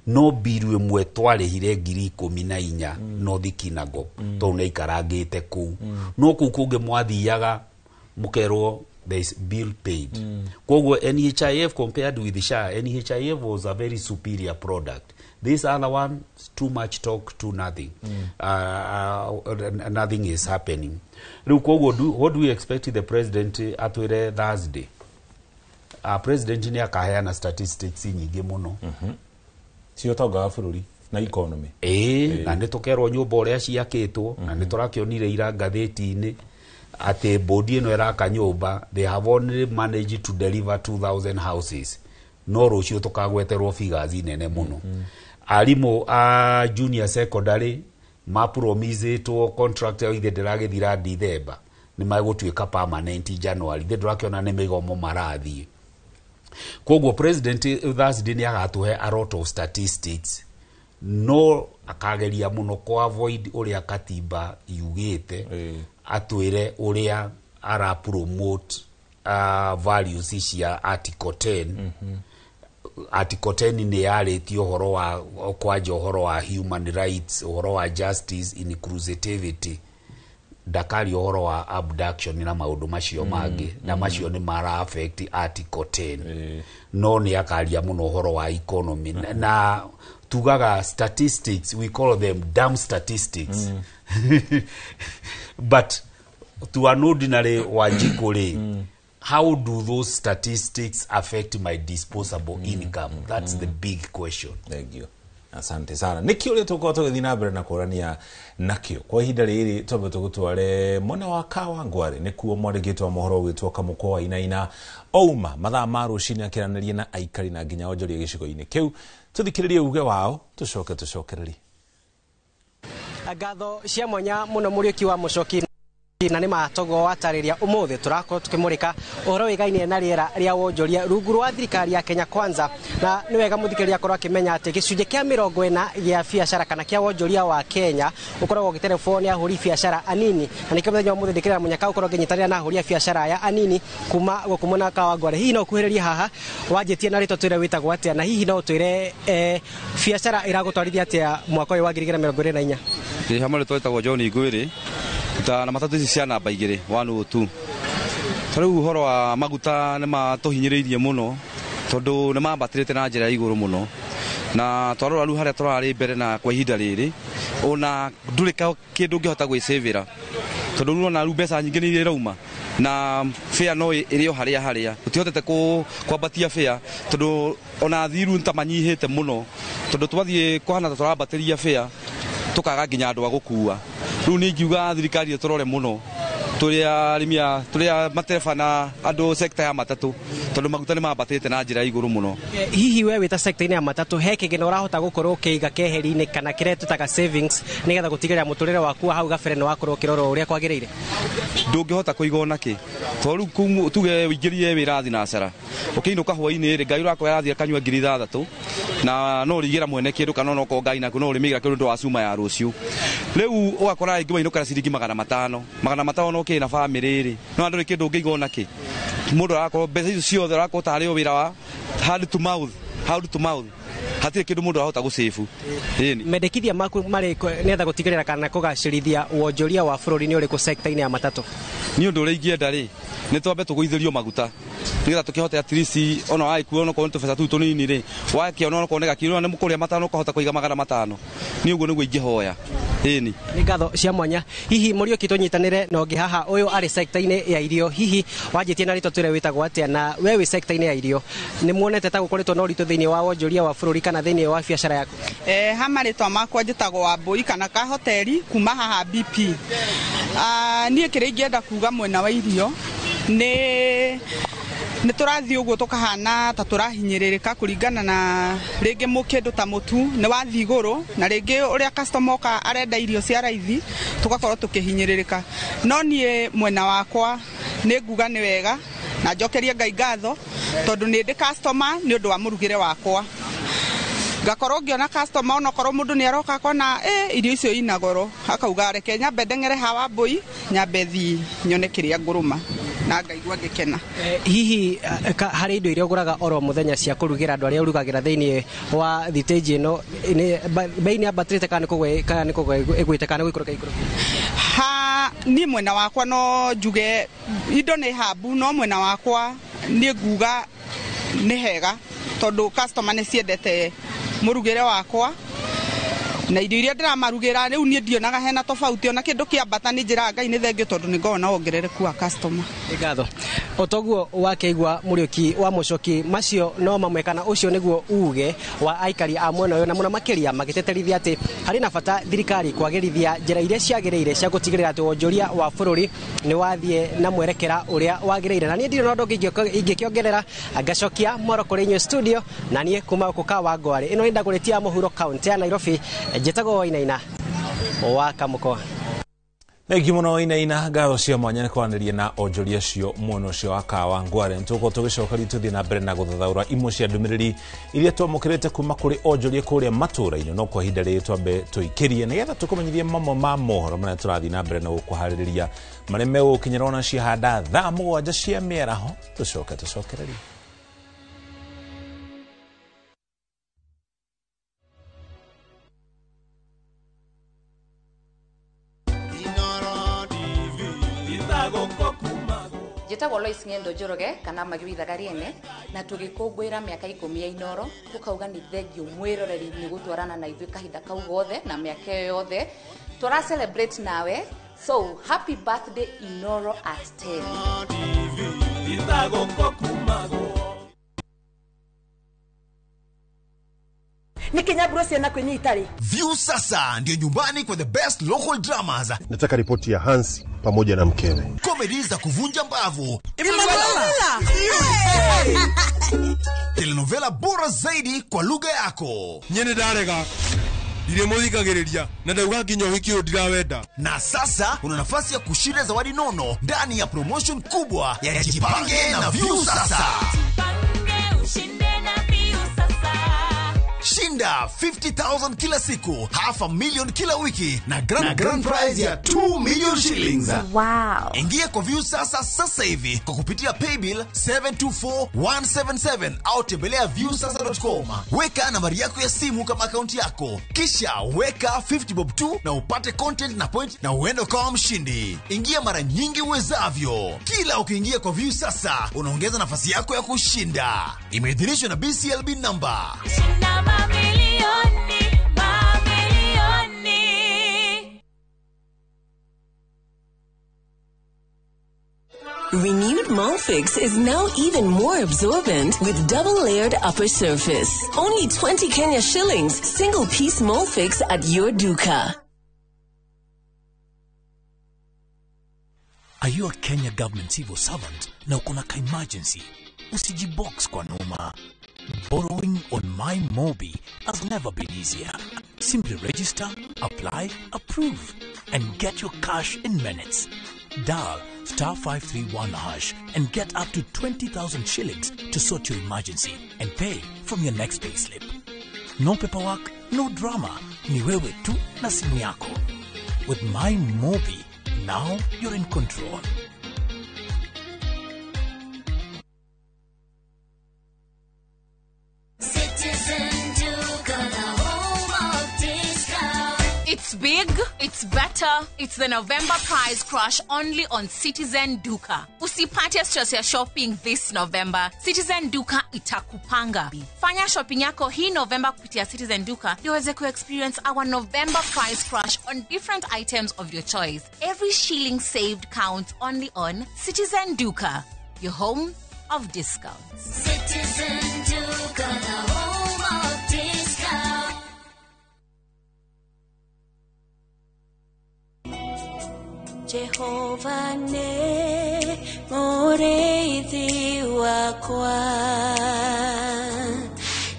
no mbiru ĩmwe twarĩhire 14,000 North Kinangop tondũ nĩaikarangĩte kũu. No kũu kũngĩ mwathiaga mũkerwo there is bill paid. Koguo NHIF compared with SHA, NHIF was a very superior product. This other one, too much talk, too nothing. Nothing is happening. Rĩu koguo what do we expect the president atwĩre Thursday? President nĩ akaheana statistics nyingĩ mũno. Cio ũtonga wa bũrũri na economy. Ĩĩ, na nĩ tũkerwo nyũmba ũrĩa ciakĩtwo, na nĩ tũrakĩonire ira ngathĩti-inĩ atĩ bodi ĩno ĩraka nyũmba, they have only managed to deliver 2000 houses, no rũciũ tũkagweterwo figures nene mũno. Arimũ a junior secondary mapromisĩtwo contract yao ithe ndĩragĩthira December, nĩ magũtuĩka permanent January. Ithe ndũrakĩona nĩ mĩgomo marathiĩ. Koguo president Thursday nĩ agatũhe a lot of statistics, no akageria mũno kũ avoid ũrĩa katiba yugĩte, atwĩre ũrĩa ara promote values cia article 10. Article 10 nĩ yarĩtie ũhoro wa kwanja ũhoro wa human rights, ũhoro wa justice, inclusivity. Ndakaria ũhoro wa abduction na maũndũ macio mangĩ, na macio nĩ mara affect article 10. No nĩ akaria mũno ũhoro wa economy, na tugaga statistics, we call them dumb statistics, but to an ordinary Wanjikũ rĩ, how do those statistics affect my disposable income? That's the big question. Thank you, asante sana. Nä kä å rä a tå korwo tå gä thiä na mbere na kårania nakĩo kwa ihinda rĩrĩ, twambe tũgũtware mwena wa Kawangware nĩkuo mwandĩkĩtwo wa mohoro ũgĩtwo Kamũkwa wa Inaina ouma mathaa ma rũcinĩ akĩranĩria na aikari na nginya onjoria gĩcigo-inĩ kĩu. Tũthikĩrĩrie uge wao, tũcoke tũcokererie. Ngatho cia mwanya muno Mũriũki wa Mũcoki, na nĩ matogo watarĩria ũmũthĩ tũrakorwo tũkĩmũrĩka ũhoro wĩgainie na rĩera rĩa wonjoria rungu rwa thirikari ya Kenya Kwanza. Na nĩ wega mũthikĩrĩria akorwo akĩmenya atĩ gĩcunjĩ kĩa 40 gĩa biacara kana kĩa wonjoria wa Kenya ũkoragwo ũgĩterebwo nĩ ahũri biacara anini, na nĩkĩo mũthenya wa ũmũthĩ ndĩkĩrĩra mũnyaka ũkorwo ngĩnyitanĩra na ahũri a biacara aya anini kuma gũkũ mwena wa Kawangware. Hihi no ũkuhĩrĩrie haha wanjĩtie na rĩtwa, twĩre wĩtagwo atĩa, na hihi no ũtwĩre biacara ĩragũtwarithia atĩa mwaka ũyũ wa 2024? Ĩ hamwe rĩtwa ĩtagwo John Ngwĩrĩ, ta na matatũ ici cia namba 2 102. Ta rĩu ũhoro wa maguta nĩ matũhinyĩrĩirie mũno tondũ nĩ mambatĩrĩte na njĩra ya igũrũ mũno, na twarora rĩu harĩa tũrarĩ mbere na kwa ihinda rĩrĩ ona ndũrĩ kĩndũ ũngĩhota gwĩcĩvĩra, tondũ rĩu ona rĩu mbeca nyingĩ nĩ iria irauma na fare no ĩrĩ o harĩa harĩa, tũtihotete kwambatia fare tondũ ona thiru ta manyihĩte mũno, tondũ twathiĩ kũhana ta tũrambatĩria fare tũkaga nginya andũ a gũkua. Rĩu nĩ ingiuga thirikari ĩtũrore mũno tũrĩ arĩmi a tũrĩ a matereba na andũ sector ya matatũ, tondũ maguta nĩ mambatĩte na njĩra ya igũrũ mũno. Hihi we wĩta sector-inĩ ya matatũ he kĩgĩna ũrahota gũkorwo ũkĩiga keheri-inĩ kana kĩrĩa tũtaga savings nĩgetha gũtigĩrĩra mũtũrĩre waku wa hau gabere nĩ wakorwo ũkĩrorwo ũrĩa kwagĩrĩire? Ndũngĩhota kũiga ona kĩ, tondũ rĩu tuge ũingĩrire wĩra thinacara ũkĩinũka hwaĩ-inĩ rĩ, ngai ũrakorwo arathiĩ akanyua 6,000 na no ũrĩigĩra mwene kĩndũ, kana onokorwo ngai naku no ũrĩmĩigĩra kĩndũ wa cuma ya rũciũ. Rĩu ũgakora rĩngĩ wainũka na ciringi 500, 500 no ũkĩrĩ na bamĩrĩ rĩ, no ndũrĩ kĩndũ ũngĩiga ona kĩ. Mũndũ arakorwo mbeca icio ciothe arakorwo tarĩ o wĩra wa hand to mouth, hand to mouth, hatirĩ kĩndũ mũndũ arahota gũcĩbu. Ĩni mendekithia maku marĩ nĩgetha gũtigĩrĩra kana kũgacĩrithia wonjoria wa bũrũri nĩ ũrĩkũ sector-inĩ ya matatũ? Nĩ ũndũ ũrĩa ingĩenda rĩ, nĩ twambe tũgũithĩrio maguta nĩgetha tũkĩhote at least ona wagĩkua onokorwo nĩ tũbeca tũu tũnini rĩ, wakĩona onokorwo nĩ gakiro nĩ mũkũrĩa 5 ũkahota kũiga 500. Nĩ ũguo nĩguo ingĩhoya. Ĩni. Nĩ ngatho cia mwanya. Hihi Mũriũki, tũnyitanĩre na ũngĩ haha, ũyũ arĩ sector-inĩ ya irio. Hihi wanjĩtie na rĩtwa, twĩre wĩtagwo atĩa, na we wĩ sector-inĩ ya irio, nĩ muonete ta gũkoretwo na ũritũ thĩinĩ wa wonjoria wa bũrũri kana thĩinĩ wa biacara yaku? Ha marĩtwa makwa njĩtagwo Wambũi kana ka hoteli kuma haha BP. Niĩ kĩrĩa ingĩenda kuga mwena wa irio nĩ tũrathiĩ ũguo tũkahana ta tũrahinyĩrĩrĩka kũringana na rĩngĩ kĩndũ ta mũtu nĩ wathiĩ igũrũ, na rĩngĩ ũrĩa customer oka arenda irio cia raithi, tũgakorwo tũkĩhinyĩrĩrĩka. No niĩ mwena wakwa nĩ nguga nĩ wega na njokerie Ngai ngatho, tondũ nĩ ndĩ customer nĩ ũndũ wa mũrugĩre wakwa, ngakorwo ngĩona customer, onokorwo mũndũ nĩ aroka akona irio icio ina goro, akauga reke nyambe ndeng'ere hawa Mbũi, nyambe thiĩ nyone kĩrĩa ngũrũma, na ngaigua ngĩkena. Hihi harĩ indo iria ũgũraga oro mũthenya cia kũrugĩra andũ arĩa ũrugagĩra thĩinĩ wa thitĩnji ĩno, bei nĩ yambatĩrĩte kana nĩ kũgwa ĩgwĩte kana nĩ gũikũrũka ikũrũkĩte? Ha niĩ mwena wakwa no njuge indo nĩ hambu, no mwena wakwa niĩ nguga nĩ hega, tondũ customer nĩ ciendete mũrugĩre wakwa na irio iria ndĩramarugĩra. Rĩu niĩ ndionaga hena tofauti, ona kĩndũ kĩambata nĩ njĩraga Ngai nĩ thengio, tondũ nĩ ngoragwo na wongerereku wa customer. Nĩ ngatho. O toguo wakĩigua Mũriũki wa Mũcoki, macio no mamwe kana ũcio nĩguo uge wa aikari a mwena ũyũ, na mũno makĩria magĩteterithia atĩ harĩ na bata thirikari kwagĩrithia njĩra iria ciagĩrĩire cia gũtigĩrĩra atĩ wonjoria wa bũrũri nĩ wathiĩ na mwerekera ũrĩa wagĩrĩire. Na niĩ ndirĩ na ũndũ ũngĩ ingĩkĩongerera, ngacokia mwaro kũrĩ inyuĩ studio. Na niĩ kuma gũkũ Kawangware, ĩno nĩ Ndagũrĩti ya mũhuro, kaũntĩ ya Nairobi, njĩtagwo Wainaina wa Kamũko. Thengiũ mũno Inaina, ngatho cia mwanya nĩ kwaranĩria na onjoria acio mwena ũcio wa Kawangware. Nĩ tũgũkorwo tũgĩcoka tũthiĩ na mbere na gũthathaũra imwe cia ndũmĩrĩri iria twamũkĩrĩte kuma kũrĩ onjoria kũrĩa matũũra-inĩ, no kwa ihinda rĩrĩ twambe tũikĩrie nĩgetha tũkũmenyithie mamwe ma mohoro marĩa tũrathiĩ na mbere na gũkũharĩrĩria, marĩa megũgũkinyĩra ona ciahanda thaa 7 cia mĩaraho. Tũcoke tũcokererie. Njĩtagwo Lois Ng'endo Njoroge kana Magĩrithaga Rĩene, na tũgĩkũngũĩra mĩaka 10 ya Inoro, tũkauga nĩ thengio mwĩroreri nĩ gũtwarana na ithuĩ kahinda kau gothe na mĩaka ĩyo yothe tũra celebrate nawe. So happy birthday, Inoro at 10. Nä kä nyamburo ciana kwä itarä. View sasa ndio nyumbani kwa the best local dramas, Nataka ripoti ya Hansi pamoja na mkewe. Comedy za kuvunja mbavu, Emanuela! Telenovela bora zaidi kwa lugha yako. Nyene ndarega ndirĩmũthikagĩrĩria na ndauga nginya ũhiki ũyũ ndirawenda. Na sasa una nafasi ya kushinda zawadi nono ndani ya promotion kubwa ya Jipange na View Sasa. Shinda 50,000 kila siku, half a million kila wiki na grand prize ya 2 million shillings. Wow. Ingia kwa View Sasa sasa hivi kwa kupitia paybill 724177 au tembelea viewsasa.com. Weka nambari yako ya simu kama akaunti yako, kisha weka 50 bob tu na upate content na point na uende ukawa mshindi. Ingia mara nyingi uwezavyo. Kila ukiingia kwa View Sasa unaongeza nafasi yako ya kushinda. Imeidhinishwa na BCLB number. Shinda mamilioni, mamilioni. Renewed Molfix is now even more absorbent with double-layered upper surface. Only 20 Kenya shillings, single piece Molfix at your duka. Are you a Kenya government civil servant na uko na ka emergency? Usijibox kwa noma. Borrowing on My Mobi has never been easier. Simply register, apply, approve, and get your cash in minutes. Dial *531# and get up to 20,000 shillings to sort your emergency and pay from your next payslip. No paperwork, no drama. Ni wewe tu na simu yako. With My Mobi, now you're in control. Citizen Duka, the home of discount. It's big, it's gets better. It's the November price crash only on Citizen Duka. Usipate stress ya shopping this November. Citizen Duka itakupanga. Fanya shopping yako hii November kupitia Citizen Duka ndio uweze ku-experience our November price crash on different items of your choice. Every shilling saved counts only on Citizen Duka, your home of discounts. Citizen Duka, the home of discounts. Jehova ne mureithi wakwa,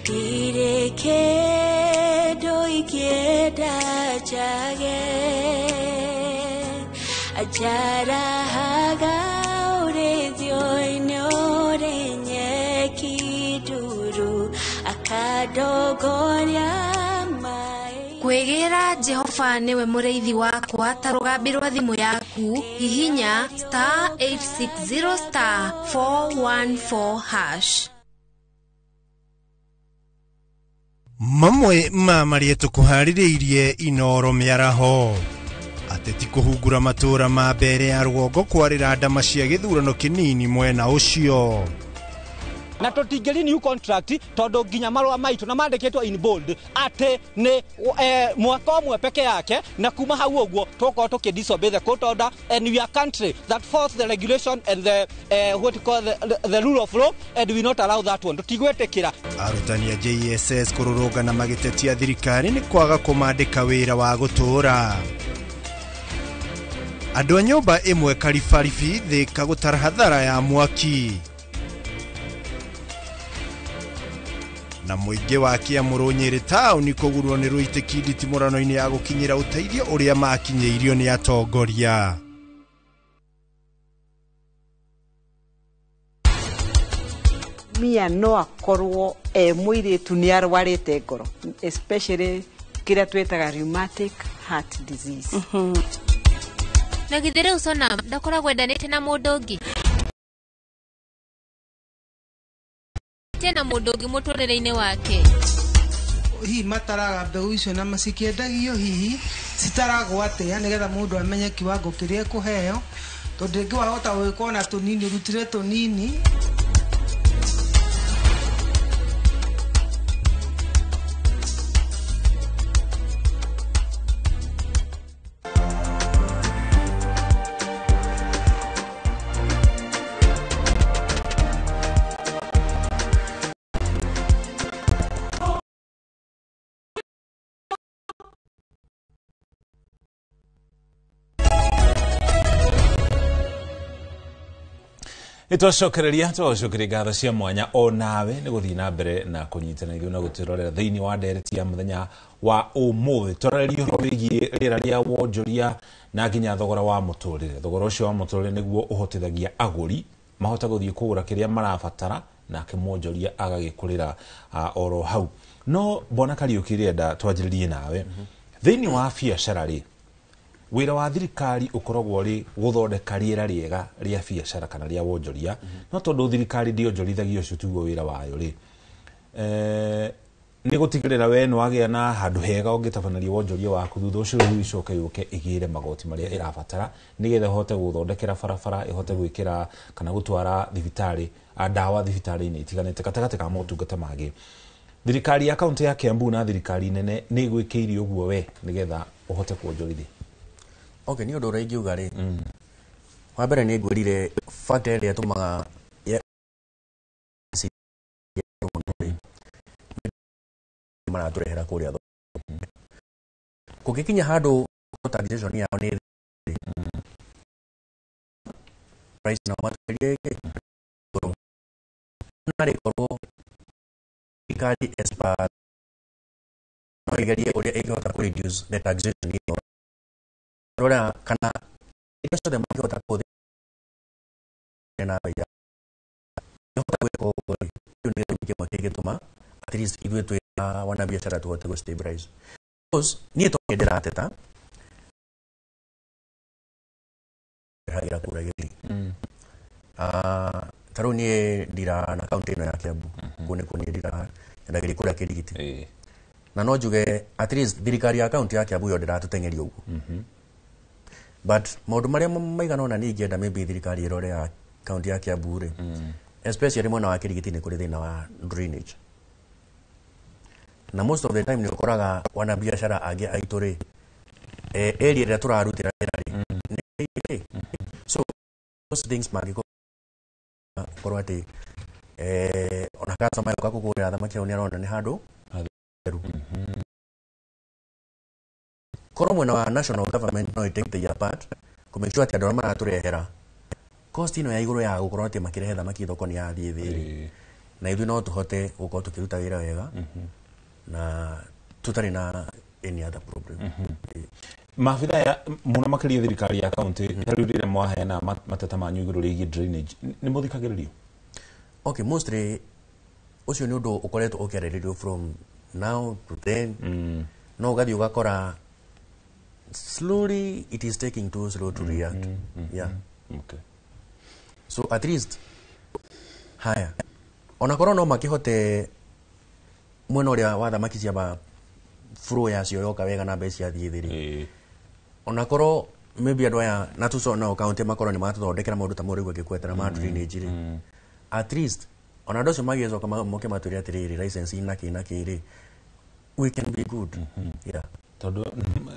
ndirĩ kĩndũ ingĩenda njage, anjarahaga ũrĩithio-inĩ ũrĩ nyeki nduru, akandongoria. Kwĩgĩra Jehova nĩwe mũrĩithi wakwa ta rũgambi rwa thimũ yaku, hihinya *860 *414#. Mamwe ma marĩa tũkũharĩrĩirie Inoro mĩaraho. Ateti kũhungura matũra ma mbere ya rũgongo kwarĩra ndama cia gĩthurano kĩnini mwena ũcio. Na tũtingĩ new contract tondũ nginya marũa maitũ na mandĩkĩtwo in bold atĩ nĩ mwaka ũmwe peke yake, na kuma hau ũguo tũgũkorwo tũkĩ disobey the court order, and we are country that force the regulation and the what you call the rule of law, and we not allow that one. Tũtigwĩtĩkĩra. Arutani a JSS kũrũrũngana magĩtetia thirikari nĩ kwaga kũmandĩka wĩra wa gũtũũra. Andũ a nyũmba ĩmwe Karibaribi Thĩka gũtara hathara ya mwaki. Na mũingĩ wa Kĩamũrũ Nyĩrĩ taũni kũgurwo nĩ rũitĩki nditimũrano-inĩ ya gũkinyĩra ũteithio ũrĩa makinyĩirio nĩ atongoria. Mia no akorwo e mũirĩtu nĩ arwarĩte ngoro, especially kĩrĩa twĩtaga rheumatic heart disease. Na githĩ rĩu Sonam ndakoragwo endanĩte na mũndũ ũngĩ? Na mũndũ ũngĩ mũtũrĩre-inĩ wake. Hihi mataraga mbegũ icio na macikĩendagio, hihi citaragwo atĩa nĩgetha mũndũ amenye kiwango kĩrĩa ekũheo, tondũ rĩngĩ wahota gwĩka ona tũnini, ũrutire tũnini. Nĩtwacokereria twacokeria ngatho cia mwanya o nawe nĩ gũthiĩ na mbere na kũnyitana ithuĩ na gũtwĩrorera thĩinĩ wa ndereti ya mũthenya wa ũmũthĩ. Twarĩrĩria ũhoro wĩgiĩ rĩera rĩa wonjoria na nginya thogora wa mũtũrĩre. Thogora ũcio wa mũtũrĩre nĩguo ũhotithagia agũri mahote gũthiĩ kũgũra kĩrĩa marabatara, nake mwonjoria agagĩkũrĩra oro hau. No Bwana Kariũki, rĩenda twanjĩrĩrie nawe thĩinĩ wa biacara rĩ, wĩra wa thirikari ũkoragwo ũrĩ gũthondeka rĩera rĩega rĩa biacara kana rĩa wonjoria, no tondũ thirikari ndĩonjorithagia ũcio tiguo wĩra wayo rĩ, nĩ gũtigĩrĩra we nĩ wagĩa na handũ hega ũngĩtabanaria wonjoria waku, thutha ũcio rĩu icoke yũke ĩgĩre magoti marĩa ĩrabatara nĩgetha ĩhote gũthondekera barabara, ĩhote gwĩkĩra kana gũtwara thibitarĩ ndawa thibitarĩ-inĩ itiganĩte gatagatĩ ka motungata mangĩ. Thirikari ya kaunti ya Kiambu na thirikari nene nĩ ĩgwĩkĩire ũguo we nĩgetha ũhote kuonjorithia? Okay, nĩ ũndũ ũrĩa ingiuga rĩ, wa mbere nĩ ngwĩrire factor ĩrĩa ĩtũmaga maratũrehera kũrĩa thoko. Kũngĩkinya handũ taxation yao nĩ thĩ, price nao matwerie igũrũ, narĩ korwo thirikari as per no ĩgerie ũrĩa ĩngĩhota kũ reduce the taxation ĩyo, rora kana indo ciothe mangĩhota kũhũthĩra na bei ĩhota gwĩka ũguo rĩ, kĩu nĩ gĩtũmi kĩmwe kĩngĩtũma at least ithuĩ twĩ wanabiacara tũhote gũ stabilize. Because niĩ to nĩ ndĩrateta ndĩrahagĩra kura gĩthii. Ta rĩu niĩ ndira na kaunti ĩno ya Kiambu, kũu nĩkuo niĩ ndiraha, nyendagĩria kũrĩa Kĩrigiti. Na no njuge at least thirikari ya county ya Kiambu yo ndĩratũteng'eria ũguo. But maũndũ marĩa maigana ũna niĩ ingĩenda maybe thirikari ĩrore ya county ya Kiambu rĩ, especially mwena wa Kirigiti nĩ kũrĩ thĩna wa drainage. Na most of the time nĩ ũkoraga wanabiacara angĩ aitũ rĩ, area ĩrĩa tũrarutĩra wĩra rĩ, nĩ so those things mangĩkorwo atĩ ona customer yoka kũgũrĩra thamaki hau nĩ arona nĩ handũ hatheru. Korwo mwena wa national government no take their part kũ make sure atĩ andũ arĩa maratũrehera cost ĩno ya igũrũ ya gũkorwo atĩ makĩrehe thamaki thoko nĩ yathiĩ thĩ rĩ, na ithuĩ no tũhote gũkorwo tũkĩruta wĩra wega na tũtarĩ na any other problem. Maabitha ya mũno makĩria thirikari ya county ta rĩu rĩrĩa mwaheana mateta manyu igũrũ rĩgiĩ drainage nĩ mũthikagĩrĩrio? Okay, mostly ũcio nĩ ũndũ ũkoretwo ũkĩarĩrĩrio from now to then. No ũgathiĩ ũgakora slowly it is taking too slow to react. Yeah. Okay. So at least haya onakorwo no makihote mwena ũrĩa wa thamaki cia ma flow yacio yoka wega na mbeca ciathiĩ thĩ rĩ, onakorwo maybe andũ aya na tuco no county makorwo nĩ matũthondekera maũndũ ta mau rĩu angĩkwetera ma drainage rĩ, at least ona andũ acio magĩcoka moke matwĩre atĩrĩrĩ license na kĩ na kĩ rĩ, we can be good. Yeah. Tondũ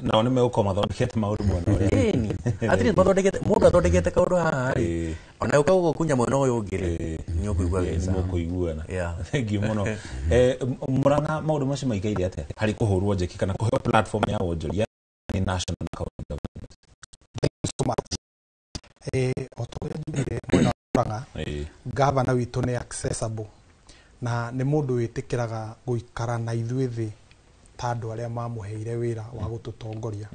nao nĩ megũkorwo mathondekete maũndũ mwena ũrĩa. Ĩni, at least mathondekete mũndũ athondekete kaũndũ haha rĩ, ona ũka gũkunya mwena ũyũ ũngĩ rĩ, nĩ ũkũigua wega. Nĩ mũkũiguana. Yeah. Thank you mũno. Mũrang'a maũndũ macio maikaire atĩa harĩ kũhũrwo njeki kana kũheo platform ya wonjoria nĩ national na county government? Thank you so much. O ta ũrĩa njugire mwena wa Murang'a, gavana witũ nĩ accessible na nĩ mũndũ wĩtĩkĩraga gũikara na ithuĩ thĩ ta andũ arĩa mamũheire wĩra wa gũtũtongoria.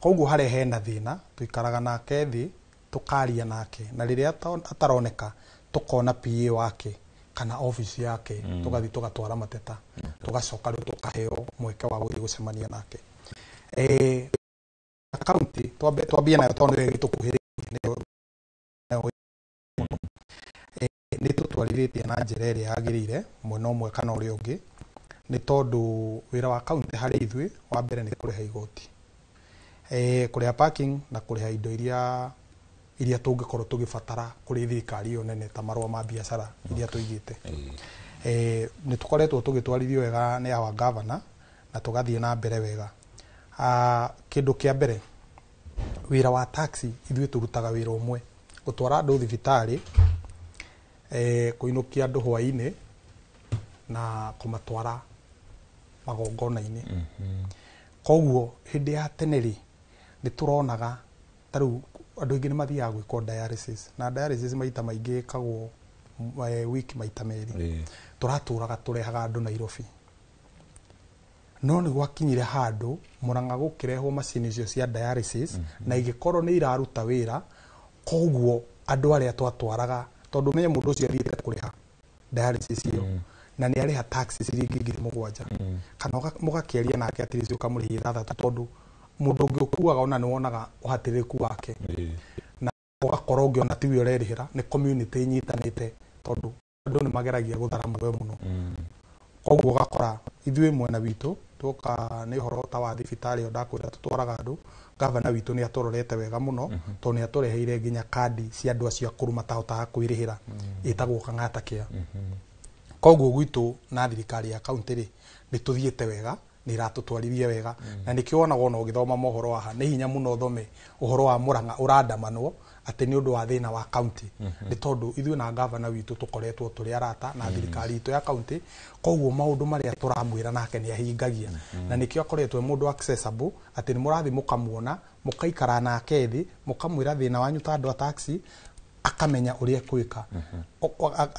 Koguo harĩa hena thĩna tũikaraga nake thĩ tũkaria nake, na rĩrĩa ataroneka tũkona PA wake kana office yake, tũgathiĩ tũgatwara mateta, tũgacoka rĩu tũkaheo mweke wa gũthiĩ gũcemania nake. County twambie nayo tondũ nĩyo ĩgĩtũkuhĩrĩirie, nĩ tũtwarithĩtie na njĩra ĩrĩa yagĩrĩire mwena ũmwe kana ũrĩa ũngĩ, nĩ tondũ wĩra wa county harĩ ithuĩ wa mbere nĩ kũrĩha igoti, kũrĩha parking na kũrĩha indo iria tũngĩkorwo tũgĩbatara kũrĩ thirikari ĩyo nene ta marũa ma biacara iria tũigĩte. Nĩ tũkoretwo tũgĩtwarithio wega nĩ our governor na tũgathiĩ na mbere wega. Kĩndũ kĩa mbere, wĩra wa taxi ithuĩ tũrutaga wĩra ũmwe, gũtwara andũ thibitarĩ, kũinũkia andũ hwaĩ-inĩ na kũmatwara magongona-inĩ. Koguo hĩndĩ ya tene rĩ, nĩ tũronaga ta rĩu andũ aingĩ nĩ mathiaga gwĩkwo dialysis, na dialysis maita maingĩ ĩkagwo wiki maita merĩ. Tũratũraga tũrehaga andũ Nairobi, no nĩ gwakinyire handũ Murang'a gũkĩrehwo macini icio cia dialysis na igĩkorwo nĩ iraruta wĩra. Koguo andũ arĩa twatwaraga, tondũ menye mũndũ ũcio athiĩte kũrĩha dialysis ĩyo na nĩ arĩha tax ciringi 7,000, kana mũgakĩaria nake at least ũkamũrĩhia 6, tondũ mũndũ ũngĩ ũkuaga ona nĩ wonaga ũhatĩrĩrĩku wake, na ũgakorwo ũngĩona tiwe ũrerĩhĩra, nĩ community ĩnyitanĩte, tondũ andũ nĩ mageragia gũthara muoyo mũno. Koguo ũgakora ithuĩ mwena witũ tuoka nĩ ũhoro ta wa thibitarĩ ĩyo ndakwĩra tũtwaraga andũ, gavana witũ nĩ atũrorete wega mũno, tondũ nĩ atũreheire nginya kandi cia andũ acio akũrũ matahotaga kwĩrĩhĩra, ĩtagwo Kang'ata Care. Koguo gwitũ na thirikari ya county rĩ, nĩ tũthiĩte wega, nĩ iratũtwarithia wega, na nĩkĩo wonaga ona ũgĩthoma mohoro haha nĩ hinya mũno ũthome ũhoro wa Murang'a ũrandamanwo atĩ nĩ ũndũ wa thĩna wa county, nĩ tondũ ithuĩ na gavana witũ tũkoretwo tũrĩ arata na thirikari itũ ya county. Koguo maũndũ marĩa tũramwĩra nake nĩ ahingagia, na nĩkĩo akoretwo e mũndũ accessible, atĩ nĩ mũrathiĩ mũkamuona, mũkaikara nake thĩ, mũkamwĩra thĩna wanyu ta andũ a taxi, akamenya ũrĩa ekwĩka.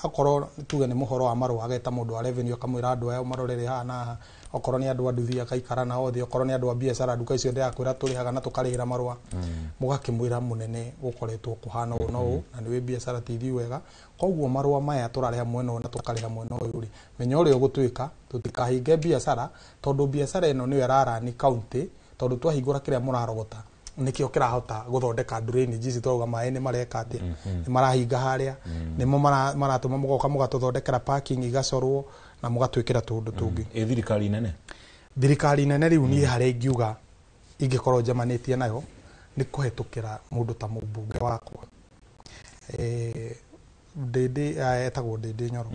Akorwo tuge nĩ mũhoro wa marũa, ageta mũndũ wa revenue akamwĩra andũ aya ũmarorere haha na haha, okorwo nĩ andũ a nduthi akaikara nao thĩ, okorwo nĩ andũ a biacara nduka icio ndĩrakwĩra tũrĩhaga na tũkarĩhĩra marũa, mũgakĩmwĩra mũnene gũkoretwo kũhana ũũ na ũũ, na nĩ wĩ biacara ti ithiĩ wega. Koguo marũa maya tũrarĩha mwena ũyũ na tũkarĩha mwena ũyũ rĩ, menya ũrĩa ũgũtwĩka, tũtikahinge biacara, tondũ biacara ĩno nĩyo ĩrarani county, tondũ twahingũra kĩrĩa mũrarogota nĩkĩo kĩrahota gũthondeka drainage ici twauga maĩ nĩ mareka atĩa, nĩ marahinga harĩa, nĩmo maratũma mũgoka mũgatũthondekera parking igacorwo, Na mũgatwĩkĩra tũũndũ tũngĩ. Ĩ thirikari nene? Thirikari nene rĩu niĩ harĩa ingiuga ingĩkorwo njemanĩtie nayo nĩ kũhetũkĩra mũndũ ta mũmbunge wakwa, Ndĩndĩ, etagwo Ndĩndĩ Nyoro.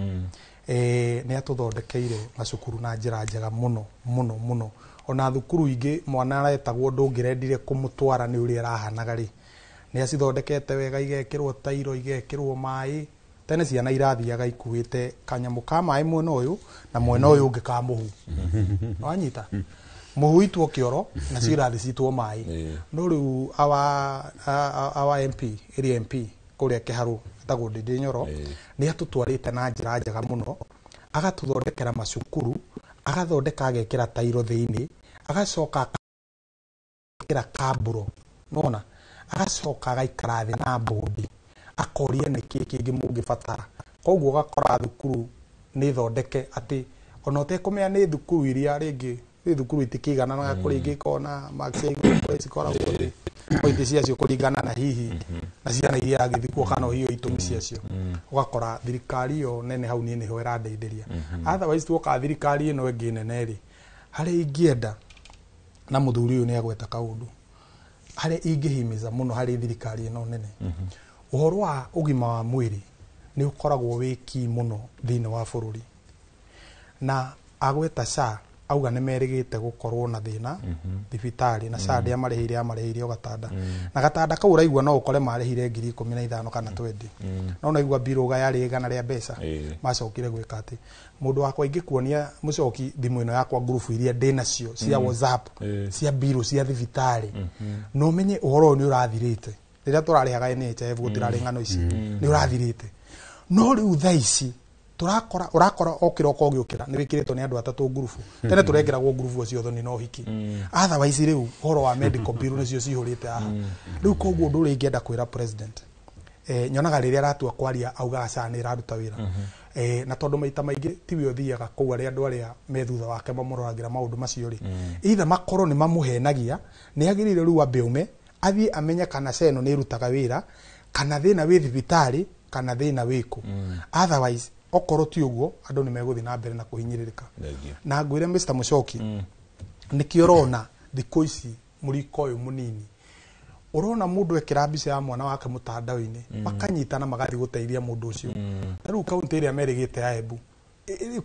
Nĩ atũthondekeire macukuru na njĩra njega mũno mũno mũno. Ona thukuru ingĩ mwana aretagwo ndũngĩrendire kũmũtwara nĩ ũrĩa arahanaga rĩ, nĩ acithondekete wega, igekĩrwo tairo, igekĩrwo maĩ. Tene ciana irathiaga ikuĩte kanyamũ ka maĩ mwena ũyũ na mwena ũyũ ũngĩ ka mũhu. Wanyita mũhu itwo kĩoro, nacio irathi citwo maĩ. No rĩu our MP, area MP kũrĩa Kĩharũ, etagwo Ndĩndĩ Nyoro, nĩ atũtwarĩte na njĩra njega mũno, agatũthondekera macukuru, agathondeka agekĩra tairo thĩinĩ, agacoka agekĩra kamburo nona, agacoka agaikara thĩ na mbũndi akoria nĩkĩ kĩngĩ mũngĩbatara. Koguo ũgakora thukuru nĩ thondeke atĩ ona ũtekũmenya nĩ thukuru iria rĩngĩ nĩ thukuru itikĩigananaga, kũrĩ ingĩ ikoragwo na marks cia igũrũ, kũrĩ cikoragwo thĩ, pointi ciacio kũringana na hihi na ciana iria iragĩthiĩ kuo kana hiyo itũmi ciacio. Ũgakora thirikari ĩyo nene hau niĩ nĩho ĩrandeithĩria. Otherwise tuoka thirikari ĩno ĩngĩ nene rĩ, harĩa ingĩenda, na mũthuri ũyũ nĩ agweta kaũndũ harĩa ingĩhimiza mũno harĩ thirikari ĩno nene, ũhoro wa ũgima wa mwĩrĩ nĩ ũkoragwo wĩ key mũno thĩinĩ wa bũrũri. Na agweta SHA, auga nĩ merĩgĩte gũkorwo na thĩna thibitarĩ na SHA ndĩamarĩhĩire, amarĩhĩire o gatanda, na gatanda kau ũraigua no ũkore marĩhire 15,000 kana 20, no naigua mbirũga yarĩ igana rĩa mbeca. Macokire gwĩka atĩ mũndũ wakwa ingĩkuonia mũcoki thimũ ĩno yakwa, ngurubu iria ndĩ nacio cia WhatsApp cia mbirũ cia thibitarĩ, no menye ũhoro ũyũ nĩ ũrathirĩte. Rĩrĩa tũrarĩhaga NHIF gũtirarĩ ng'ano ici, nĩ ũrathirĩte. No rĩu thaa ici turakora urakora o kiroko ũgĩũkĩra nĩ wĩkĩrĩtwo nĩ andũ atatũ ngurubu. Tene tũrekĩragwo ngurubu o ciothe nĩ no hiki. Otherwise rĩu ũhoro wa medical bill nĩcio cihũrĩte haha rĩu. Koguo ũndũ ũrĩa ingĩenda kwĩra president, nyonaga rĩrĩa aratua kwaria augaga SHA nĩ ĩraruta wĩra, na tondũ maita maingĩ tiwe ũthiaga kũu, arĩa andũ arĩa me thutha wake mamũroragĩra maũndũ macio rĩ, either makorwo nĩ mamũhenagia, nĩ agĩrĩire rĩu ambe ume athiĩ amenye kana SHA ĩno nĩ ĩrutaga wĩra, kana thĩna wĩ thibitarĩ, kana thĩna wĩkũ. Otherwise okorwo ti ũguo, andũ nĩ megũthiĩ na mbere na kũhinyĩrĩrĩka. Na ngwĩre Mr. Mũcoki, nĩkĩo ũrona thikũ ici mũriko ũyũ mũnini ũrona mũndũ ekĩra mbica ya mwana wake mũtandao-inĩ, makanyitana magathiĩ gũteithia mũndũ ũcio. Na rĩu kaunti ĩrĩa merĩgĩte ya Embu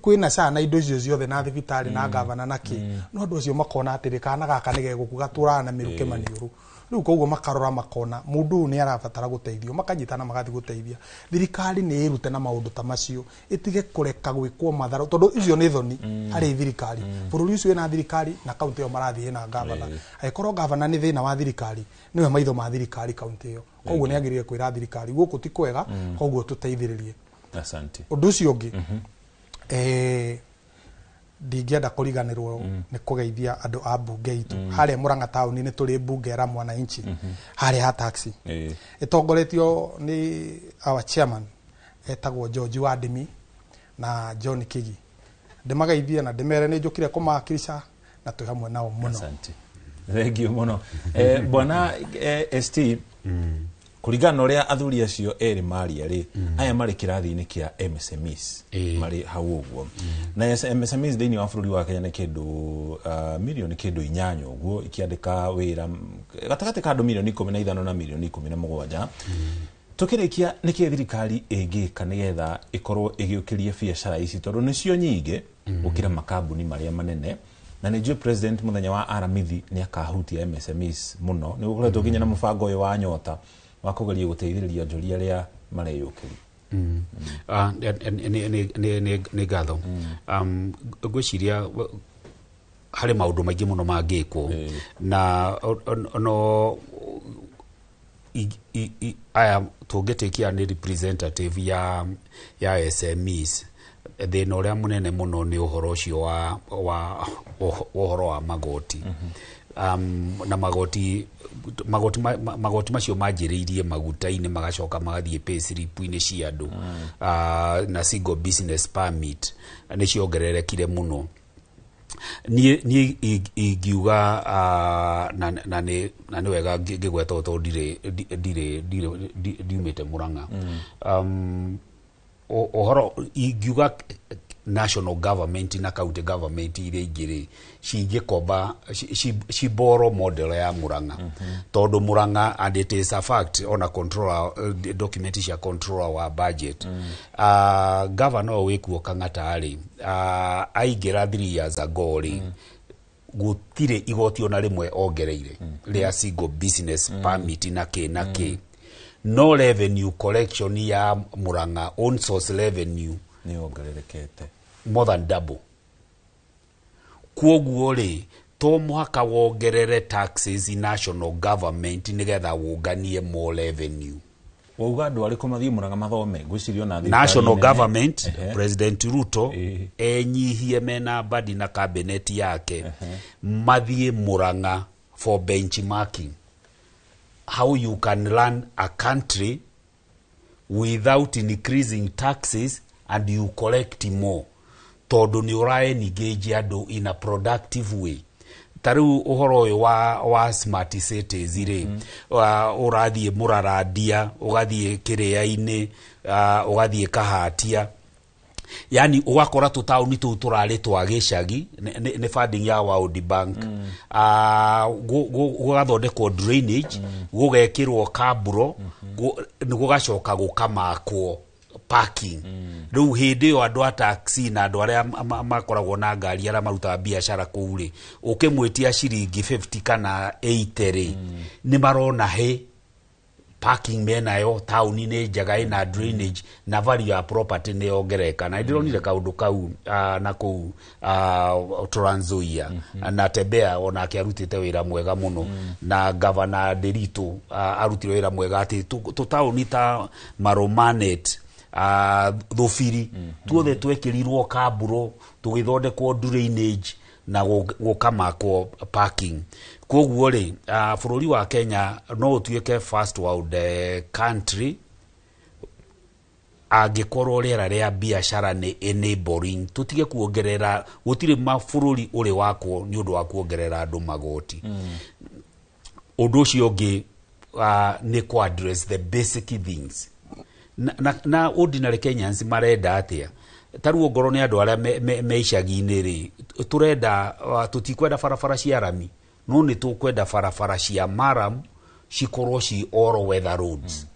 kwĩna SHA na indo icio ciothe na thibitarĩ na gavana na kĩ, no andũ acio makona atĩrĩ, kana gaka nĩ gegũkua gatũraga na mĩrukĩ maniũrũ. Rĩu koguo makarora makona mũndũ ũyũ nĩ arabatara gũteithio, makanyitana magathiĩ gũteithia. Thirikari nĩ ĩrute na maũndũ ta macio, ĩtige kũreka gwĩkwo matharũ, tondũ icio nĩ thoni harĩ thirikari. Bũrũri ũcio wĩna thirikari na kaunti ĩyo marathiĩ ĩna gavana. Angĩkorwo gavana nĩ thĩna wa thirikari, nĩwe maitho ma thirikari kaunti ĩyo, koguo nĩ agĩrĩire kwĩra thirikari gũkũ ti kwega, koguo tũteithĩrĩrie. Asante. Ũndũ ũcio ũngĩ, ndingĩenda kũriganĩrwo nĩ kũgeithia andũ a mbunge itũ harĩa Murang'a taũni. Nĩ tũrĩ mbunge ya mwananchi harĩa ha taxi, ĩtongoretio nĩ our chairman etagwo George Wandimi na John Kigi. Ndĩmageithie na ndĩmere nĩ njũkire kũmawakilisha na twĩ hamwe nao mũno. Asante, thank you mũno, bwana ST. Kũringana na ũrĩa athuri acio erĩ maria rĩ, aya marĩ kĩrathi-inĩ kĩa MSMEs marĩ hau ũguo, na MSMEs thĩinĩ wa bũrũri wa Kenya nĩ kĩndũ mirioni kĩndũ 8 ũguo, ikĩandĩka wĩra gatagatĩ ka andũ mirioni 15 na mirioni 17. Tũkĩrĩkia, nĩkĩ thirikari ĩngĩka nĩgetha ĩkorwo ĩgĩũkĩria biacara ici, tondũ nĩcio nyingĩ gũkĩra makambuni marĩa manene? Na nĩ njũĩ president mũthenya wa aramithi nĩ akahutia MSMEs mũno. Nĩ gũkoretwo nginya na mũbango ũyũ wa Nyota wa kũgeria gũteithĩrĩria onjoria arĩa mareyũkĩria. Nĩ ngatho. Ngwĩciria harĩ maũndũ maingĩ mũno mangĩkwo, na no aya tũngĩtĩkia nĩ representative ya SMEs. Thĩna ũrĩa mũnene mũno nĩ ũhoro ũcio wa ũhoro wa magoti, na magoti macio manjĩrĩirie maguta-inĩ, magacoka magathiĩ pay slip-inĩ cia andũ, na single business permit nĩ ciongererekire mũno. Niĩ ingiuga, na nĩ wega ngĩgweta ũũ tondũ ndirĩ ndiumĩte Murang'a, ũhoro ingiuga National government na county government iria ingĩ rĩ cingĩkomba ciboro model ya Murang'a, tondũ Murang'a, and it is a fact, ona controller, document cia controller wa budget, governor ũyũ wĩkuo Kang'ata rĩ, aingĩra 3 years ago rĩ, gũtirĩ igoti ona rĩmwe ongereire rĩa single business permit na kĩ na kĩ, no revenue collection ya Murang'a, own source revenue, nĩ yongererekete more than double. Kwoguo rĩ, to mũhaka wongerere taxes national government nĩgetha wũnganie more revenue. Wauga andũ arĩkũ mathiĩ Murang'a mathome? Ngwĩciria ona thirikari National nene. government, President Ruto enyihie mena Mbadi na cabinet yake, mathiĩ Murang'a for benchmarking how you can run a country without increasing taxes and you collect more, tondũ nĩ ũra engage andũ in a productive way. Ta rĩu ũhoro ũyũ wa smart cities rĩ, ũrathiĩ Mũrarandia, ũgathiĩ Kĩrĩa-inĩ, ũgathiĩ Kahatia, yani ũgakora tũtaũni tũu tũrarĩ twa gĩcagi, nĩ funding ya World Bank, gũgathondekwo drainage, gũgekĩrwo kaburo, gũgacoka gũkamakwo parking. Rĩu hĩndĩ ĩyo andũ a taxi na andũ arĩa makoragwo na ngari, arĩa marutaga biacara kũu rĩ, ũkĩmwĩtia ciringi 50 kana 80 rĩ, nĩ marona he parking menayo, taũni nĩ njega, ĩna drainage, na value ya property nĩ yongereka. Na ndĩronire kaũndũ kau na kũu Trans Nzoia, na Tembea onake arutĩte wĩra mwega mũno, na Governor Nderitu arutire wĩra mwega atĩ tũtaũni ta Maromanet, Thũbiri, tuothe twekĩrirwo kamburo, tũgĩthondekwo drainage na gũkamakwo parking. Koguo rĩ, bũrũri wa Kenya no ũtuĩke first world country angĩkorwo rĩera rĩa biacara nĩ enabling. Tũtige kuongerera, gũtirĩ mabũrũri ũrĩ wakwo nĩ ũndũ wa kuongerera andũ magoti. Ũndũ ũcio ũngĩ nĩ kũ address the basic things na ordinary Kenyans marenda atĩa. Ta rĩu ongorwo nĩ andũ arĩa me icagi-inĩ rĩ, tũrenda, tũtikwenda barabara cia rami, no nĩ tũkwenda barabara cia maram cikorwo ci all weather roads,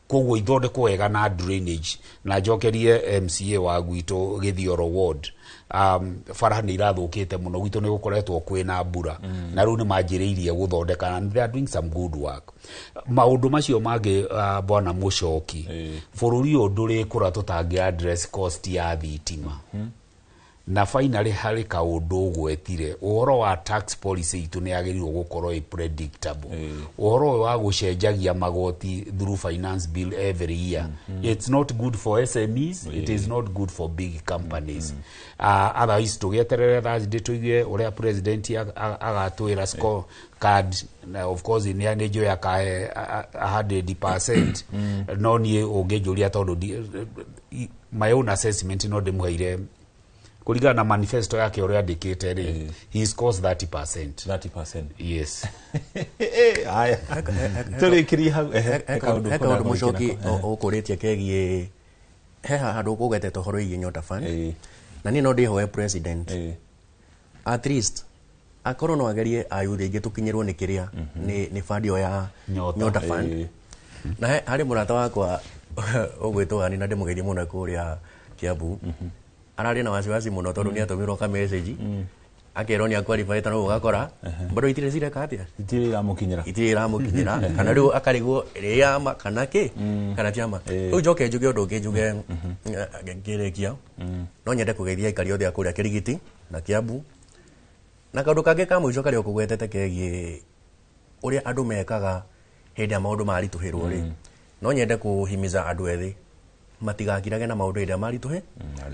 koguo ithondekwo wega na drainage. Na njokerie MCA wa gwitũ Gĩthioro ward, bara nĩ irathũkĩte mũno gwitũ, nĩ gũkoretwo kwĩna mbura, na rĩu nĩ manjĩrĩirie gũthondeka and they are doing some good work. Maũndũ macio mangĩ, bwana Mũcoki, bũrũri ũyũ ndũrĩkũra tũtangĩ address cost ya thitima. Na finally, harĩ kaũndũ ũgwetire, ũhoro wa tax policy itũ nĩ yagĩrĩirwo gũkorwo ĩ predictable. Ũhoro ũyũ wa gũcenjagia magoti through finance bill every year, it's not good for SMEs, it is not good for big companies. Otherwise tũgĩeterere Thursday tũigue ũrĩa president agatwĩra score card, na of course nĩ njũĩ akahe 100%, no niĩ ũngĩnjũria, tondũ my own assessment, no ndĩmũheire kũringana na manifesto yake ũrĩa andĩkĩte rĩ, he scores 30%. 30%? Yes. Haya, tũrĩkĩrie hau. Ehe, he kaũndũ he kaũndũ ũkwenda Mũcoki gwĩkĩra nako. ũkũrĩtie kegiĩ he handũ ũkũgetete ũhoro wĩgiĩ Nyota Fund, na niĩ no ndĩhoe president at least akorwo no agerie ayuthi aingĩ tũkinyĩrwo nĩ kĩrĩa nĩ fund ĩyo ya Nyota. Nyota Fund. Na harĩ mũrata wakwa ũgwĩtwo Hani, na ndĩmũgeithie mũno, kũrĩa Kiambu, ararĩ na wasiwasi mũno tondũ nĩ atũmĩrwo ka message akerwo nĩ aqualify, ta rĩu ũgakora bado itirĩ cireka atĩa, itirĩ iramũkinyĩra. Itirĩ iramũkinyĩra, kana rĩu akarigwo ĩrĩ yama kana kĩ kana ti ama. Rĩu njoke njuge ũndũ ũngĩ, njuge ngĩrĩkia, no nyende kũgeithia aikari othe a kũrĩa Kĩrigiti na Kiambu. Na kaũndũ kangĩ ka mũico karĩa ũkũgwetete kegiĩ ũrĩa andũ mekaga hĩndĩ ya maũndũ maritũhĩrwo rĩ, no nyende kũhimiza andũ ethĩ matigakirage na maũndũ hĩndĩ ĩrĩa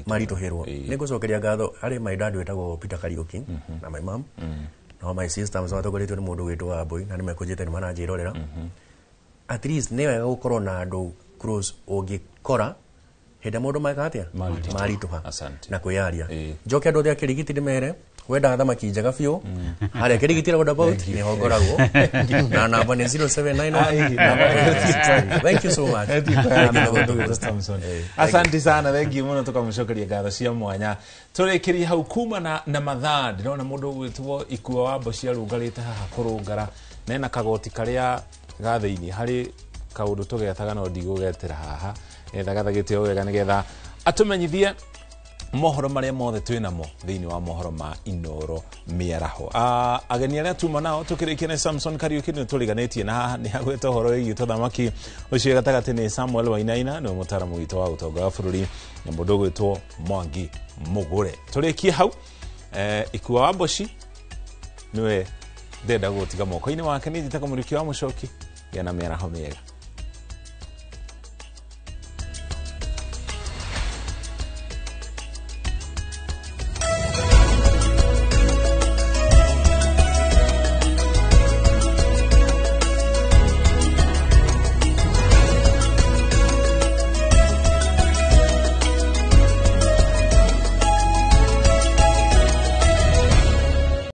maritũhĩrwo. Nĩ ngũcokeria ngatho harĩ my dad wĩtagwo Peter Kariũki na my mom no my sisters matongoretio nĩ mũndũ wĩtwo Wambui, na nĩ mekũnjĩte nĩ maranjĩrorera. At least nĩ wega gũkorwo na andũ close ũngĩkora hĩndĩ ĩrĩa maũndũ meka atĩa, maritũha, Asante. na kwĩyaria. Njoke andũ othe a Kĩrigiti ndĩmere Wenda thamaki njega biũ harĩa Kĩrigiti roundabout nĩho ngoragwo na namba nĩ 0791. Thank you so much. Asante sana, thank you muno, tukamũcokeria ngatho cia mwanya. Tũrĩkĩrie hau kuma na mathaa ndĩrona mũndũ ũgwĩtwo Ikua wa Mboci arũngarĩte haha kũrũngara na ena kagoti karĩa ga thĩinĩ harĩ kaũndũ tũgetaga no ndigũgetĩra haha nĩgetha gathagĩte o wega nĩgetha atũmenyithie mohoro marĩa mothe twĩ namo thĩinĩ wa mohoro ma Inoro mĩaraho. Ageni arĩa tuma nao tũkĩrĩkia nĩ Samson Kariuki nĩ tũriganĩtie na haha nĩ agwĩte ũhoro wĩgiĩ tũthamaki ũcio gatagatĩ nĩ Samuel Wainaina nĩwe mũtaaramu witũ wa ũtonga wa bũrũri na mũndũ ũgwĩtwo Mwangi Mũgũre. Tũrĩkie hau Ikua wa Mboci nĩwe ndenda gũtiga moko-inĩ wake nĩ njĩtagwo Mũriũki wa Mũcoki gĩa na mĩaraho mĩega.